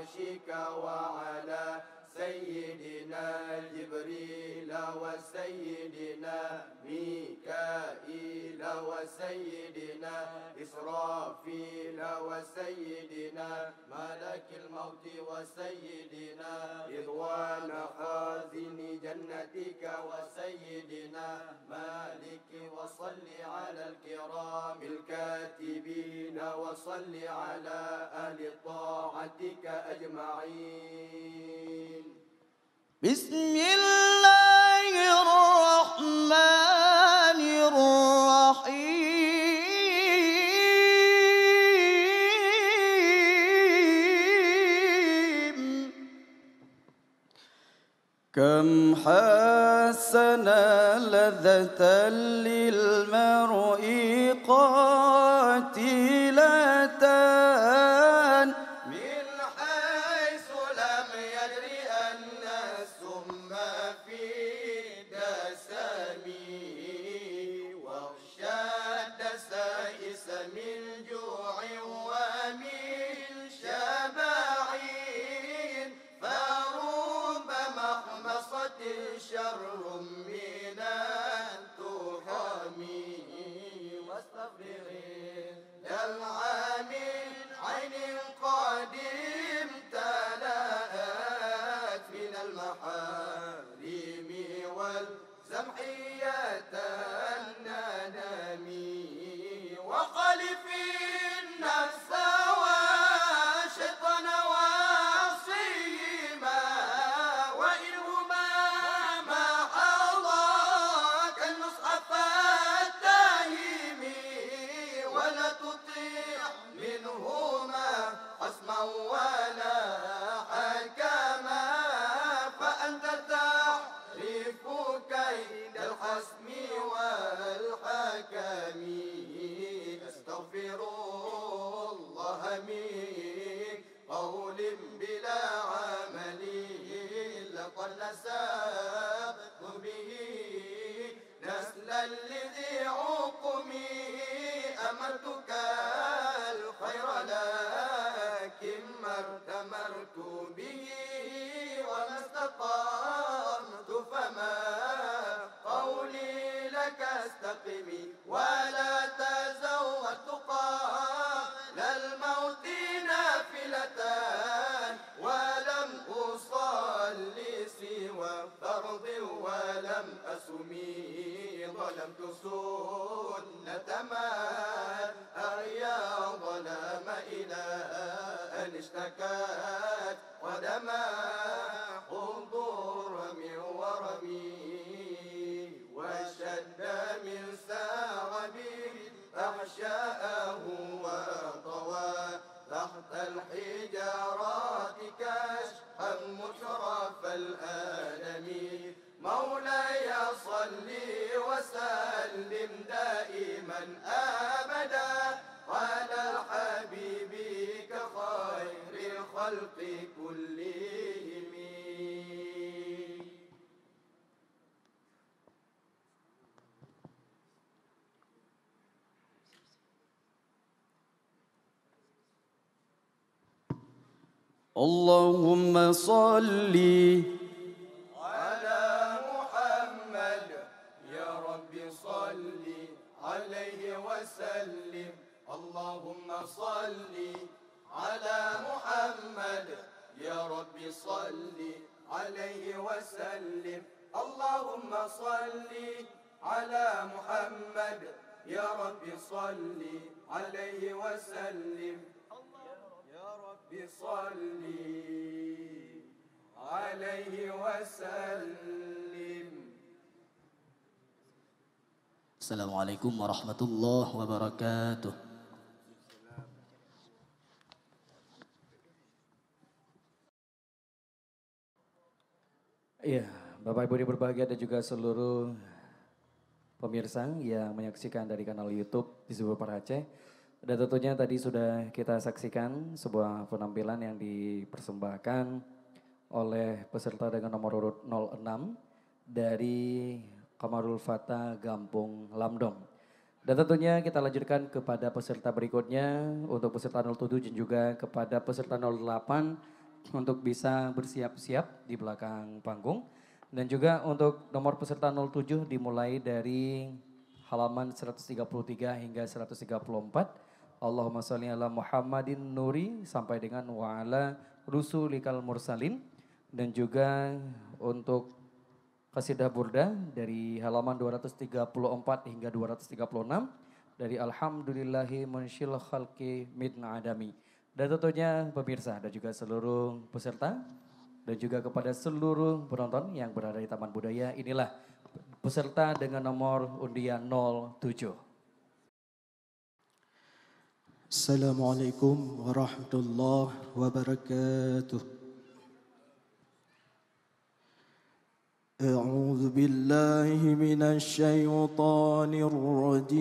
عرشك وعلى سيدنا جبريل وسيدنا ميكائيل وسيدنا إسرافيل وسيدنا ملك الموت وسيدنا رضوان خازن جنتك وسيدنا مالك، وصل على الكرام الكاتبين، وصل على أهل طاعتك أجمعين. بسم الله الرحمن الرحيم. كم حسن لذة للمرء قاتلتان من حيث لم يدر أن السم في دسمه، واغشى الدسائس من جوع ومن شبع، فرب مخمصة شر من التخم، واستفرغ دلعا من عين قد امتلأت من المحارم والزمحيات الندم، وخالف النفس والشيطان وعصيهما، وإن هما ما حظاك النصح فاتهم، ولا تطع منهما خصما ولا حكما، فأنت تعرف كيد الخصم والحكم. أستغفر الله من قول بلا عمل، لقد نسبت به نسلا لذي عقم. أمرتك الخير لكن ما ائتمرت به، وما استقمت فما قولي لك استقم، ولا تزودت قبل الموت نافلة، ولم أصل سوى فرض ولم أصم، ظلمت سنة من أحيا ظلام إلى أن اشتكت قدماه ضرا من ورم، وشد من ثغب أحشاءه وطوى تحت الحجارات كشحا مترف الألم. مولاي صل وسلم دائما أبدا على الحبيب خير الخلق كلهم. اللهم صل على محمد، يا رب صل عليه وسلم. اللهم صل على محمد، يا رب صل عليه وسلم. اللهم صل على محمد، يا رب صل عليه وسلم. يا رب صل عليه وسلم. Assalamualaikum warahmatullahi wabarakatuh. Iya, Bapak Ibu yang berbahagia dan juga seluruh pemirsa yang menyaksikan dari kanal YouTube di seluruh Aceh. Dan tentunya tadi sudah kita saksikan sebuah penampilan yang dipersembahkan oleh peserta dengan nomor urut nol enam dari Kamarul Fata Gampong Lamdong. Dan tentunya kita lanjutkan kepada peserta berikutnya, untuk peserta nol tujuh dan juga kepada peserta nol delapan, untuk bisa bersiap-siap di belakang panggung. Dan juga untuk nomor peserta nol tujuh dimulai dari halaman seratus tiga puluh tiga hingga seratus tiga puluh empat. Allahumma shalli ala Muhammadin nuri sampai dengan wa ala rusulikal mursalin. Dan juga untuk Qasidah Burdah dari halaman dua ratus tiga puluh empat hingga dua ratus tiga puluh enam, dari Alhamdulillahi munsyil khalqi min adami. Dan tentunya pemirsa dan juga seluruh peserta dan juga kepada seluruh penonton yang berada di Taman Budaya, inilah peserta dengan nomor undian nol tujuh. Assalamualaikum warahmatullahi wabarakatuh. أعوذ بالله من الشيطان الرجيم.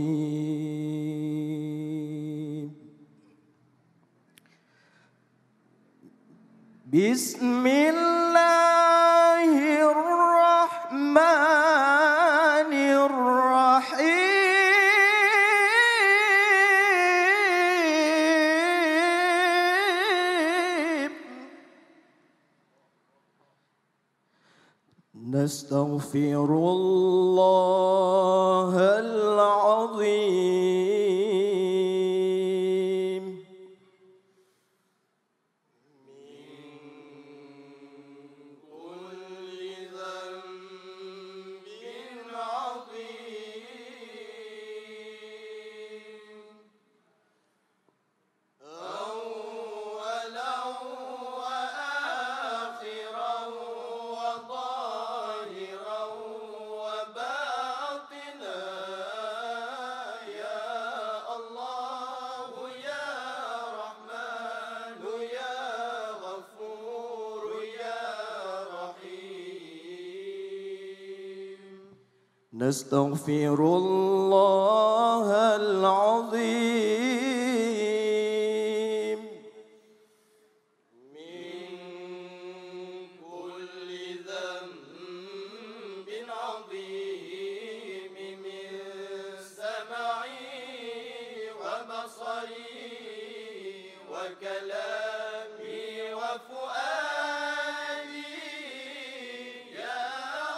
بسم الله الرحمن الرحيم. نستغفر الله العظيم. من كل ذنب عظيم. أولا وآخرا وظاهرا وباطنا، يا الله يا رحمن يا غفور يا رحيم. نستغفر الله العظيم. من كل ذنب عظيم، من سمعي وبصري وكلامي وفؤادي. يا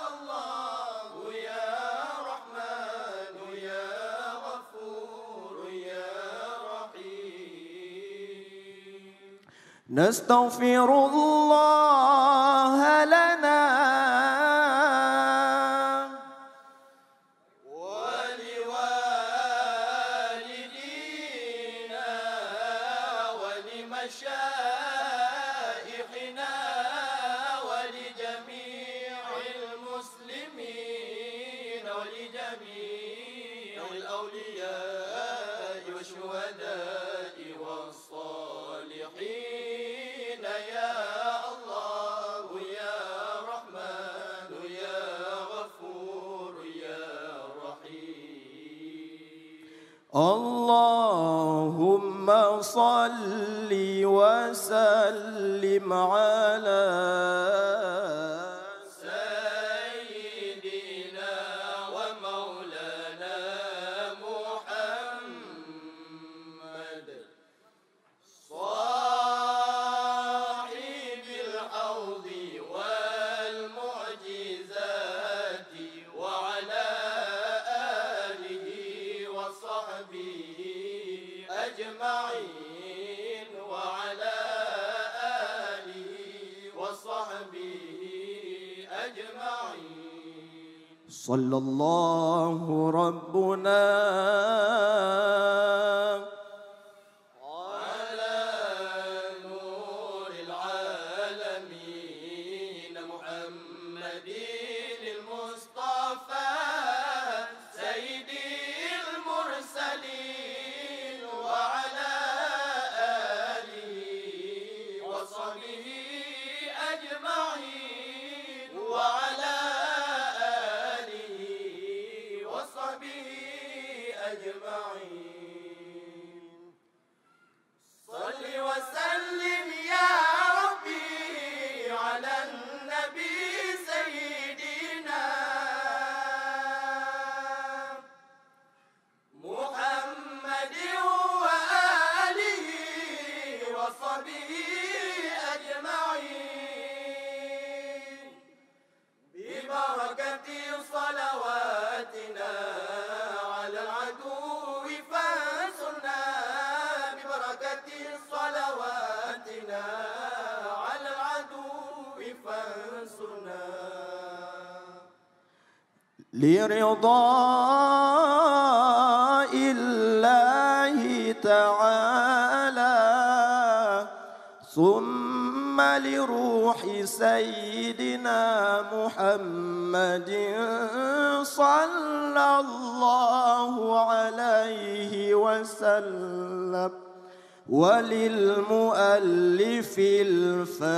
الله يا رحمن يا غفور يا رحيم. نستغفر الله لنا ولوالدينا ولمشائخنا ولجميع المسلمين ولجميع الأولياء والشهداء والصالحين. يا الله يا رحمن يا غفور يا رحيم. اللهم صل وسلم على سيدنا ومولانا محمد صاحب الحوض والمعجزات وعلى آله وصحبه أجمعين، وعلى آله وصحبه أجمعين. صلى الله ربنا على نور العالمين محمد المصطفى سيد المرسلين وعلى آله وصحبه أجمعين، وعلى آله وصحبه أجمعين. صل وسلم يا ربي على النبي سيدنا محمد وآله وصحبه أجمعين. لرضاء الله تعالى، ثم لروح سيدنا محمد صلى الله عليه وسلم، وللمؤلف الفاتحة.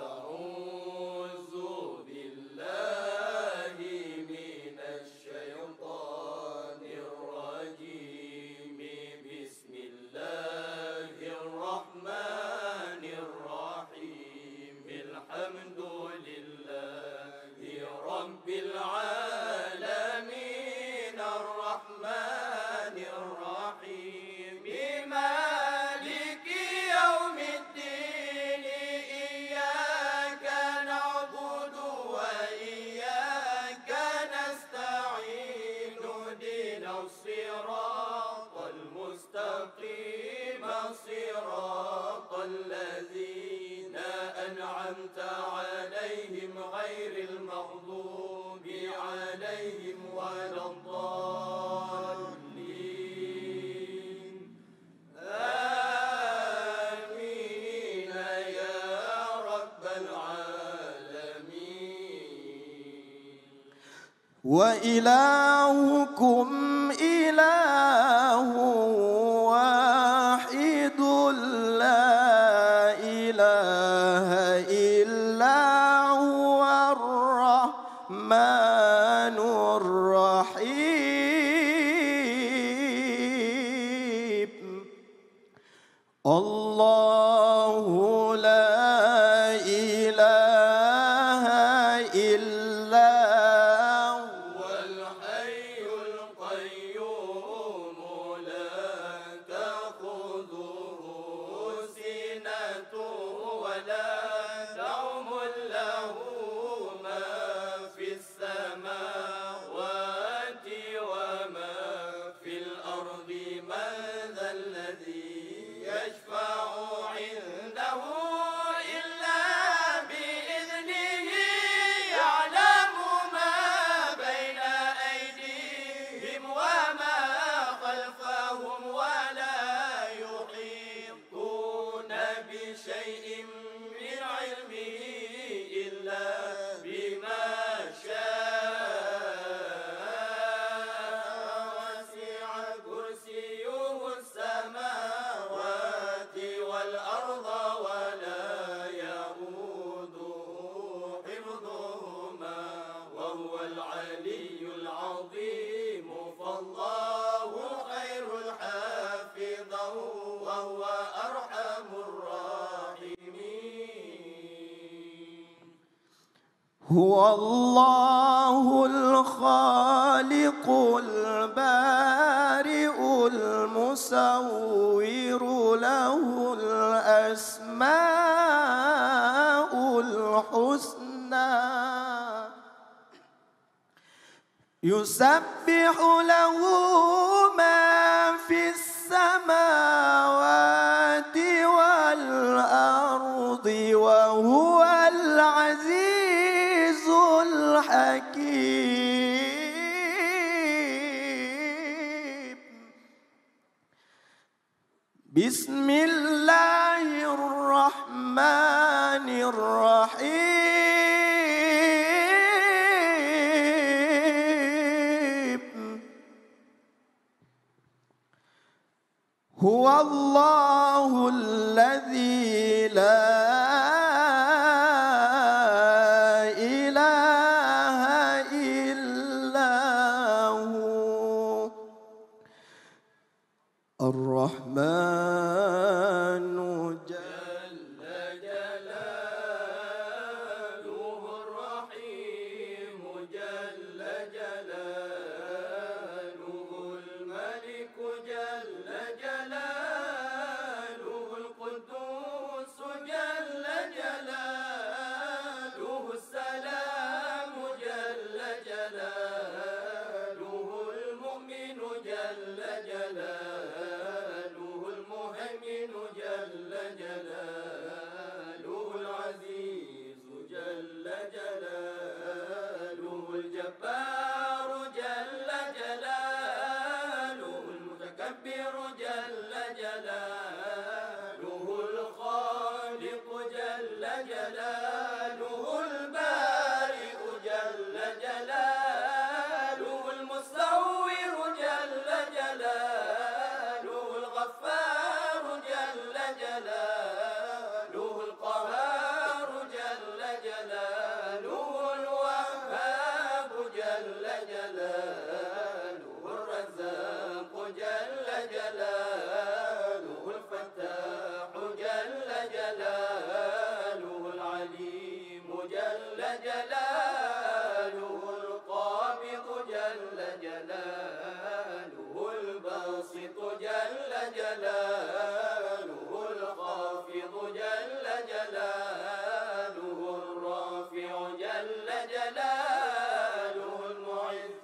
أعوذ بالله من الشيطان الرجيم. بسم الله الرحمن الرحيم. الحمد لله رب العالمين. الرحمن الرحيم. مالك يوم الدين. إياك نعبد وإياك نستعين. اهدنا الصراط المستقيم. صراط الذين أنعمت عليهم غير المغضوب عليهم ولا الضالين. آمين يا رب العالمين. وإلهكم إله واحد لا إله إلا هو الرحمن الرحيم. الله لا إله إلا هو الحي القيوم. لا تأخذه سنة ولا نوم. له ما في السماوات وما في الأرض. من ذا الذي يشفع عنده إلا بإذنه. يعلم ما بين أيديهم وما خلفهم ولا يحيطون بشيء من علمه إلا بما شاء. وسع كرسيه السماوات والأرض ولا يؤوده حفظهما وهو العلي العظيم. فالله خير حافظا وهو أرحم الراحمين. هو الله الخالق البارئ المصور، له الأسماء الحسنى. يسبح له ما في السماوات والأرض وهو العزيز الحكيم. بسم الله الرحمن الرحيم. هو الله الذي لا إله إلا هو. الرحمن جل جلاله، الرحيم جل جلاله، الملك جل جلاله، القدوس جل جلاله، القابض جل جلاله، الباسط جل جلاله، الخافض جل جلاله، الرافع جل جلاله، المعز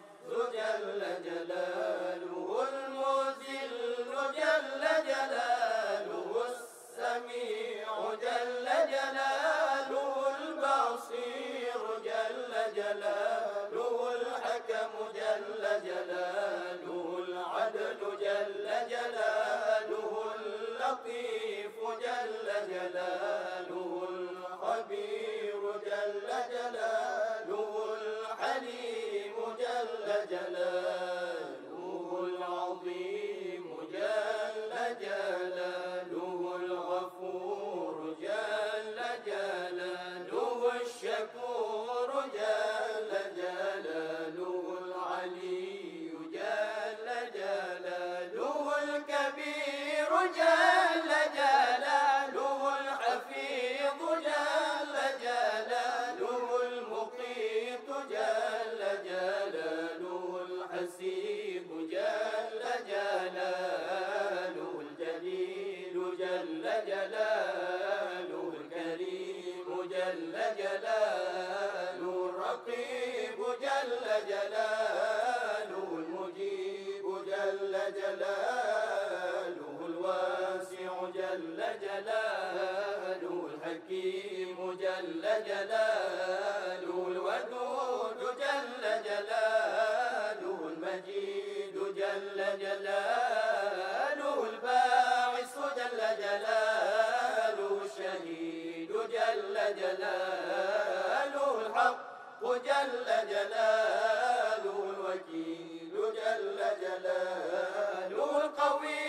جل جلاله، المذل جل جلاله، السميع جل جلاله، البصير جل جلاله، الحكم جل جلاله، العدل جل جلاله، اللطيف جل جلاله، الخبير جل جلاله، الحليم جل جلاله، العظيم جل جلاله، الغفور جل جلاله، الشكور جل جلاله، العلي جل جلاله، الكبير جل جلاله، الحفيظ جل جلاله، المقيت جل جلاله، الحسيب جل جلاله، الجليل جل جلاله، الكريم جل جلاله، الرقيب جل جلاله، المجيب جل جلاله، الواسع جل جلاله، الحكيم جل جلاله، الودود جل جلاله، المجيد جل جلاله، الباعث جل جلاله، الشهيد جل جلاله، الحق جل جلاله، الوكيل جل جلاله، القوي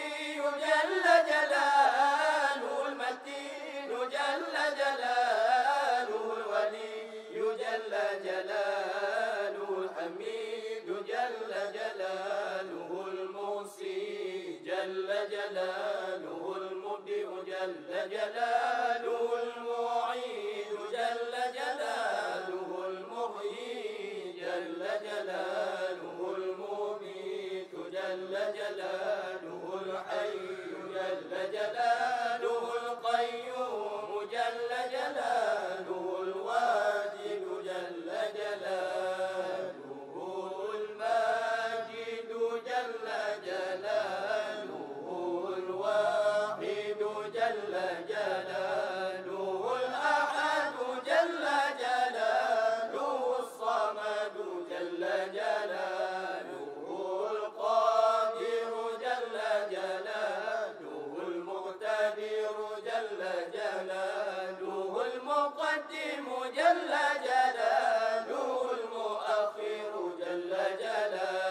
جل جلاله، المتين جل جلاله، الولي جل جلاله، الحميد جل جلاله، المحصي جل جلاله، المبدئ جل جلاله، المعيد جل جلاله، المحيي جل جلاله، المميت جل جلاله، الحي جل جلاله، القيوم جل جلاله، الواجد جل جلاله، الماجد جل جلاله، الواحد جل جلاله، الأحد جل جلاله، الصمد جل جلاله، القادر جل جلاله، المقتدر جل جلاله، المقدم جل جلاله، المؤخر جل جلاله،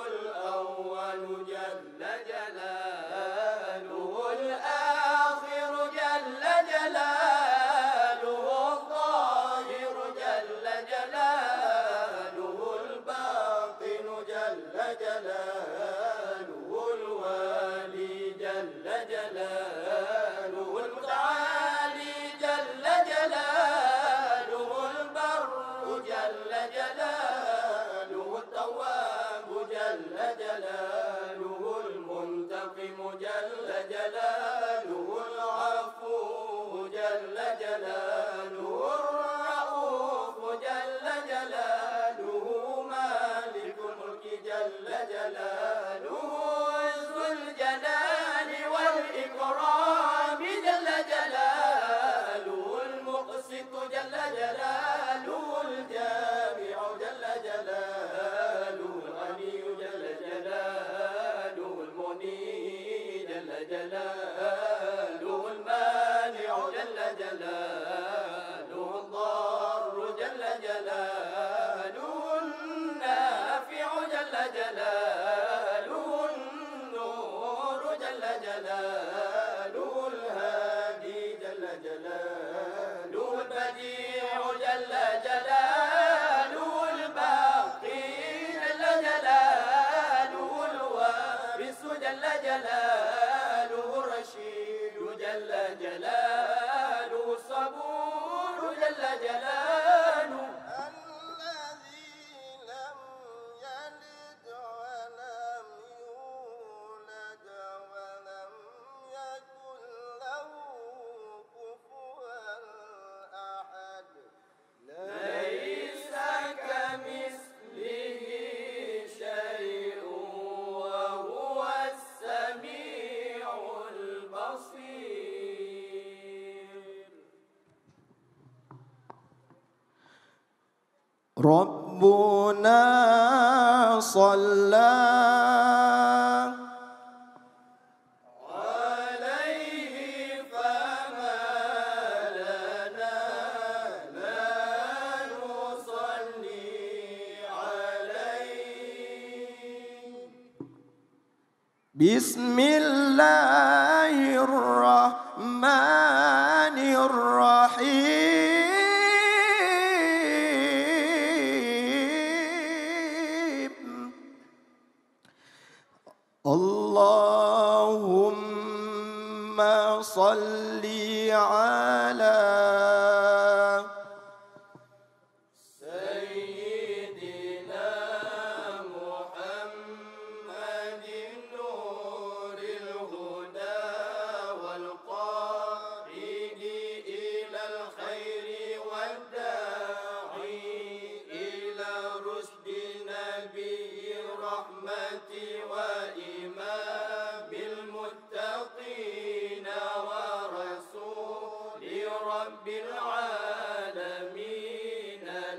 الأول جل جلاله، الآخر جل جلاله، الظاهر جل جلاله، الباطن جل جلاله، الوالي جل جلاله، المتعالي جل جلاله، البر جل جلاله، التواب جل جلاله، المنتقم جل جلاله، العفو جل جلاله، الرؤوف جل جلاله، مالك الملك جل جلاله، ذو الجلال والإكرام جل جلاله، المقسط جل جلاله، الجامع جل جلاله، الغني جل جلاله، المغني جل جلاله، المانع جل جلاله، الضار جل جلاله، النافع جل جلاله، النور جل جلاله، الهادي جل جلاله، البديع جل جلاله، الباقي جل جلاله، الوارث جل جلاله، الرشيد جل جلاله، الصبور جل جلاله. صلى عليه فما لنا لا نصلي عليه. بسم الله الرحمن الرحيم. اللهم صل على سيدنا محمد نور الهدى والقائد إلى الخير والداعي إلى رشد نبي الرحمة وإمام المتقين ورسول رب العالمين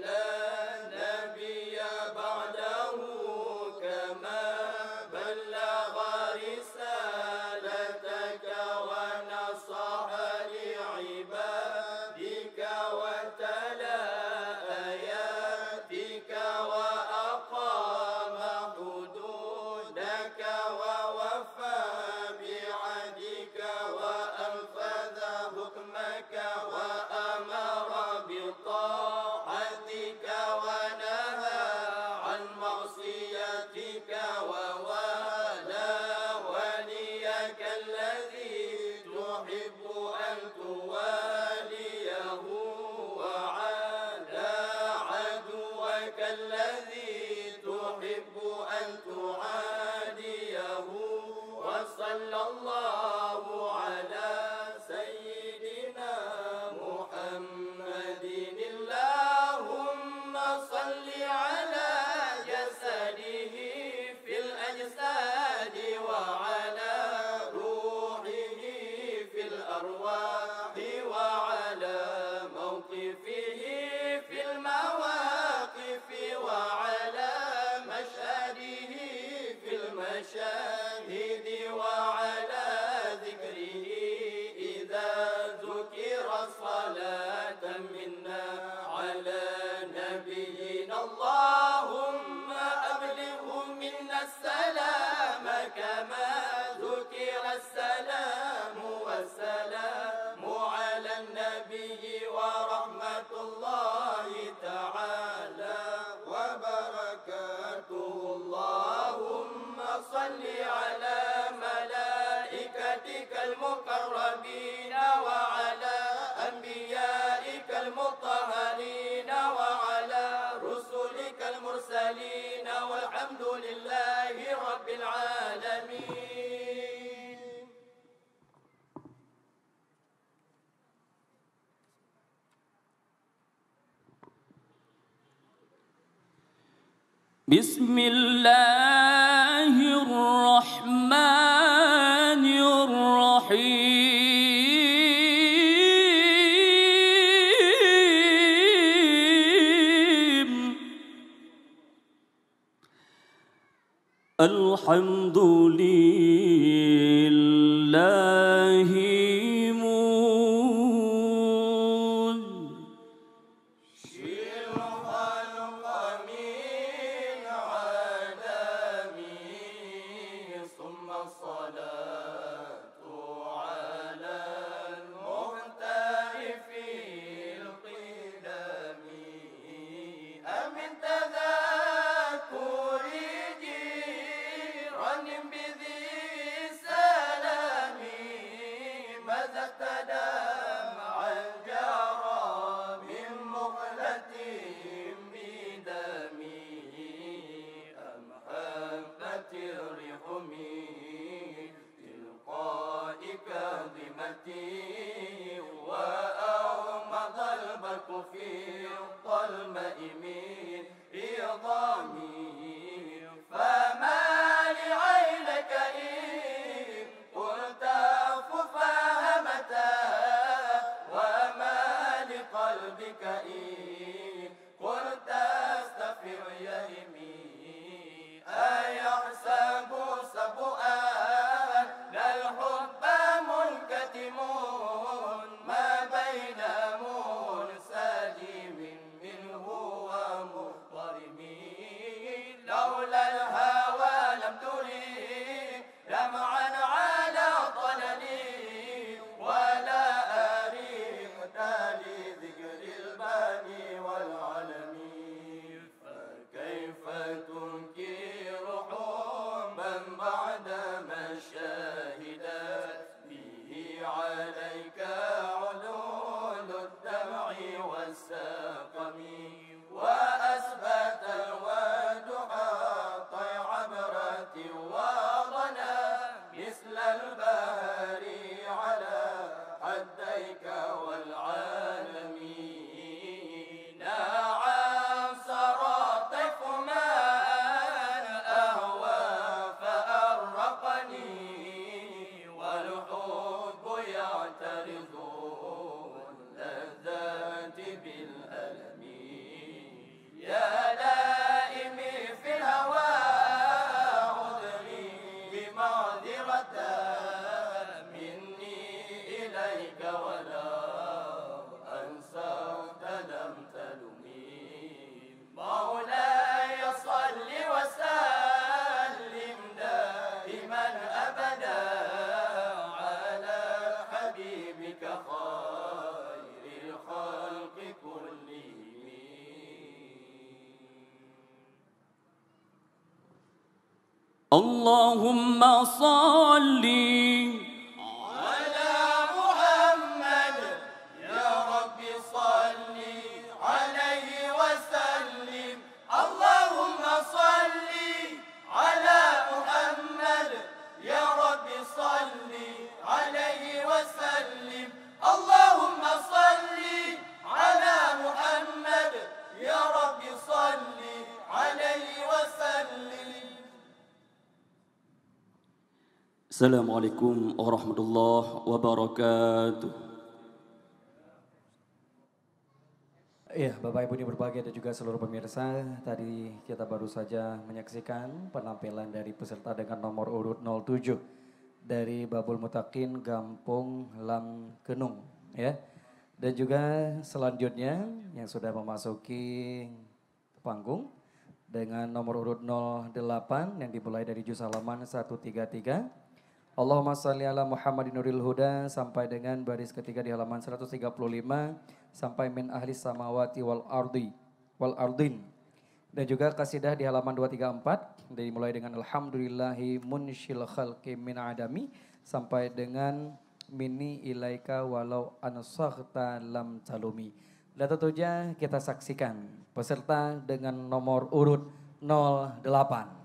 لا نبي بعده كما بلغ رسالتك ونصح لعبادك وتلا آياتك وأقام حدودك ووفى بعهدك وأنفذ حكمك وأمر بطاعتك ونهى عن معصيتك ووالى وليك الذي تحب أن تواليه وعادى عدوك الذي تحب أن تعاديه. وصلى الله على سيدنا محمد. اللهم صل على جسده في الأجساد وعلى روحه في الأرواح وعلى موقفه في المواقف وعلى مشهده في المشاهد وعلى ذكره إذا ذكر صلاة منا على نبينا. اللهم أبلغه منا السلام كما ذكر السلام والسلام على النبي ورحمة الله تعالى وبركاته. اللهم صل على ملائكتك المقربين وعلى أنبيائك المطهرين وعلى رسلك المرسلين والحمد لله رب العالمين. بسم الله الرحمن الرحيم. الحمد لله منشئ الخلق من عدم، ثم الصلاة على المختار في القدم. أمن تذكر جيران بذي سلام، مزقت دمعا جرى من مقلة بدم. أم هبت الريح من تلقاء كاظمة، وأغمض البرق في الظلماء من عظام. فما لعينك إن قلت أعفو فهمتا، وما لقلبك إن قلت أستغفر يهمي. اللهم صل على محمد، يا رب صل عليه وسلم. اللهم صل على محمد، يا رب صل عليه وسلم. اللهم صل على محمد، يا رب صل عليه وسلم. Assalamualaikum warahmatullahi wabarakatuh. Ya, Bapak Ibu yang berbahagia dan juga seluruh pemirsa, tadi kita baru saja menyaksikan penampilan dari peserta dengan nomor urut nol tujuh dari Babul Mutakin Gampong Lam Kenung, ya. Dan juga selanjutnya yang sudah memasuki panggung dengan nomor urut nol delapan yang dimulai dari juz halaman seratus tiga puluh tiga. Allahumma salli ala Muhammadin nuril huda sampai dengan baris ketiga di halaman seratus tiga puluh lima sampai min ahli samawati wal ardi, wal ardin. Dan juga kasidah di halaman dua tiga empat, dimulai dengan alhamdulillahi munsyil khalqi min adami sampai dengan minni ilaika walau ansakhta lam talumi. Dan tentunya kita saksikan peserta dengan nomor urut nol delapan.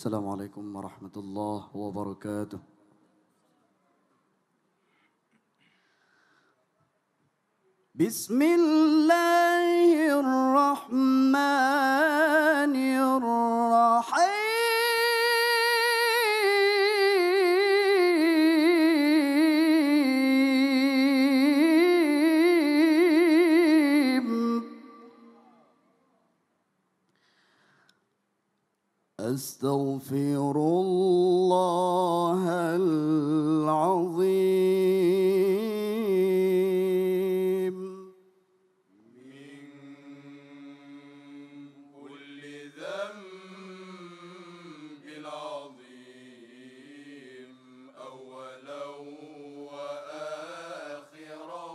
Assalamualaikum warahmatullahi wabarakatuh. بسم الله الرحمن الرحيم. أستغفر الله العظيم. من كل ذنب عظيم، أولا وآخرا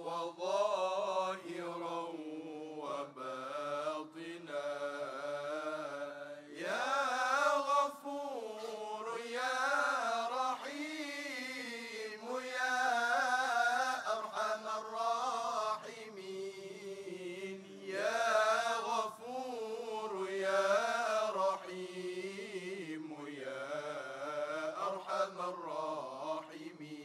وظاهرا وباطنا. يا غفور يا رحيم يا أرحم الراحمين. يا غفور يا رحيم يا أرحم الراحمين.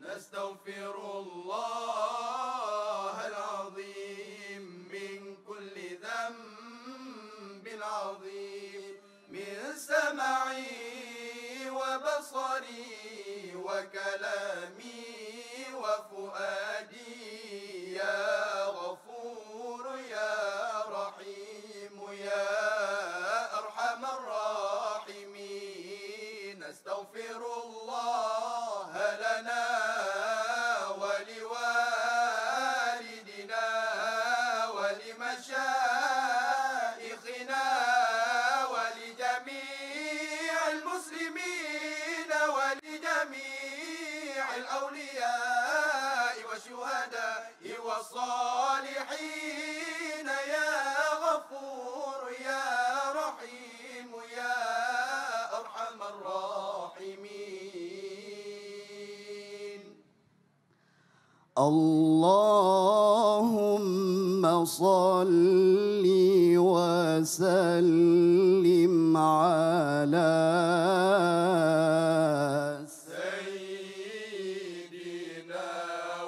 نستغفر الله العظيم من كل ذنب عظيم، من سمعي وبصري وكلامي وفؤادي. يا غفور يا رحيم يا أرحم الراحمين. نستغفر الله لنا ولوالدينا ولمشايخنا ولجميع المسلمين ولجميع الأولياء والشهداء والصالحين. يا غفور يا رحيم يا أرحم الراحمين. اللهم صل وسلم على سيدنا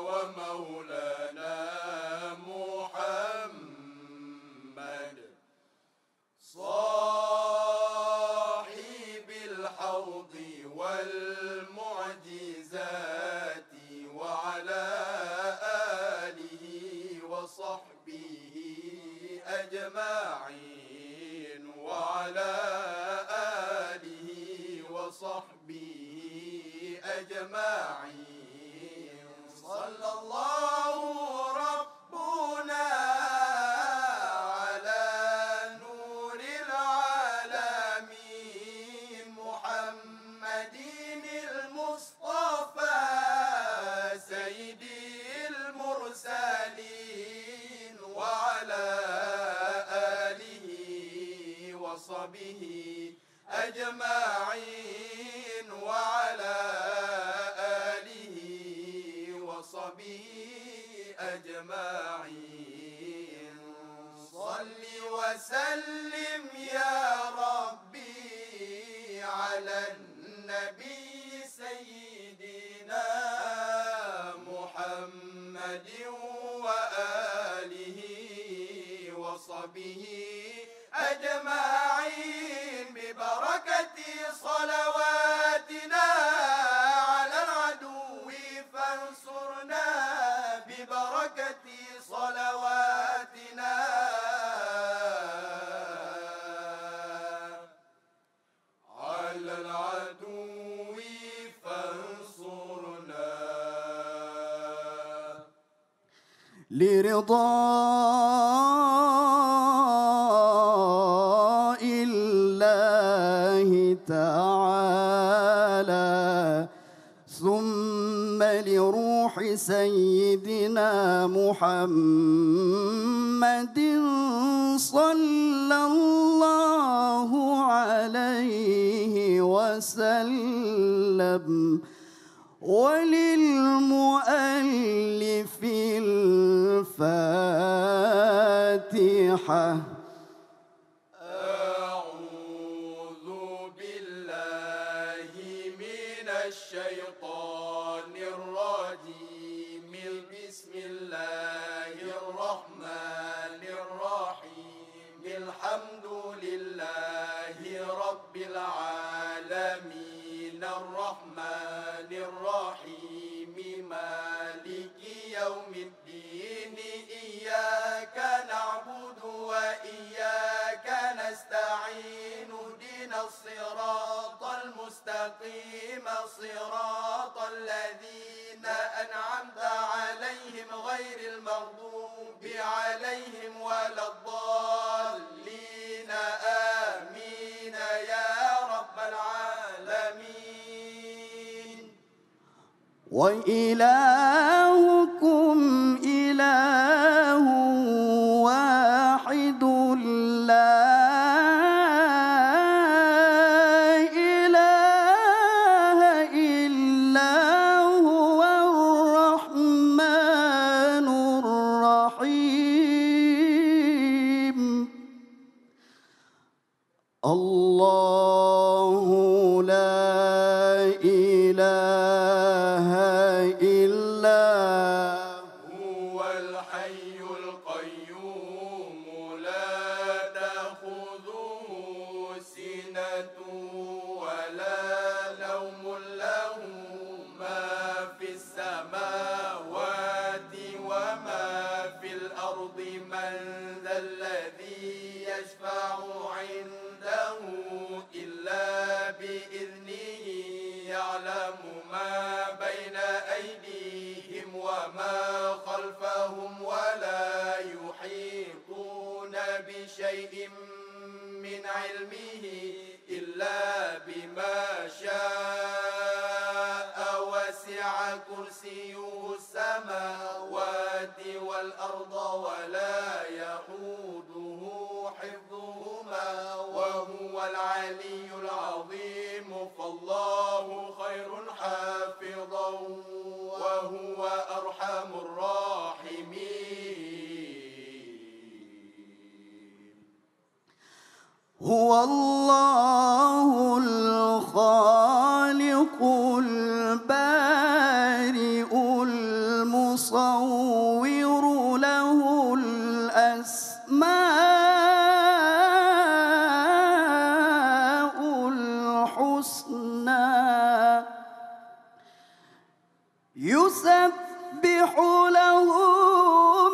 ومولانا محمد صاحب الحوض والمعجزات وعلى آله وصحبه أجمعين، وعلى آله وصحبه أجمعين. صلى الله ربنا على نور العالمين محمد المصطفى سيد صل وسلم يا ربي على النبي سيدنا محمد وآله وصحبه أجمعين ببركة صلواتنا على العدو فانصرنا ببركة صلواتنا على العدو فانصرنا لرضاء الله تعالى، ثم لروح سيدنا محمد صلى الله عليه وسلم، وللمؤلف الفاتحة. أعوذ بالله من الشيطان الرجيم. بسم الله الرحمن الرحيم. الحمد لله رب العالمين. الرحمن الرحيم. مالك يوم الدين. إياك نعبد وإياك نستعين. اهدنا الصراط المستقيم. صراط الذين أنعمت عليهم غير المغضوب عليهم ولا الضالين. آمين يا رب العالمين. وإلهكم إله واحد لا إله إلا هو الرحمن الرحيم. الله لا إله إلا هو الحي القيوم. لا تأخذه سنة ولا نوم. له ما في السماوات وما في الأرض. من ذا الذي يشفع عنده إلا بإذنه. يعلم ما بين أيديهم وما خلفهم ولا يحيطون بشيء من علمه إلا بما شاء. وسع كرسيه السماوات والأرض ولا يئوده حفظهما وهو العلي العظيم. فالله خير حافظا وهو أرحم الراحمين. هو الله الخالق البارئ المصور، له الأسماء الحسنى. يسبح له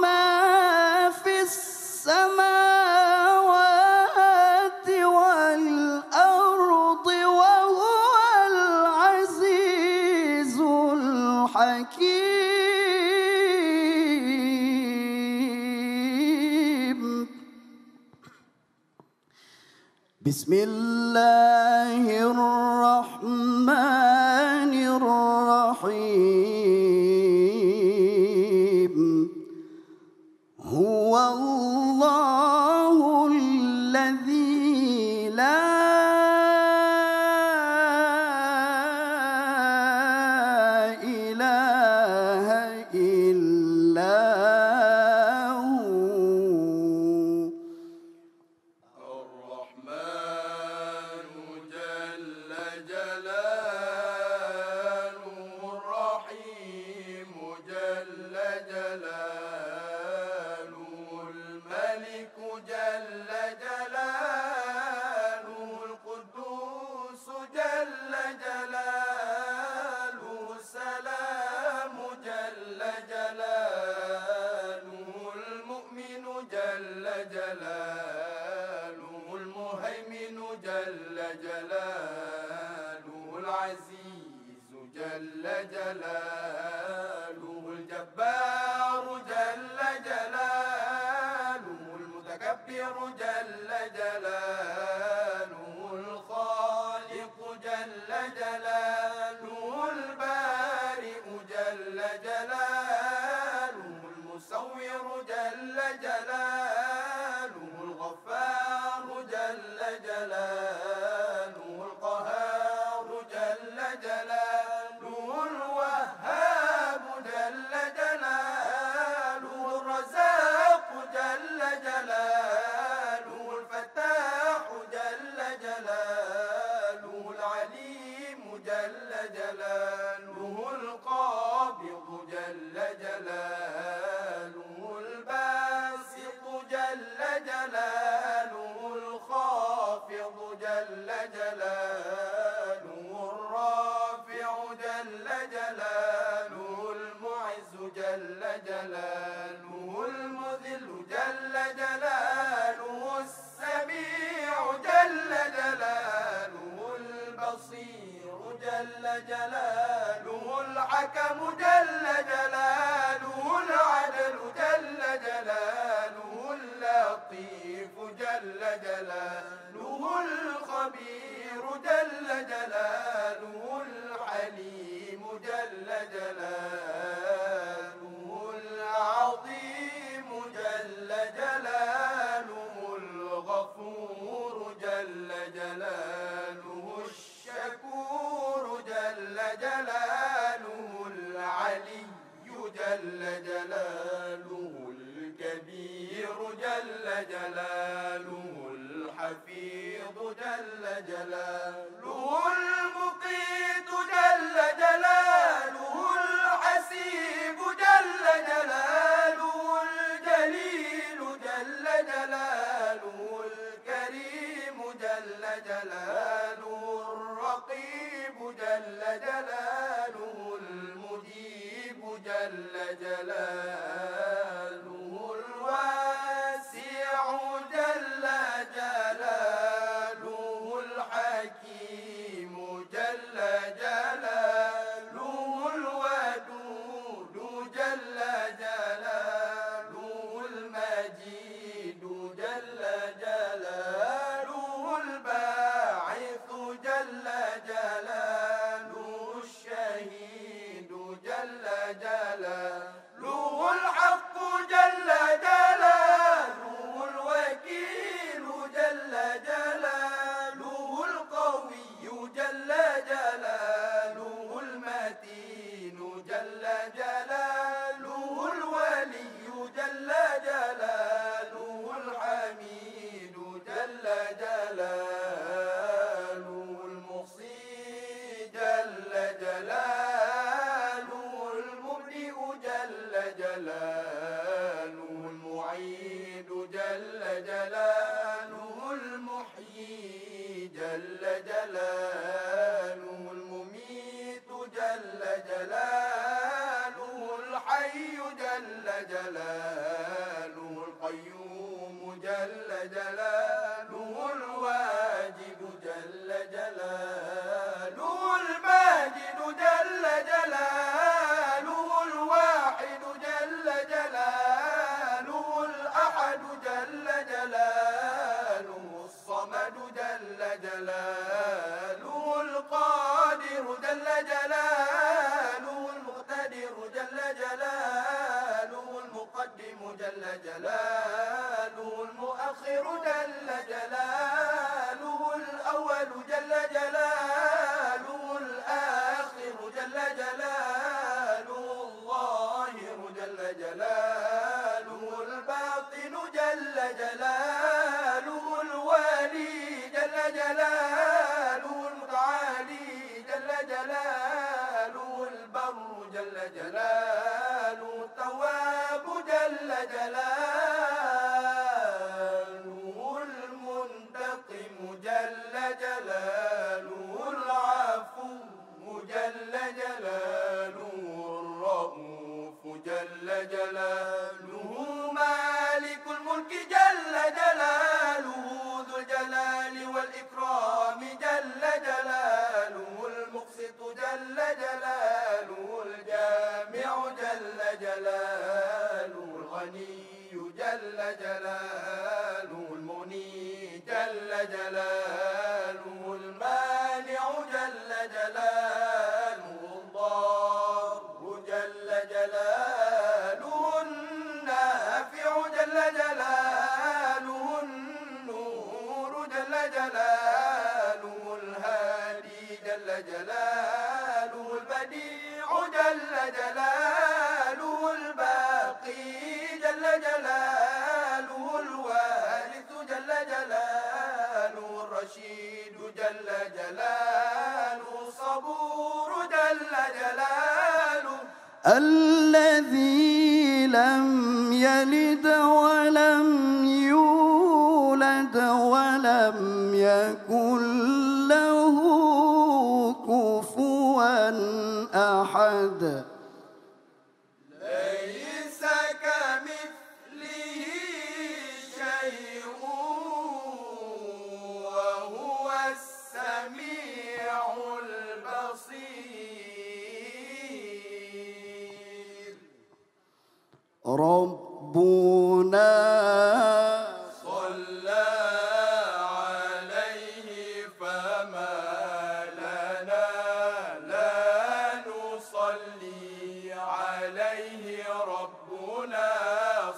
ما في السماوات والأرض وهو العزيز الحكيم. بسم الله الرحمن الرحيم. هو الله الذي لا إله إلا هو. جلاله، المهيمن جل جلاله، العزيز جل جلاله، الجبار جل جلاله، المتكبر جل جلاله، الخالق جل جلاله، البارئ جل جلاله، المصور جل جلاله، الغفار جل جلاله، القهار جل جلاله، الوهاب جل جلاله، الرزاق جل جلاله، الفتاح جل جلاله، العليم جل جلاله، القابض جل جلاله، الباسط جل جلاله، الخافض جل جلاله، الرافع جل جلاله، المعز جل جلاله، المذل جل جلاله، السميع جل جلاله، البصير جل جلاله، الحكم جل جلاله، العدل جل جلاله، اللطيف جل جلاله، الخبير جل جلاله، الحليم جل جلاله، العظيم جل جلاله، الغفور جل جلاله، الشكور جل جلاله، العلي جل جلاله، الكبير جل جلاله، الحفيظ جل جلاله، المقيت جل جلاله، الحسيب جل جلاله، الجليل جل جلاله، الكريم جل جلاله، الرقيب جل جلاله، المجيب جل جلاله، الواسع جل جلاله، الحكيم جل جلاله، الودود جل جلاله، المجيد جل جلاله، الباعث جل جلاله، الشهيد جل جلاله، الحق جل جلاله، الوكيل جل جلاله، القوي جل جلاله، المتين جل جلاله، الولي جل جلاله، الحميد جل جلاله، المحصي جل جلاله، المبدئ جل جلاله، المعيد جل جلاله، المحيي جل جلاله، المميت جل جلاله، الحي جل جلاله، القيوم جل جلاله، الواجد جل جلاله، الماجد جل جلاله، الواحد جل جلاله، الأحد جل جلاله، الصمد جل جلاله، القادر جل جلاله، المقتدر جل جلاله، المقدم جل جلاله، المؤخر جل جلاله، الأول جل جلاله، الآخر جل جلاله، الظاهر جل جلاله، الباطن جل جلاله، الوالي جل جلاله، المتعالي جل جلاله، البر جل جلاله، التواب جل جلاله، المنتقم جل جلاله، العفو جل جلاله، الرؤوف جل جلاله، مالك الملك جل جل جلاله، المغني جل جلاله، المانع جل جلاله، الضار جل جلاله، النافع جل جلاله، النور جل جلاله، الهادي جل جلاله، البديع جل جلاله، الباقي جل جلاله، الوارث جل جلاله، الرشيد جل جلاله، الصبور جل جلاله، الذي لم يلد ولم يولد ولم يكن له كفوا أحد. ليس كمثله شيء وهو السميع البصير. ربنا صلى عليه فما لنا لا نصلي عليه، ربنا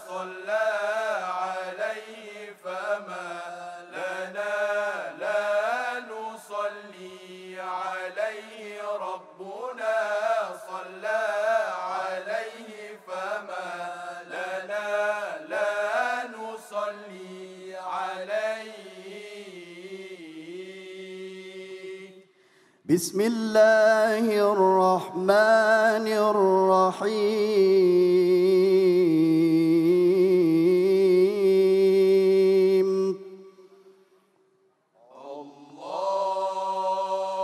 صلى عليه فما لنا لا نصلي عليه، ربنا صلى عليه فما لنا لا نصلي عليه. بسم الله الرحمن الرحيم.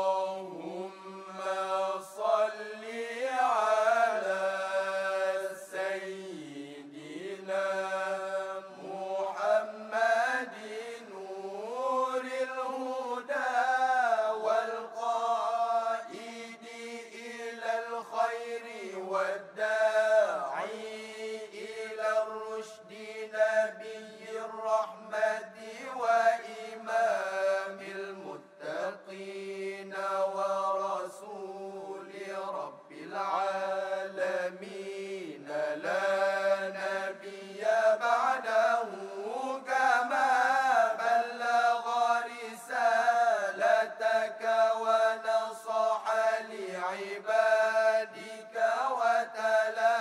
اللهم صل على سيدنا محمد نور الهدى والقائد إلى الخير والداعي إلى الرشد، نبي الرحمة وإمام المتقين ورسول رب العالمين، لا نبي بعده، كما بلغ رسالتك ونصح لعبادك وتلا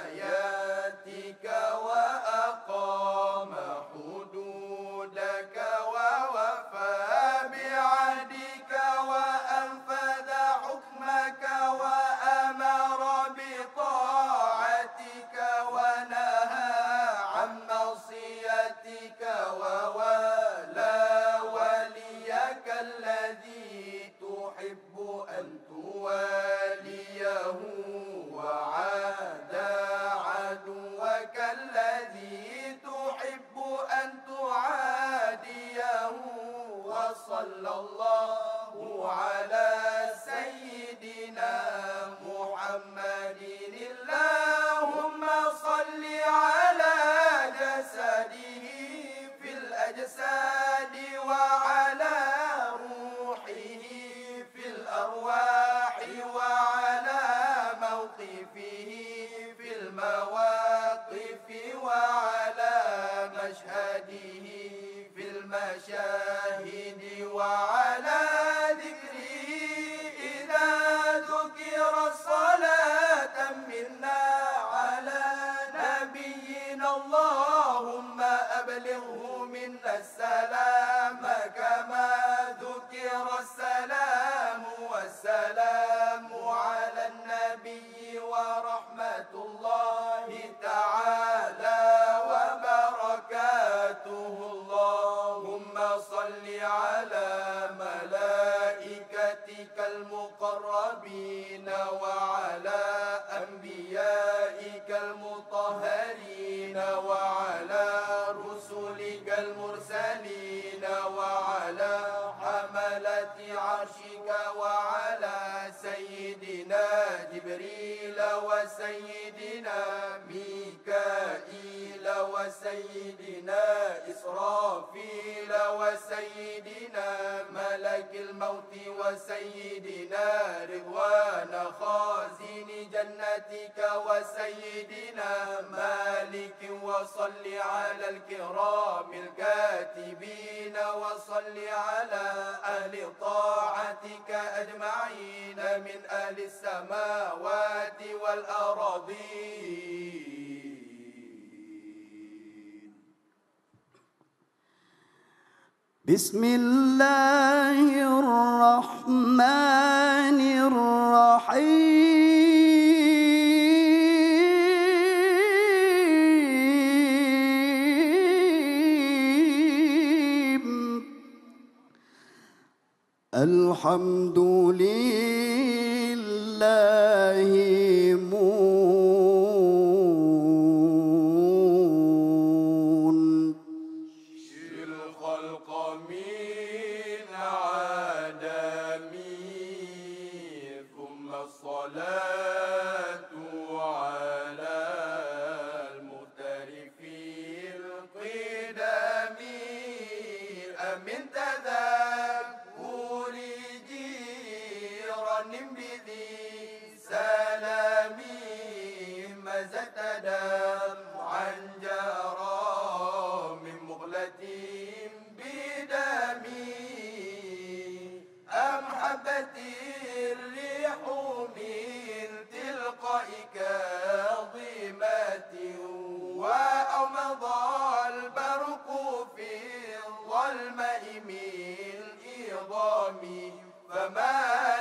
آياتك وأقام حدودك ووفى بعهدك وأنفذ حكمك وأمر بطاعتك ونهى عن معصيتك ووالى وليك الذي تحب أن تواليه وعادى عدوك الذي تحب أن تعاديه، وصلى الله على سيدنا محمد. اللهم صل على جسده في الأجساد وعلى روحه في الأرواح وعلى موقفه في المواقف وعلى مشهده في المشاهد وعلى ذكره إذا ذكر صلاة منا على نبينا. اللهم أبلغه منا السلام كما ذكر السلام والسلام على النبي ورحمة الله تعالى وبركاته. اللهم صل على ملائكتك المقربين وعلى أنبيائك المطهرين وعلى رسلك المرسلين وعلى حملة عرشك وعلى سيدنا جبريل وسيدنا وسيدنا إسرافيل وسيدنا ملك الموت وسيدنا رضوان خازن جنتك وسيدنا مالك، وصل على الكرام الكاتبين، وصل على أهل طاعتك أجمعين من أهل السماوات والأرضين. بسم الله الرحمن الرحيم. الحمد لله منشئ الخلق من عدم، ثم الصلاة على المختار في القدم، أمن تذكر جيران بذي سلام، مزجت دمعا جرى من مقلة بدم، أم هبت الريح من تلقاء كاظمة، وأومض البرق في الظلماء من عظام، فما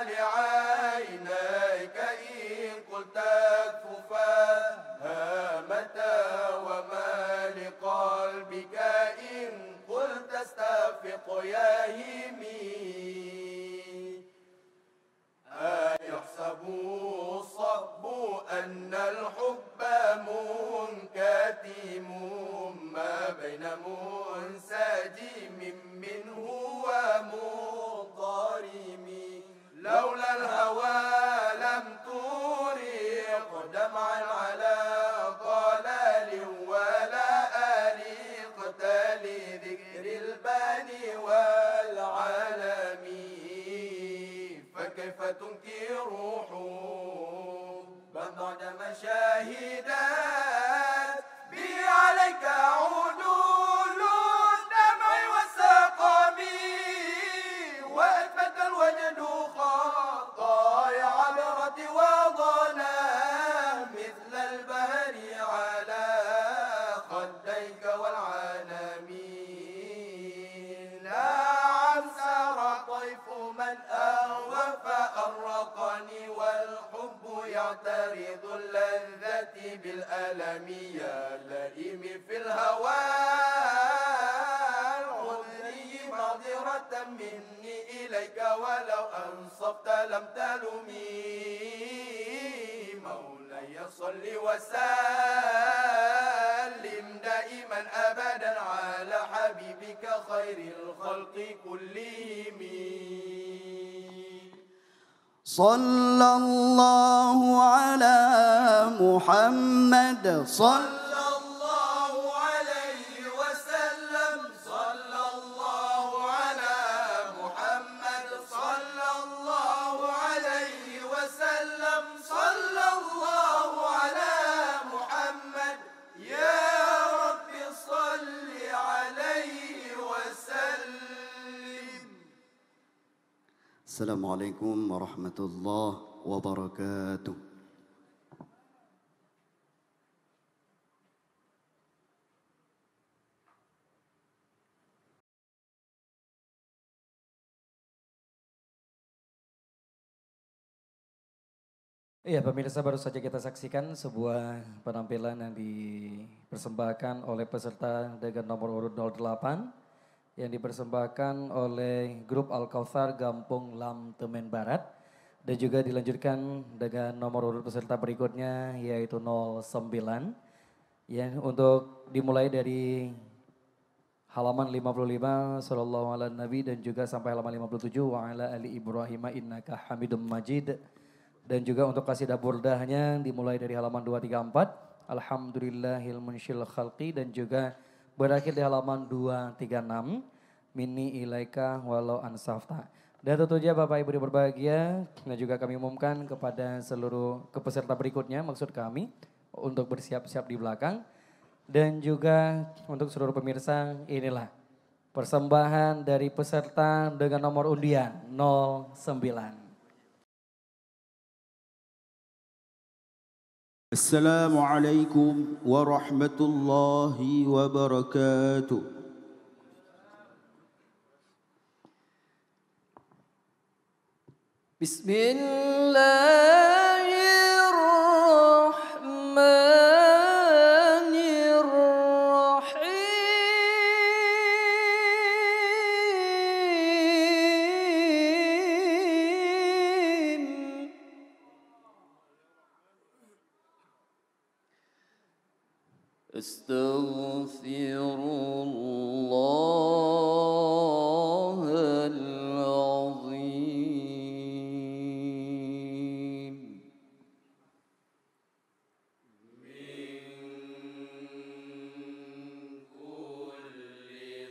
لعينيك إن قلت تكفو فهامة، وما لقلبك إن قلت استفق يهيم. أيحسب الصب أن الحب منكتم ما بين منسجم منه ومنضرم؟ لولا الهوى لم ترق دمعا على ضلال، ولا أرقت لذكر الباني والعلم. فكيف تنكر حبا بعدما شهدت به عليك عدول الدمع والسقم؟ وأثبت الوجد خطايا عبرت وضنا مثل البحر على خديك والعالمين. نعم سار طيف من أهوى فأرقني، والحب يعترض اللذة بالألم. يا لئيم في الهوى خذني معذرة مني إليك، ولو أنصفت لم تلمي. مولاي صل وسلم دائما أبدا على حبيبك خير الخلق كلهم. صلى الله على محمد، صلى الله عليه وسلم، صلى الله على محمد، صلى الله عليه وسلم، صلى الله على محمد. يا رب صل عليه وسلم. السلام عليكم ورحمة الله وبركاته. Iya, pemirsa, baru saja kita saksikan sebuah penampilan yang dipersembahkan oleh peserta dengan nomor urut nol delapan, yang dipersembahkan oleh grup Al-Kautsar Gampong Lam Temen Barat, dan juga dilanjutkan dengan nomor urut peserta berikutnya, yaitu nol sembilan. Ya, untuk dimulai dari halaman lima puluh lima, Sallallahu ala Nabi, dan juga sampai halaman lima puluh tujuh, Wa ala ali Ibrahim innaka Hamidum Majid. Dan juga untuk kasidah burdahnya dimulai dari halaman dua tiga empat, Alhamdulillahil munsyil khalqi, dan juga berakhir di halaman dua tiga enam, Minni ilaika walau ansafta. Dan tentunya Bapak Ibu yang berbahagia, dan juga kami umumkan kepada seluruh peserta berikutnya, maksud kami, untuk bersiap-siap di belakang. Dan juga untuk seluruh pemirsa, inilah persembahan dari peserta dengan nomor undian nol sembilan. Assalamualaikum warahmatullahi wabarakatuh. Bismillahirrahmanirrahim. أستغفر الله العظيم. من كل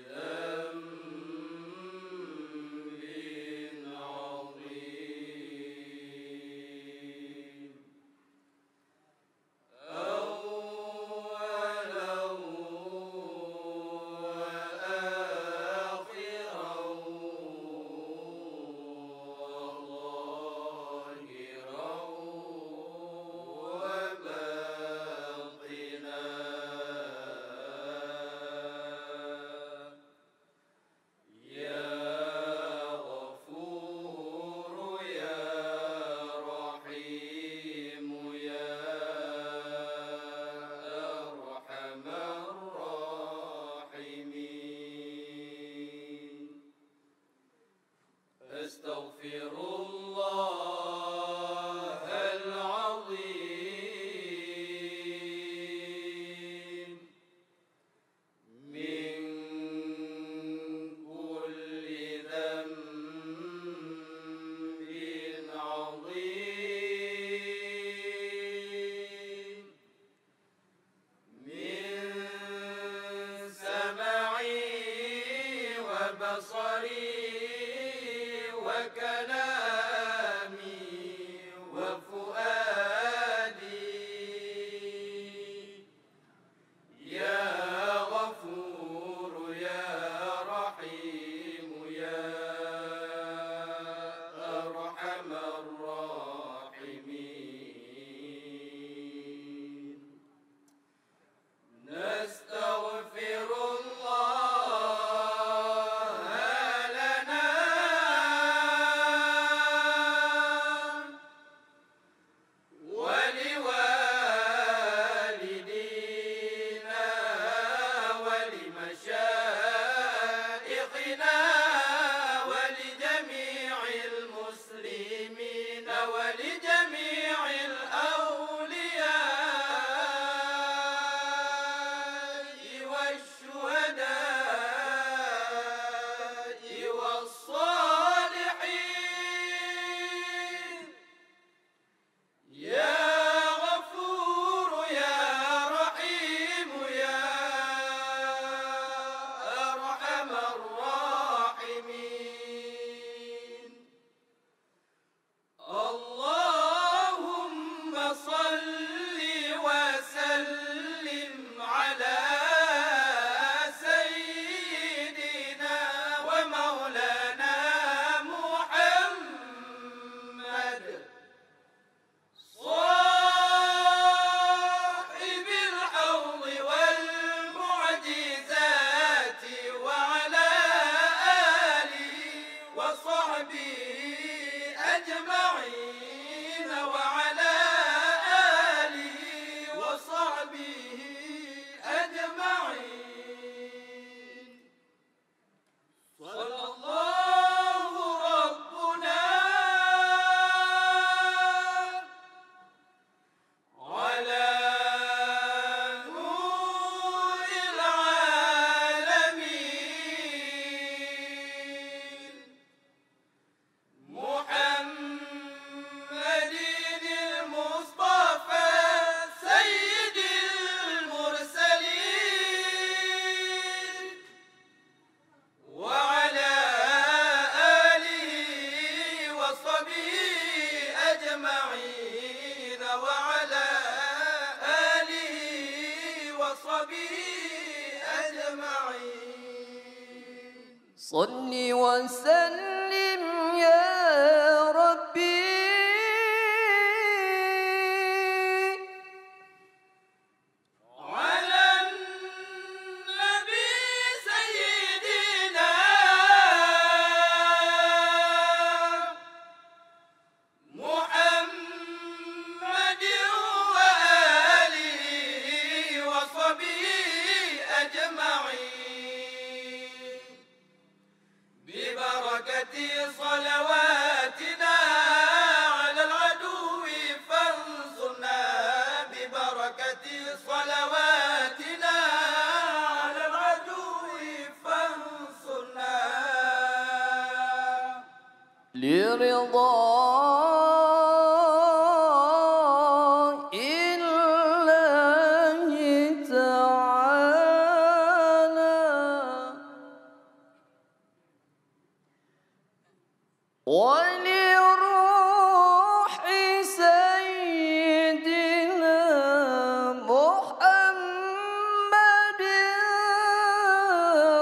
ذنب عظيم. أولا وآخرا وظاهرا وباطنا. يا غفور يا رحيم يا أرحم الراحمين. أستغفر الله العظيم. من كل ذنب عظيم. من سمعي وبصري وكلامي وفؤادي. يا غفور يا رحيم يا أرحم الراحمين. نستغفر الله صل وسلم يا ربي على النبي سيدنا محمد وآله وصحبه أجمعين. ببركة صلواتنا على العدو فانصرنا، ببركة صلواتنا على العدو فانصرنا. لرضاء الله تعالى ولروح سيدنا محمد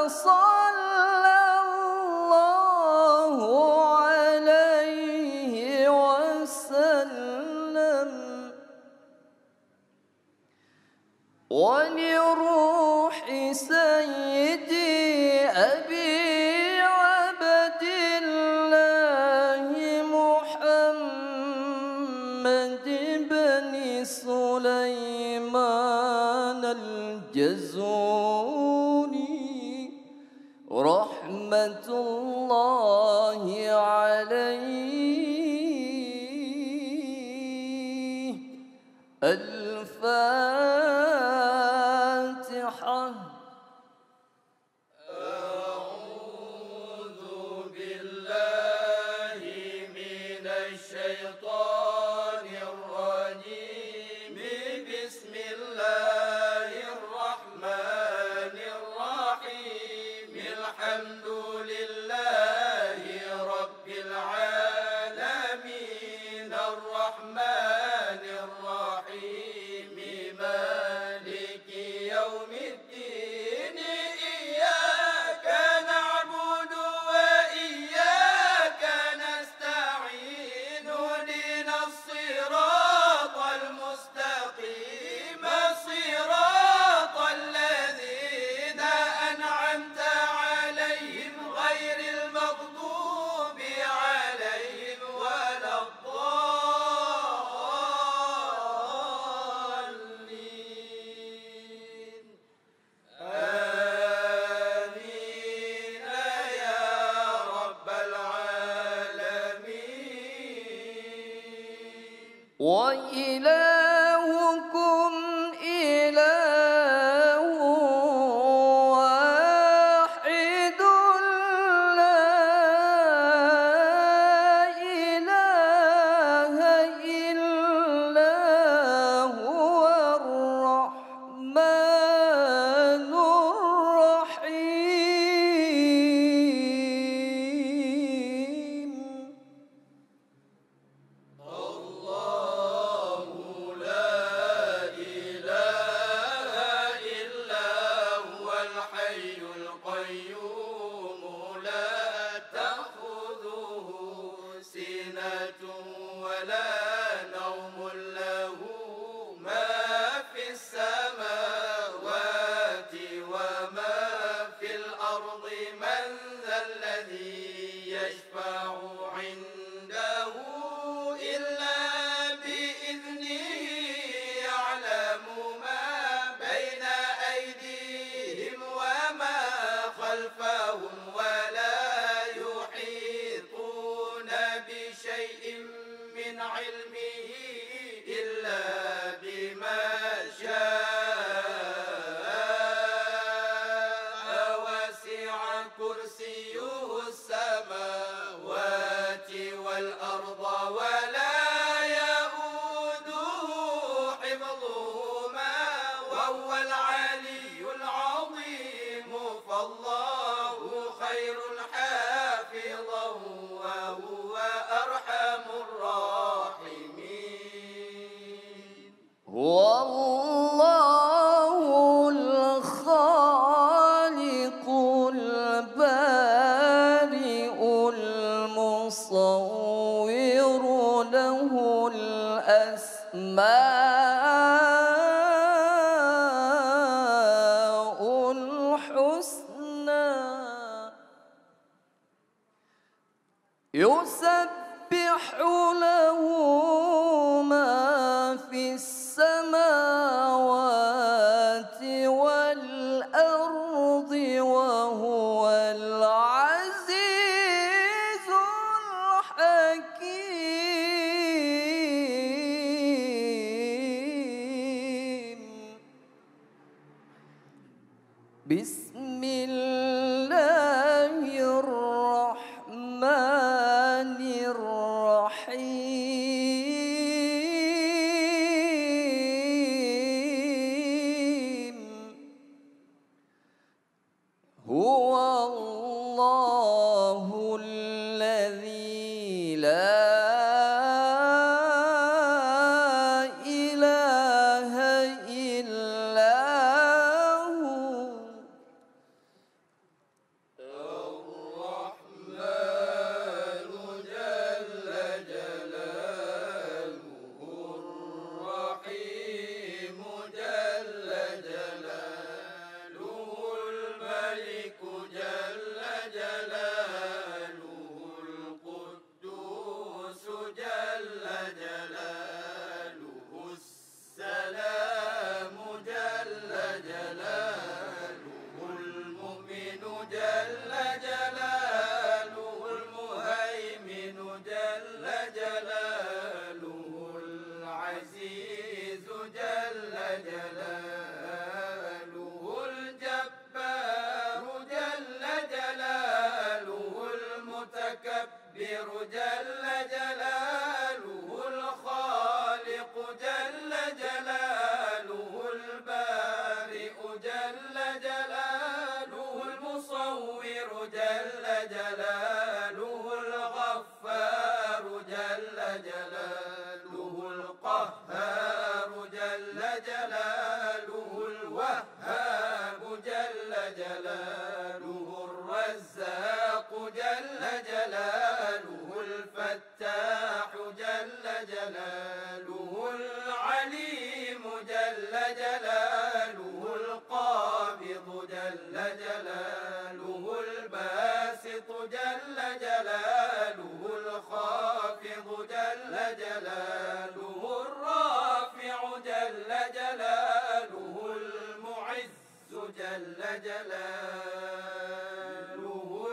صلى الله عليه وسلم. ولروح سيدي أبي عبد الله محمد بن سليمان الجزوني رحمة الله عليه. الفاتحة. أعوذ بالله من الشيطان الرجيم. بسم الله الرحمن الرحيم. الحمد لله رب العالمين. الرحمن الرحيم. مالك يوم الدين. إياك نعبد وإياك نستعين. اهدنا الصراط المستقيم. صراط الذين أنعمت عليهم غير المغضوب عليهم ولا الضالين. آمين يا رب العالمين. وإلهكم إله واحد لا إله إلا هو الرحمن الرحيم. الله لا إله إلا هو الحي القيوم لا تأخذه سنة ولا نوم له ما في السماوات وما في الأرض من ذا الذي يشفع عنده إلا بإذنه يعلم ما بين أيديهم وما خلفهم ولا يحيطون بشيء من علمه إلا بما شاء وسع كرسيه السماوات والأرض ولا يؤوده حفظهما وهو العلي العظيم. فالله خير حافظا وهو أرحم الراحمين. هو الله الخالق البارئ يسبح له ما في السماوات والأرض وهو العزيز الحكيم. بسم الله الرحمن الرحيم. هو الله الذي لا إله إلا هو. الرحمن جل جلاله، الرحيم جل جلاله، الملك جل جلاله، القدوس جل جلاله، السلام جل جلاله، المؤمن جل جلاله، المهيمن جل جلاله، العزيز جل جلاله، الجبار جل جلاله، المتكبر جل جلاله، الخالق جل جلاله، البارئ جل جلاله، المصور جل جلاله، الغفار جل جلاله، القهار جل جلاله، الوهاب جل جلاله، الرزاق جل جلاله، الفتاح جل جلاله، العليم جل جلاله، القابض جل جلاله، الباسط جل جلاله، الخافض جل جلاله، الرافع جل جلاله، المعز جل جلاله،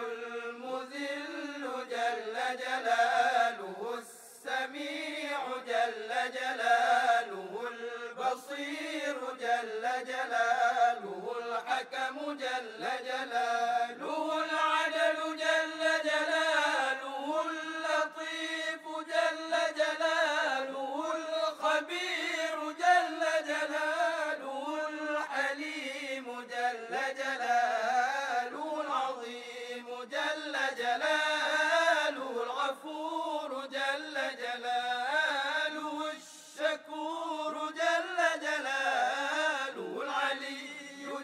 المذل جل جلاله، السميع جل جلاله، البصير جل جلاله، الحكم جل جلاله، العدل جل جلاله، اللطيف جل جلاله، الخبير جل جلاله، الحليم جل جلاله، العظيم جل جلاله، الغفور جل جلاله، الشكور جل جلاله، العلي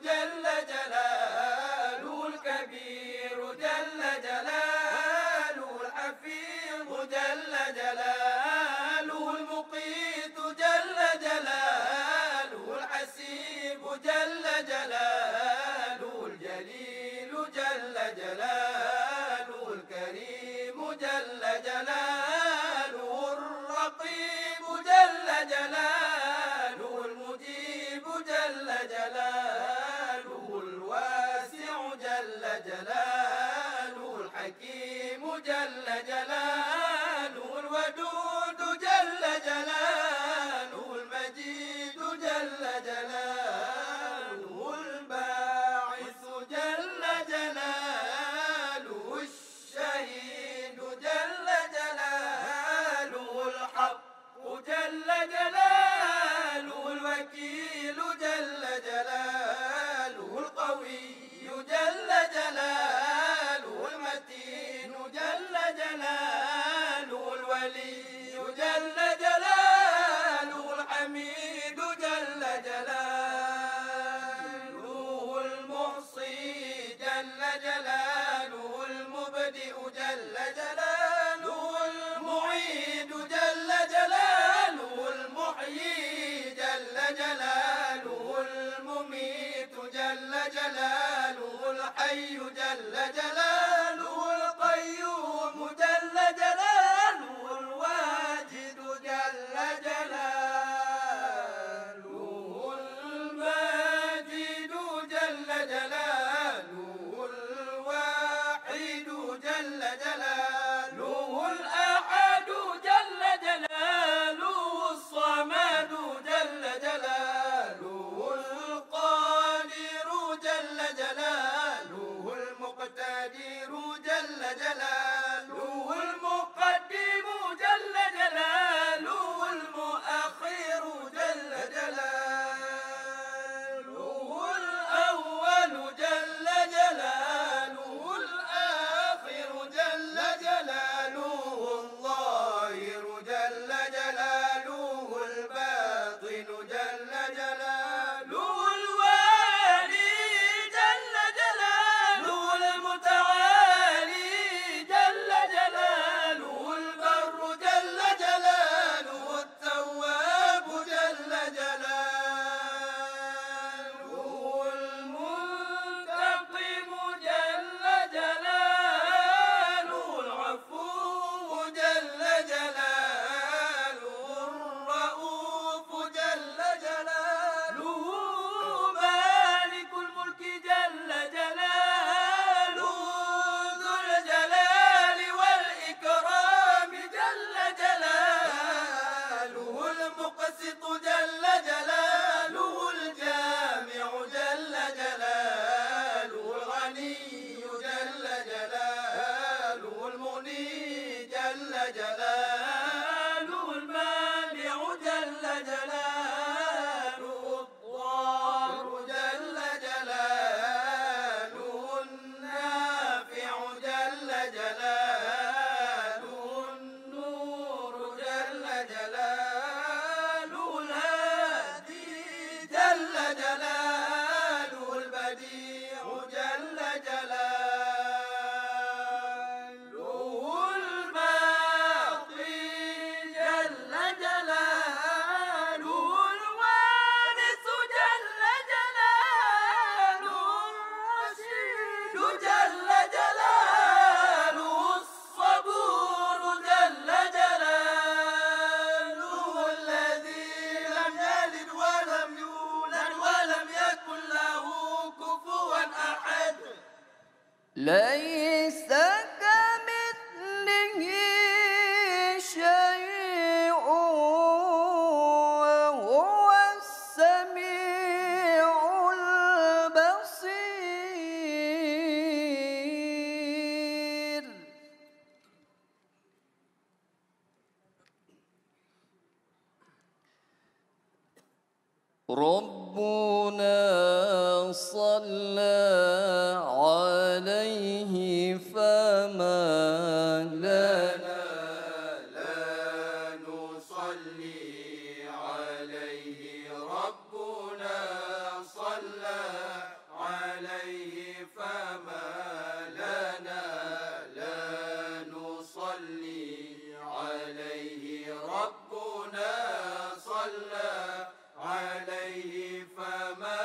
جل جلاله، الكبير جل جلاله، الحفيظ جل جلاله، المقيت جل جلاله، الحسيب جل جلاله، الجليل جل جلاله، الكريم جل جلاله، الرقيب جل جلاله، المجيب جل جلاله، الواسع جل جلاله، الحكيم جل جلاله، الودود جل جلاله، المجيد جل جلاله، الباعث جل جلاله، الشهيد جل جلاله، الحق جل جلاله، الوكيل جل جلاله، القوي جل جلاله، المتين جل جلاله، الولي جل جلاله، الحميد جل جلاله، المحصي جل جلاله، المبدئ جل جلاله، المعيد جل جلاله، المحيي جل جلاله، المميت جل جلاله، الحي جل جلاله، القيوم جل جل جلاله الباقي جل جلاله الوارث جل جلاله الرشيد جل جلاله الصبور جل جلاله الذي لم يلد ولم يولد ولم يكن له كفوا أحد. ليس كمثله شيء وهو السميع البصير. ربنا صلى عليه فما لنا لا نصلي عليه. ربنا صلى عليه فما لنا لا نصلي عليه. ربنا صلى عليه فما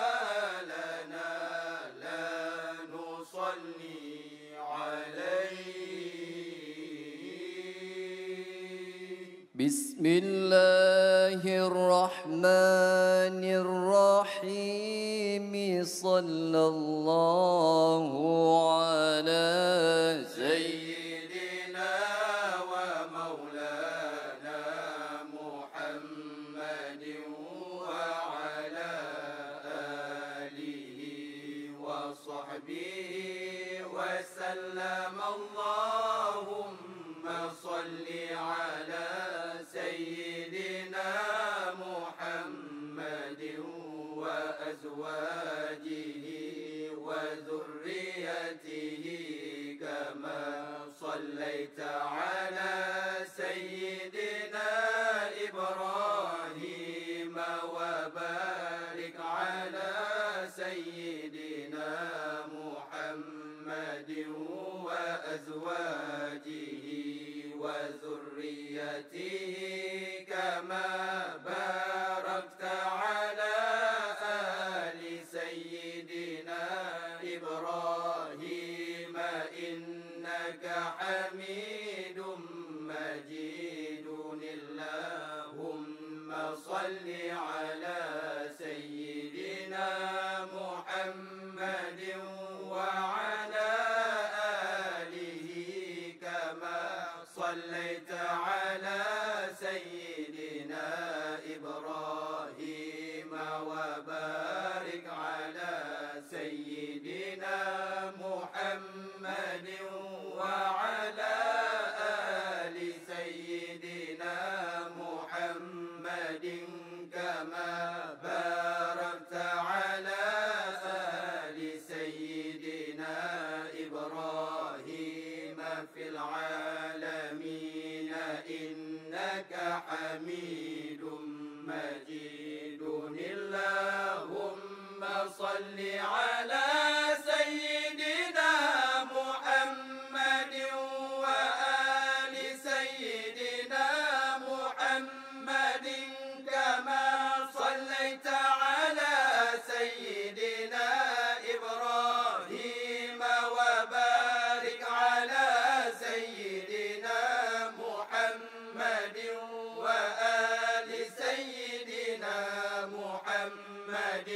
لنا لا نصلي عليه. بسم الله الرحمن الرحيم. صلى الله على سيدنا ومولانا محمد وعلى آله وصحبه وسلم. اللهم صل على سيدنا محمد وأزواجه وذريته كما صليت على سيدنا إبراهيم وبارك على سيدنا محمد وأزواجه وذريته كما باركت على آل سيدنا إبراهيم إنك حميد مجيد. اللهم صل على سيدنا محمد وعلى آله كما صليت على سيدنا إبراهيم وبارك على سيدنا محمد وعلى آل سيدنا محمد كما باركت على آل سيدنا إبراهيم في العالمين إنك حميد مجيد. اللهم صل على سيدنا محمد وآل سيدنا محمد كما صليت على سيدنا إبراهيم وبارك على سيدنا محمد وآل سيدنا محمد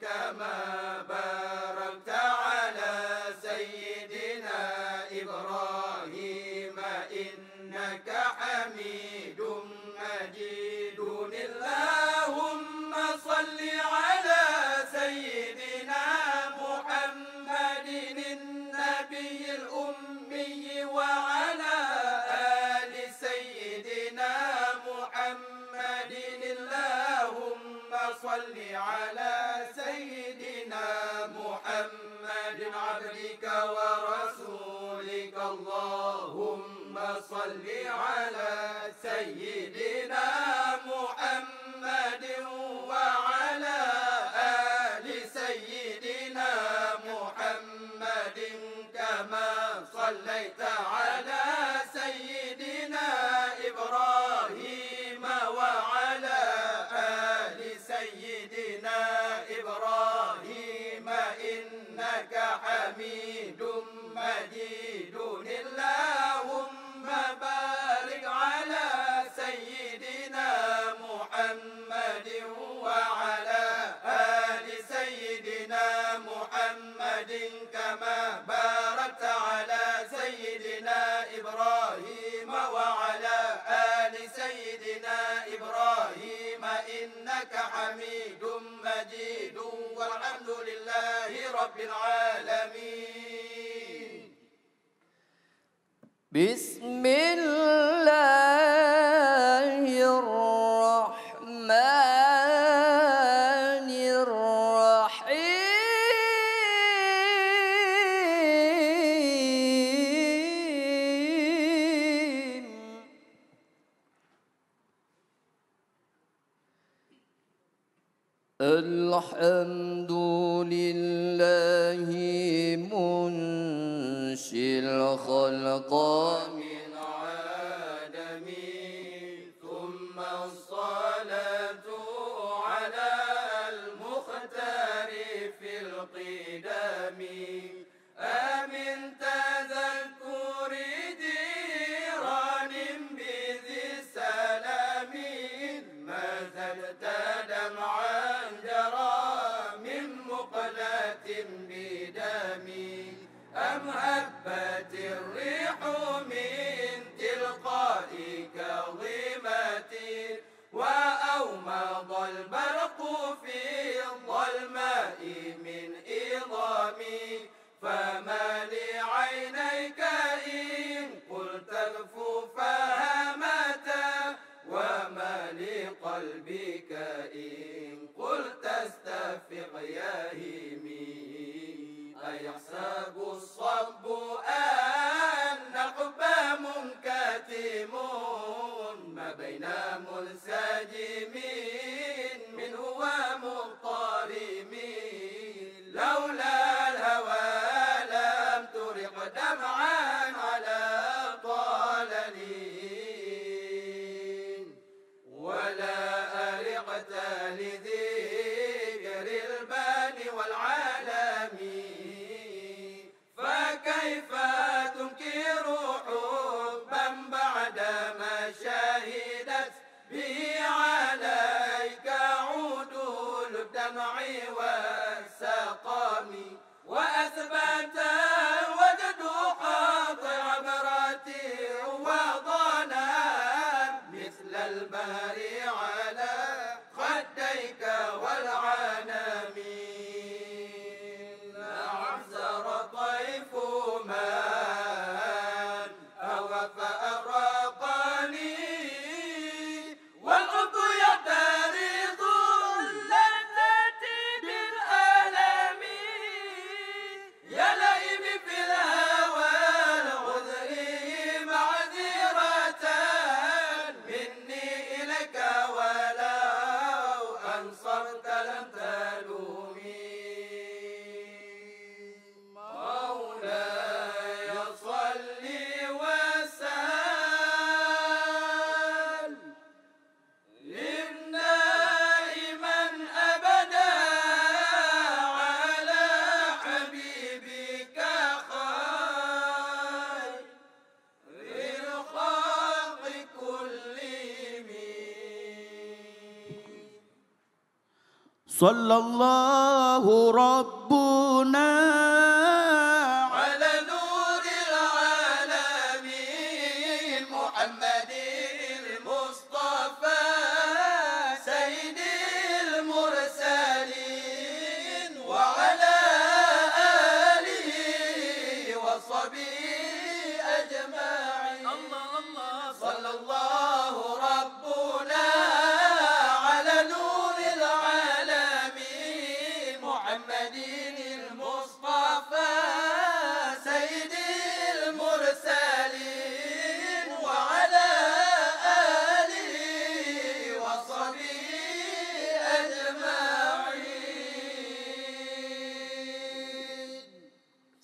كما باركت على سيدنا إبراهيم إنك حميد مجيد. اللهم صل على سيدنا محمد النبي الأمي وعلى آل سيدنا محمد. اللهم صل على سيدنا محمد عبدك ورسولك. اللهم صل على سيدنا محمد وعلى آل سيدنا محمد. صليت على سيدنا إبراهيم وعلى آل سيدنا إبراهيم إنك حميد مجيد. اللهم بارك على سيدنا محمد وعلى آل سيدنا محمد كما باركت على سيدنا إبراهيم وعلى آل سيدنا إبراهيم إنك حميد مجيد. والحمد لله رب العالمين. بسم الله الرحمن الرحيم. الحمد لله منشئ الخلق من عدم، ثم الصلاة على المختار في القدم. أمن تذكر جيران بذي سلام، مزجت دمعا جرى من مقلاة بدم، أم هبت الريح من تلقاء كظيمة، وأومض البرق في الظلماء من إظام، فما لعينيك إن قلت اغفو فهامتا، وما لقلبك إن قلت استفق يهيمي. أيحسب الصب أن حب منكتم، ما بين منسجم منه ومضطرم، لولا الهوى لم ترق دمعا على طلل، ولا أرقت لذكر البان والعالم. فكيف تنكر حبا بعدما شهدت به عليك عدول الدمع والسقام؟ وأثبت الوجد خط عبرة وضنا مثل البهر على خديك والعنم. نعم سار طيف من أوى فأراقني، والحب يعترض اللذات بالألم. يا لئيمي في الهوى العذري معذرة مني إليك، ولو أنصفت لم تلومي. مولاي صل وسلم دائما أبدا على حبيبك خير الخلق كلهم. صلى الله ربنا على نور العالمين محمد المصطفى سيد المرسلين وعلى آله وصحبه أجمعين. الله، الله. صلى الله ربنا على نور العالمين محمد المصطفى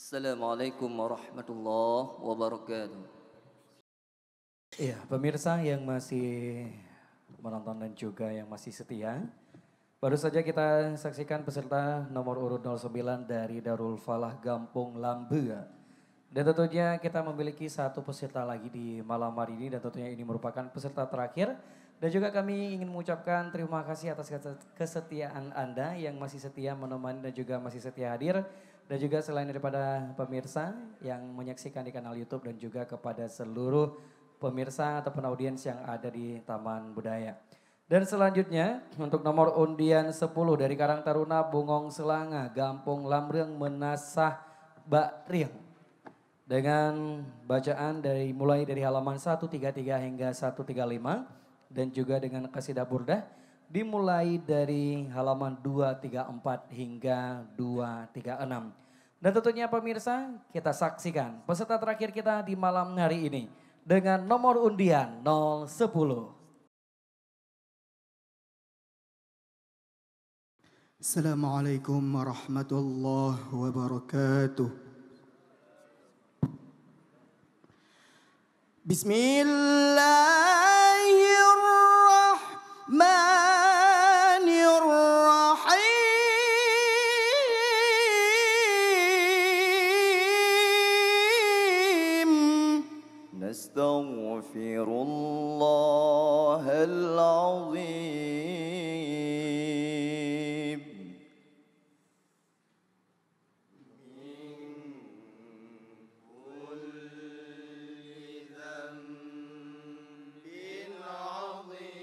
Assalamualaikum warahmatullahi wabarakatuh. Iya, pemirsa yang masih menonton dan juga yang masih setia, baru saja kita saksikan peserta nomor urut nol sembilan dari Darul Falah Gampong Lambe. Dan tentunya kita memiliki satu peserta lagi di malam hari ini, dan tentunya ini merupakan peserta terakhir. Dan juga kami ingin mengucapkan terima kasih atas kese-, kesetiaan Anda yang masih setia menemani dan juga masih setia hadir. Dan juga selain daripada pemirsa yang menyaksikan di kanal YouTube dan juga kepada seluruh pemirsa ataupun audiens yang ada di Taman Budaya. Dan selanjutnya, untuk nomor undian sepuluh dari Karang Taruna Bungong Selanga, Gampong Lamreung, Meunasah Bak Rieng. Dengan bacaan dari, mulai dari halaman seratus tiga puluh tiga hingga seratus tiga puluh lima, dan juga dengan kasidah burdah dimulai dari halaman dua tiga empat hingga dua tiga enam. Dan tentunya pemirsa, kita saksikan peserta terakhir kita di malam hari ini dengan nomor undian nol sepuluh. Assalamualaikum warahmatullahi wabarakatuh. Bismillahirrahmanirrahim. نستغفر الله العظيم. من كل ذنب عظيم.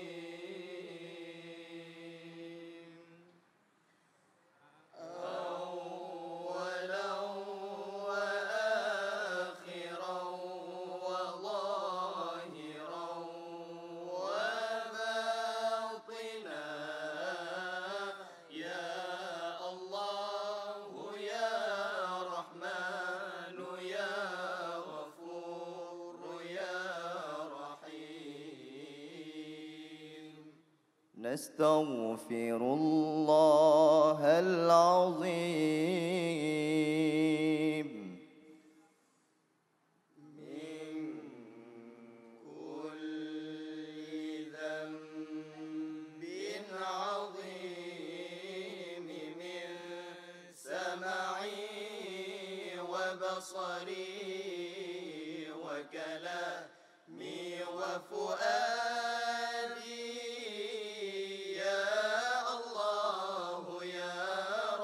أولا وآخرا وظاهرا وباطنا. يا الله يا رحمن يا غفور يا رحيم. نستغفر الله العظيم. من كل ذنب عظيم، من سمعي وبصري وكلامي وفؤادي. يا الله يا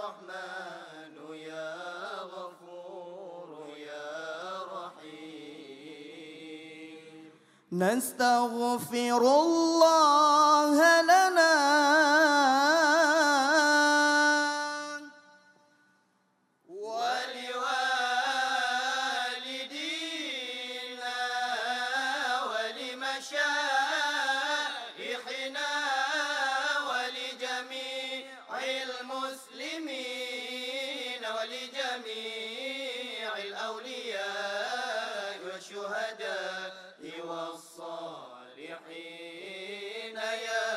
رحمن يا غفور يا رحيم. نستغفر الله لنا ولوالدينا ولمشايخنا ولجميع المسلمين ولجميع الأولياء والشهداء والصالحين. يا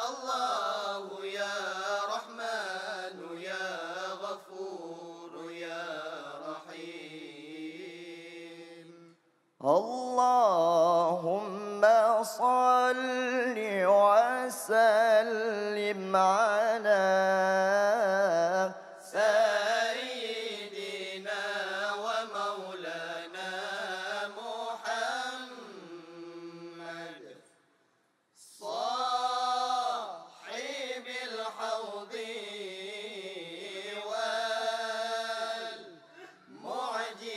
الله يا رحمن يا غفور يا رحيم. اللهم صل وسلم على سيدنا ومولانا محمد صاحب الحوض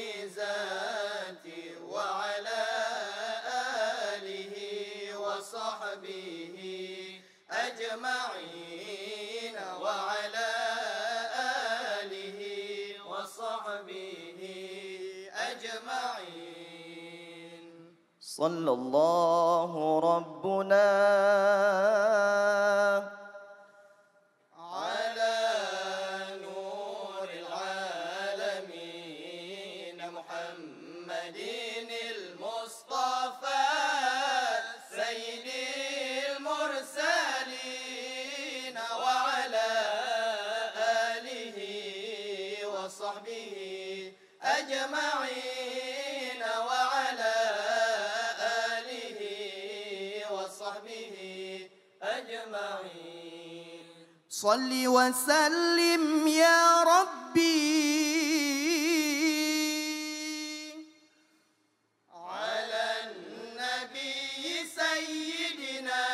والمعجزات وعلى آله وصحبه أجمعين وعلى آله وصحبه أجمعين. صلى الله ربنا على نور العالمين محمد المصطفى سيد المرسلين وعلى آله وصحبه أجمعين وعلى آله وصحبه أجمعين. صل وسلم يا ربي على النبي سيدنا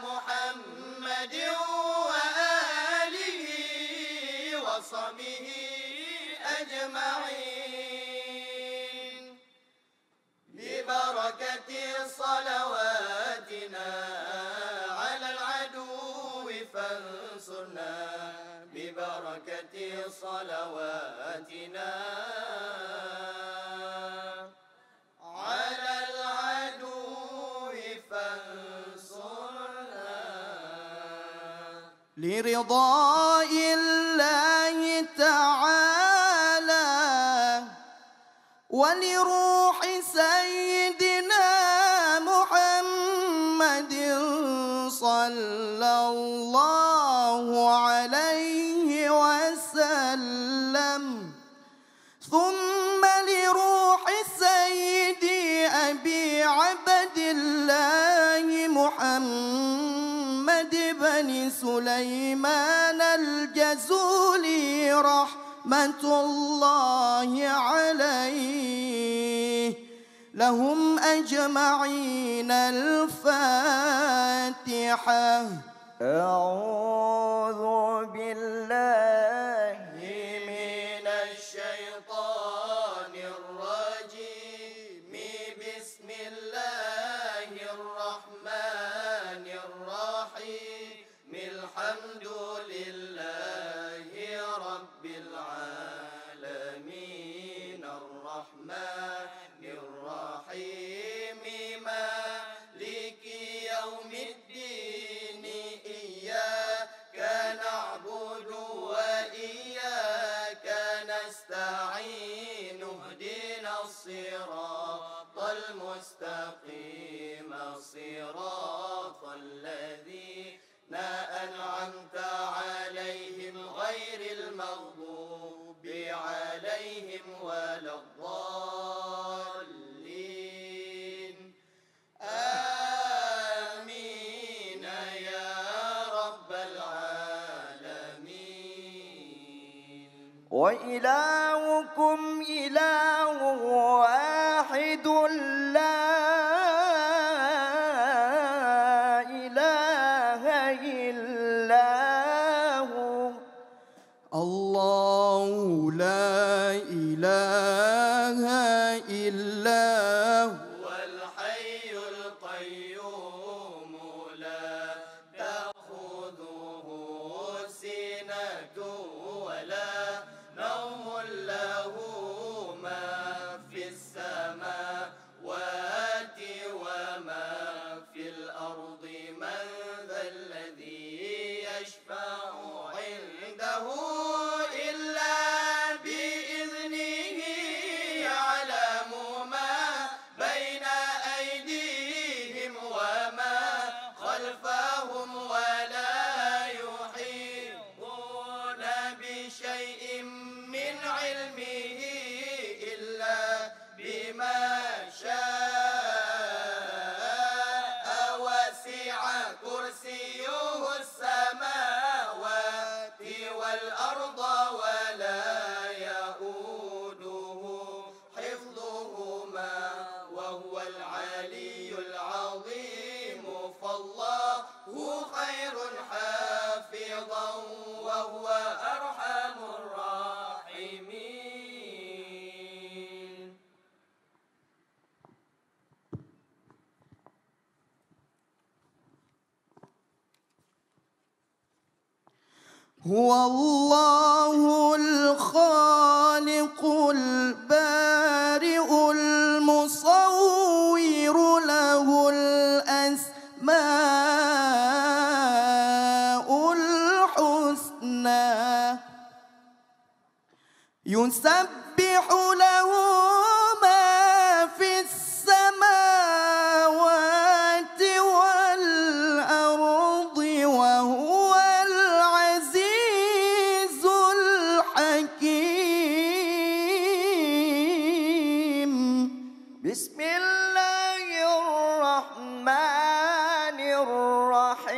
محمد وآله وصحبه أجمعين. ببركة صلواتنا على العدو فانصرنا، ببركة صلواتنا على العدو فانصرنا. لرضاء الله تعالى ولروح سيدنا محمد صلى الله عليه وسلم، ثم لروح سيدي أبي عبد الله محمد بن سليمان الجزولي رحمة الله عليه، لهم أجمعين. الفاتحة. أعوذ بالله من الشيطان الرجيم. بسم الله الرحمن الرحيم. الحمد لله رب العالمين. الرحمن الرحيم. مالك يوم الدين. إياك نعبد وإياك نستعين. اهدنا الصراط المستقيم. صراط الذين أنعمت عليهم غير المغضوب عليهم ولا الضالين. آمين يا رب العالمين. وإلهكم إله واحد لا إله إلا هو. الله لا إله إلا هو. هو الحي القيوم لا تأخذه سنة ولا نوم له ما في السماوات وما في الأرض. من ذا الذي يشفع عنده إلا بإذنه. يعلم ما بين أيديهم وما خلفهم ولا يحيطون بشيء من علمه إلا بما شاء. وسع كرسيه السماوات والأرض ولا يؤوده حفظهما وهو العلي العظيم. فالله خير حافظا وهو أرحم الراحمين. هو الله الخالق البارئ المصور، له الأسماء الحسنى. يسبح له ما في السماوات والأرض وهو العزيز الحكيم. بسم الله الرحمن الرحيم.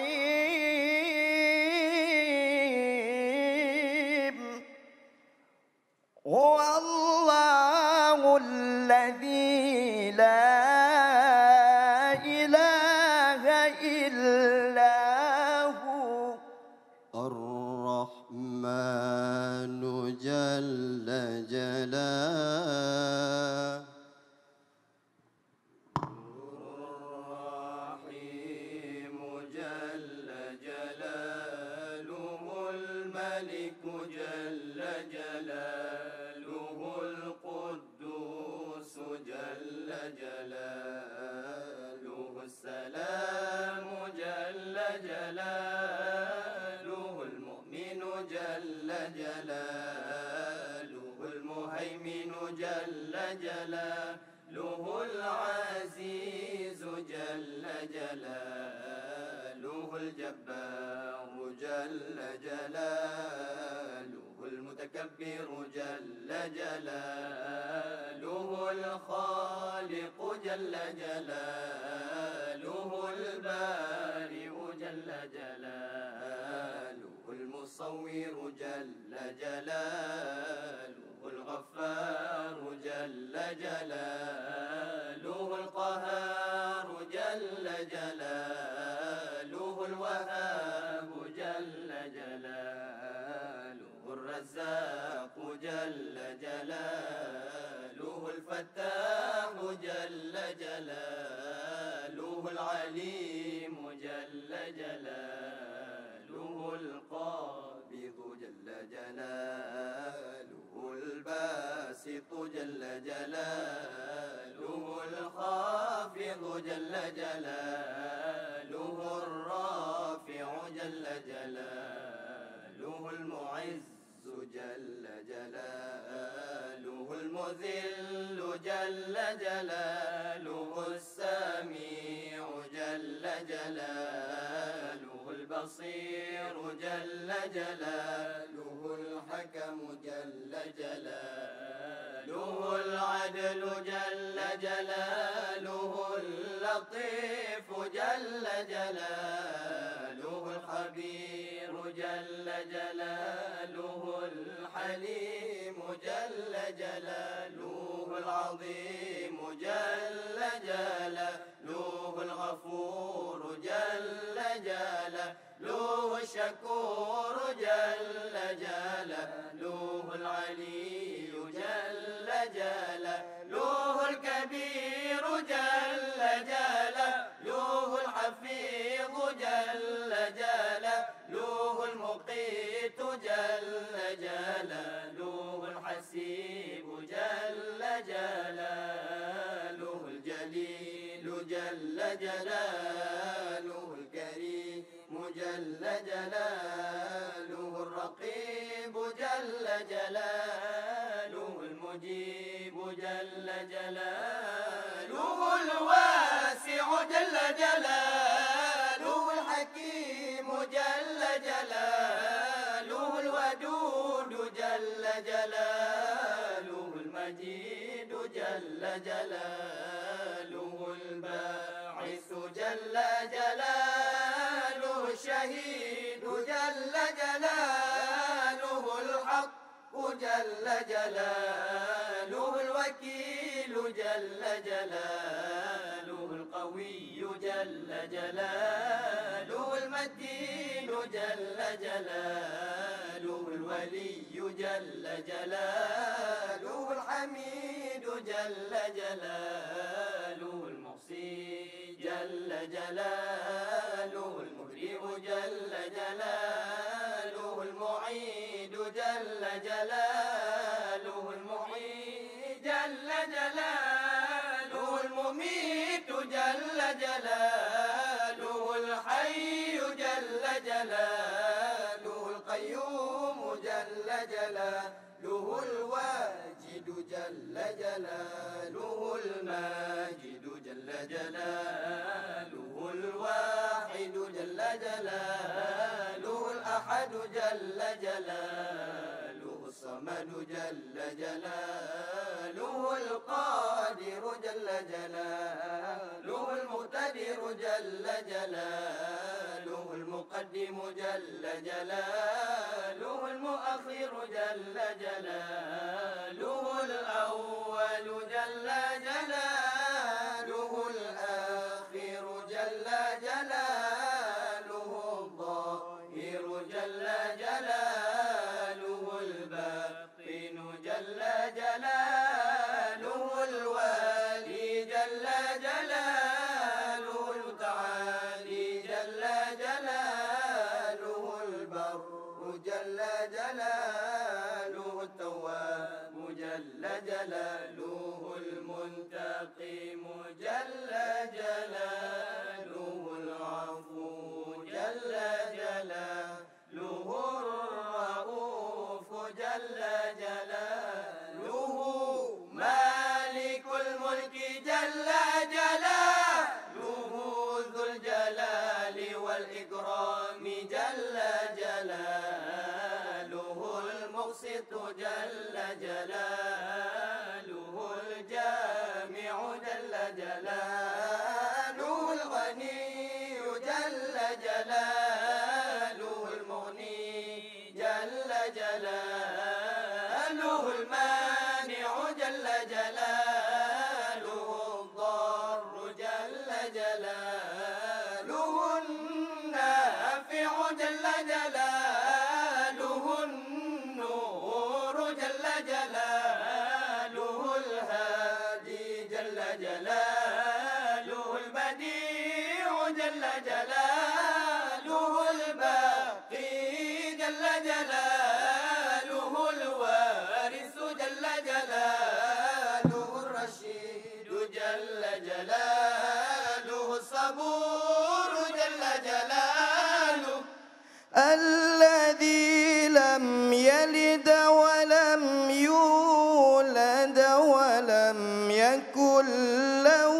هو الله الذي لا إله إلا هو. الرحمن جل جلاله. الرحيم جل جلاله، الملك جل جلاله، القدوس جل جلاله، السلام جل جلاله، المؤمن جل جلاله، المهيمن جل جلاله، العزيز جل جلاله، الجبار جل جلاله، المتكبر جل جلاله، الخالق جل جلاله، البارئ جل جلاله، المصور جل جلاله، الغفار جل جلاله، القهار جل جلاله، الوهاب جل جلاله، الرزاق جل جلاله، الفتاح جل جلاله، العليم جل جلاله، القابض جل جلاله، الباسط جل جلاله، الخافض جل جلاله، الرافع جل جلاله، المعز جل جلاله، المذل جل جلاله، السميع جل جلاله، البصير جل جلاله، الحكم جل جلاله، العدل جل جلاله، اللطيف جل جلاله، الخبير جل جلاله، الحليم جل جلاله، العظيم جل جلاله، الغفور جل جلاله، الشكور جل جلاله، العلي جل جلاله، الكبير جل جلاله، الحفيظ جل جلاله، المقيت جل جلاله، الحسيب جل جلاله، الجليل جل جلاله، الكريم جل جلاله، الرقيب جل جلاله، المجيب جل جلاله، الواسع جل جلاله، الحكيم جل جلاله، الودود جل جلاله، المجيد جل جلاله، الباعث جل جلاله، الشهيد جل جلاله، الحق جل جلاله، الوكيل جل جلاله، القوي جل جلاله، المتين جل جلاله، الولي جل جلاله، الحميد جل جلاله، المحسن جل جلاله، المبدئ جل جلاله، المعيد جل جلاله، المحيي جل جلاله، المميت جل جلاله، الحي جل جلاله، القيوم جل جلاله، الواجد جل جلاله، الماجد جل جلاله، الواحد جل جلاله، الأحد جل جلاله، الصمد جل جلاله، القادر جل جلاله المقتدر جل جلاله المقدم جل جلاله المؤخر جل جلاله الأول جل جلاله الآخر جل جلاله الظاهر جل جلاله الباطن جل جلاله الوالي جل جلاله المتعالي جل جلاله البر جل جلاله التواب جل جلاله المنتقم جل جلاله العفو جل جلاله الرؤوف جل جلاله مالك الملك جل جلاله ذو الجلال والإكرام جل جلاله المقسط جل جلاله الجامع جل جلاله الغني جل جلاله المغني جل جلاله المانع جل جلاله الضار جل جلاله النافع جل جلاله النور جل جلاله الهادي جل جلاله البديع جل جلاله الباقي جل جلاله الوارث جل جلاله الرشيد جل جلاله الصبور جل جلاله الذي لم يلد ولم يولد ولم يكن له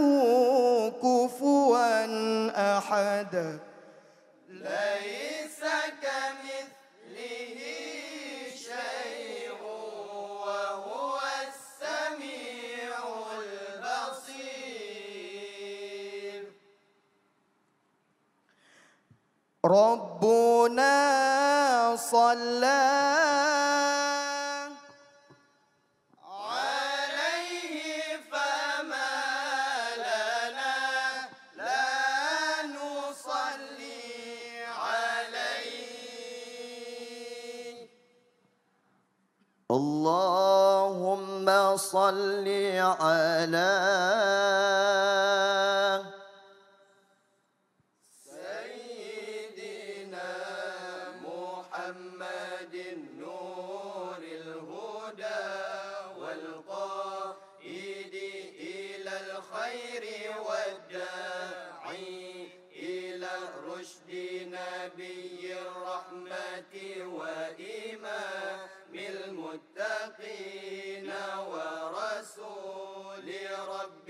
كفوا أحد. ليس كمثله شيء وهو السميع البصير. ربنا صلى عليه فما لنا لا نصلي عليه. اللهم صل على سيدنا محمد نور الهدى والقائد إلى الخير والداعي إلى الرشد نبي الرحمة وإمام المتقين ورسول رب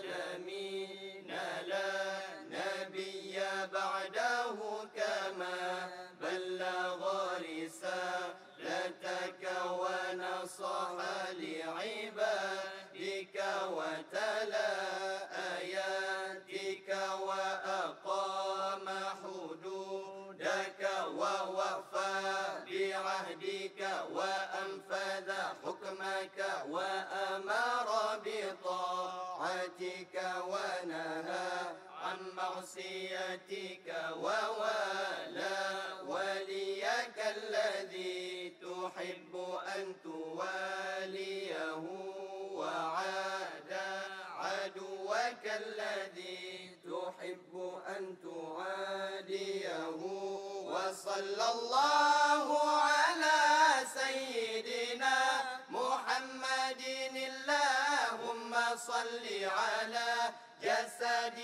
العالمين لا نبي بعده كما بلغ رسالتك ونصح لعبادك وتلا آياتك وأقام حدودك ووفى بعهدك وأنفذ حكمك وأمر بطاعتك ونهى عن معصيتك ووالى وليك الذي تحب أن تواليه وعادى عدوك الذي تحب أن تعاديه. وصلى الله على سيدنا محمد. اللهم صل على جسده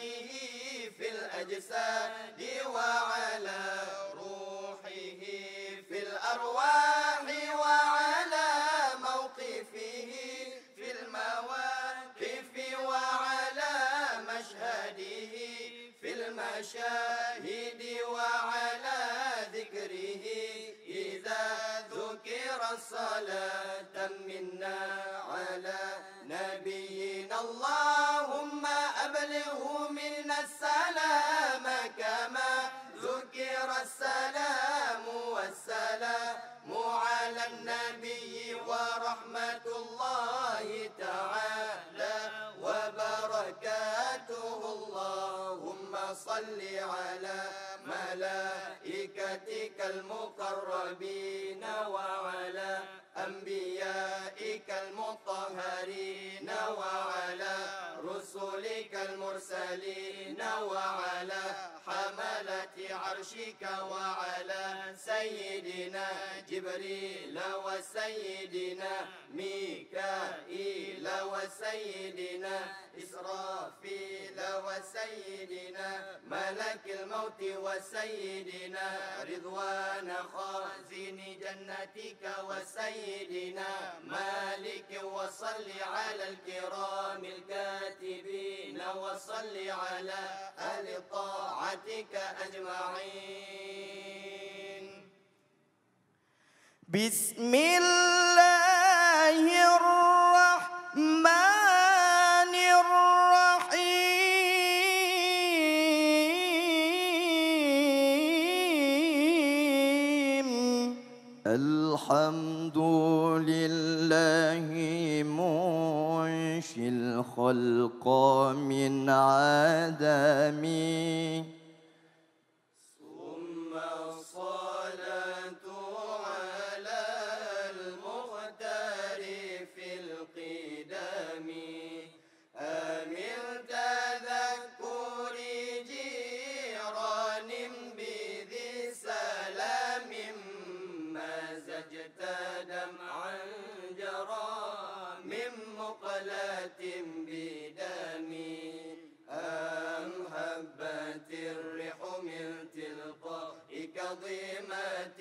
في الأجساد وعلى روحه في الأرواح وعلى موقفه في المواقف وعلى مشهده في المشاهد وعلى ذكره إذا ذكر الصلاة منا على نبي اللهم أبلغه منا السلام كما ذكر السلام والسلام على النبي ورحمة الله تعالى وبركاته. اللهم صل على ملائكتك المقربين وعلى أنبيائك المطهرين وعلى رسلك المرسلين وعلى حملة عرشك وعلى سيدنا جبريل وسيدنا ميكائيل وسيدنا إسرافيل وسيدنا ملك الموت وسيدنا رضوان خازن جنتك وسيدنا مالك، وصل على الكرام الكاتبين، وصل على أهل طاعتك أجمعين. بسم الله الرحمن الرحيم. الحمد لله منشئ الخلق من عدم. ثم الصلاة على المختار في القدم، أمن تذكر جيران بذي سلام، مزجت دمعا جرى من مقلة بدم. أم هبت الريح من تلقاء كظيمة،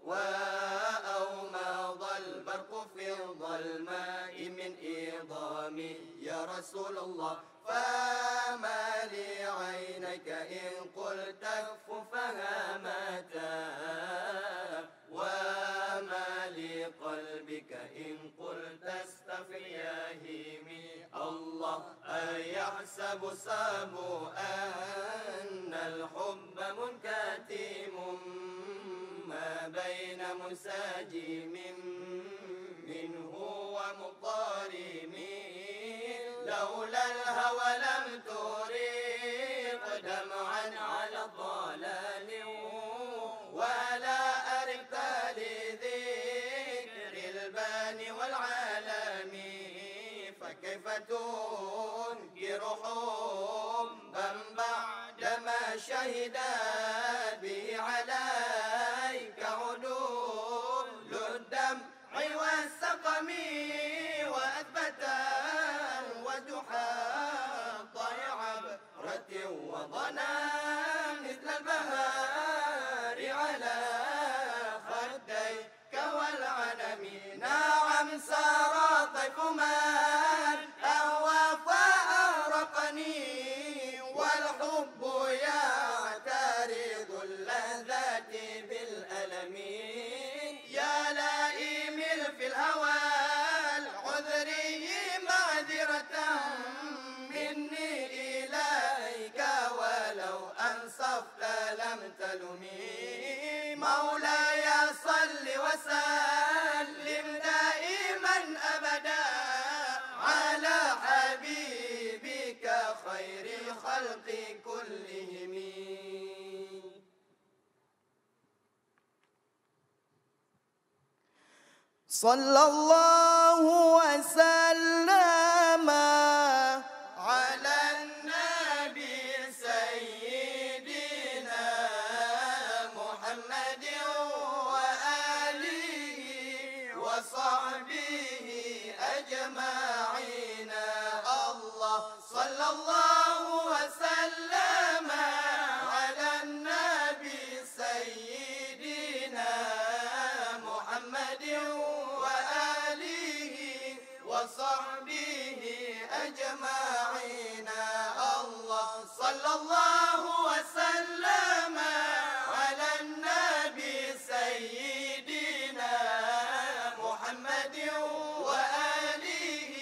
وأومض البرق في الظلماء من إضام. يا رسول الله، فما لعينك إن قلت اكف فها ماتا، وما لقلبك إن قلت استغفر يا هيمي. الله أيحسب صبو أن الحب منكتم، ما بين منسجم منه ومضطرم. لولا الهوى لم ترق دمعا على ضلال، ولا أرقت لذكر الباني والعالم. فكيف تنكر حبا بعدما شهدت به عليك عدول الدمع والسقم، وأثبت وجها طيب عبرة وضنا مثل البهار على خديك والعلم. نعم سار طيف من أهوى فأغرقني، والحب يعترض اللذات بالألم. يا لئيم في الهوى العذري معذرة مني إليك، ولو أنصفت لم تلمي. مولاي صل وسلم دائما أبدا على حبيبك خير الخلق كلهم. صلى الله وسلم على النبي سيدنا محمد وآله وصحبه أجمعين. الله صلى الله وسلم على النبي سيدنا محمد وآله وصحبه أجمعين. الله صلى الله وسلم على النبي سيدنا محمد وآله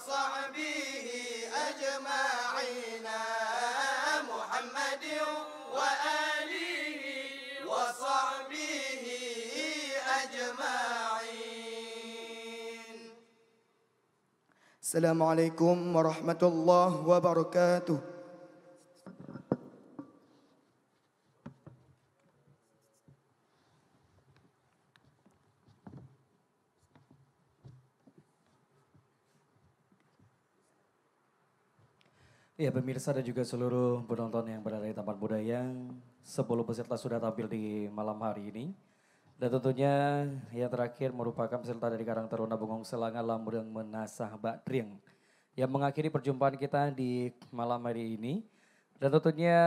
وصحبه أجمعين. محمد وآله وصحبه أجمعين. السلام عليكم ورحمة الله وبركاته. Ya, pemirsa dan juga seluruh penonton yang berada di tempat budaya, sepuluh peserta sudah tampil di malam hari ini. Dan tentunya yang terakhir merupakan peserta dari Karang Taruna Bungong Selanga Lamreng Meunasah Bak Trieng yang mengakhiri perjumpaan kita di malam hari ini. Dan tentunya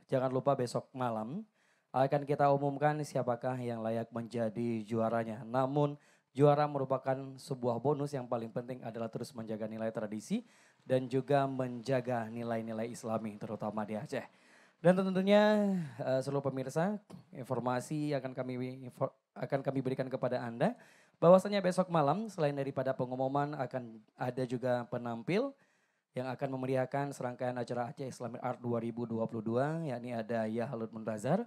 jangan lupa besok malam akan kita umumkan siapakah yang layak menjadi juaranya. Namun, juara merupakan sebuah bonus, yang paling penting adalah terus menjaga nilai tradisi dan juga menjaga nilai-nilai Islami, terutama di Aceh. Dan tentunya, eh, seluruh pemirsa, informasi akan kami info-, akan kami berikan kepada Anda bahwasanya besok malam selain daripada pengumuman, akan ada juga penampil yang akan memeriahkan serangkaian acara Aceh Islamic Art dua ribu dua puluh dua, yakni ada Yahya Khalid Muntazar,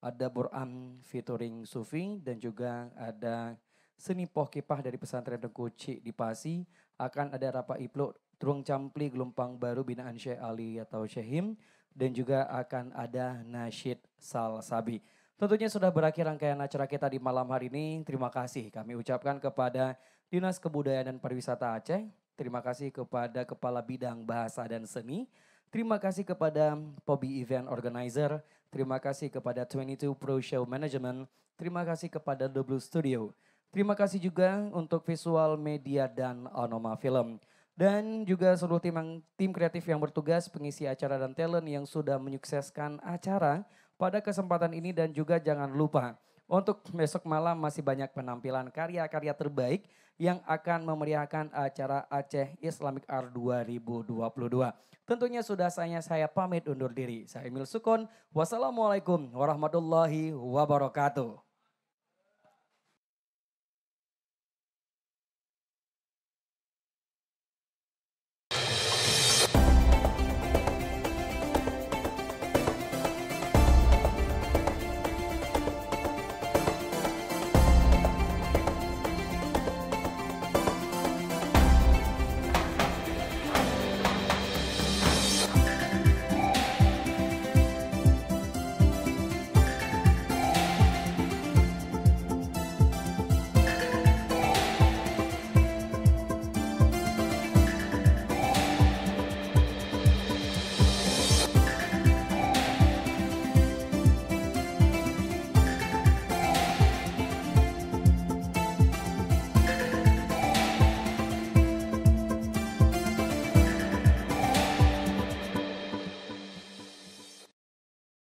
ada Burhan featuring Sufi, dan juga ada seni poh kipah dari Pesantren Teungku Chik di Pasi, akan ada Rapat Ipluk Trueng Campli Geulumpang Baru binaan Syekh Ali atau Syekh Him, dan juga akan ada nasyid Salsabi. Tentunya sudah berakhir rangkaian acara kita di malam hari ini. Terima kasih kami ucapkan kepada Dinas Kebudayaan dan Pariwisata Aceh. Terima kasih kepada Kepala Bidang Bahasa dan Seni. Terima kasih kepada Pobi Event Organizer. Terima kasih kepada Twenty Two Pro Show Management. Terima kasih kepada Double Studio. Terima kasih juga untuk Visual Media dan Anoma Film. Dan juga seluruh tim yang, tim kreatif yang bertugas, pengisi acara dan talent yang sudah menyukseskan acara pada kesempatan ini. Dan juga jangan lupa untuk besok malam masih banyak penampilan karya-karya terbaik yang akan memeriahkan acara Aceh Islamic Art dua ribu dua puluh dua. Tentunya sudah saya, saya pamit undur diri. Saya Emil Sukon. Wassalamualaikum warahmatullahi wabarakatuh.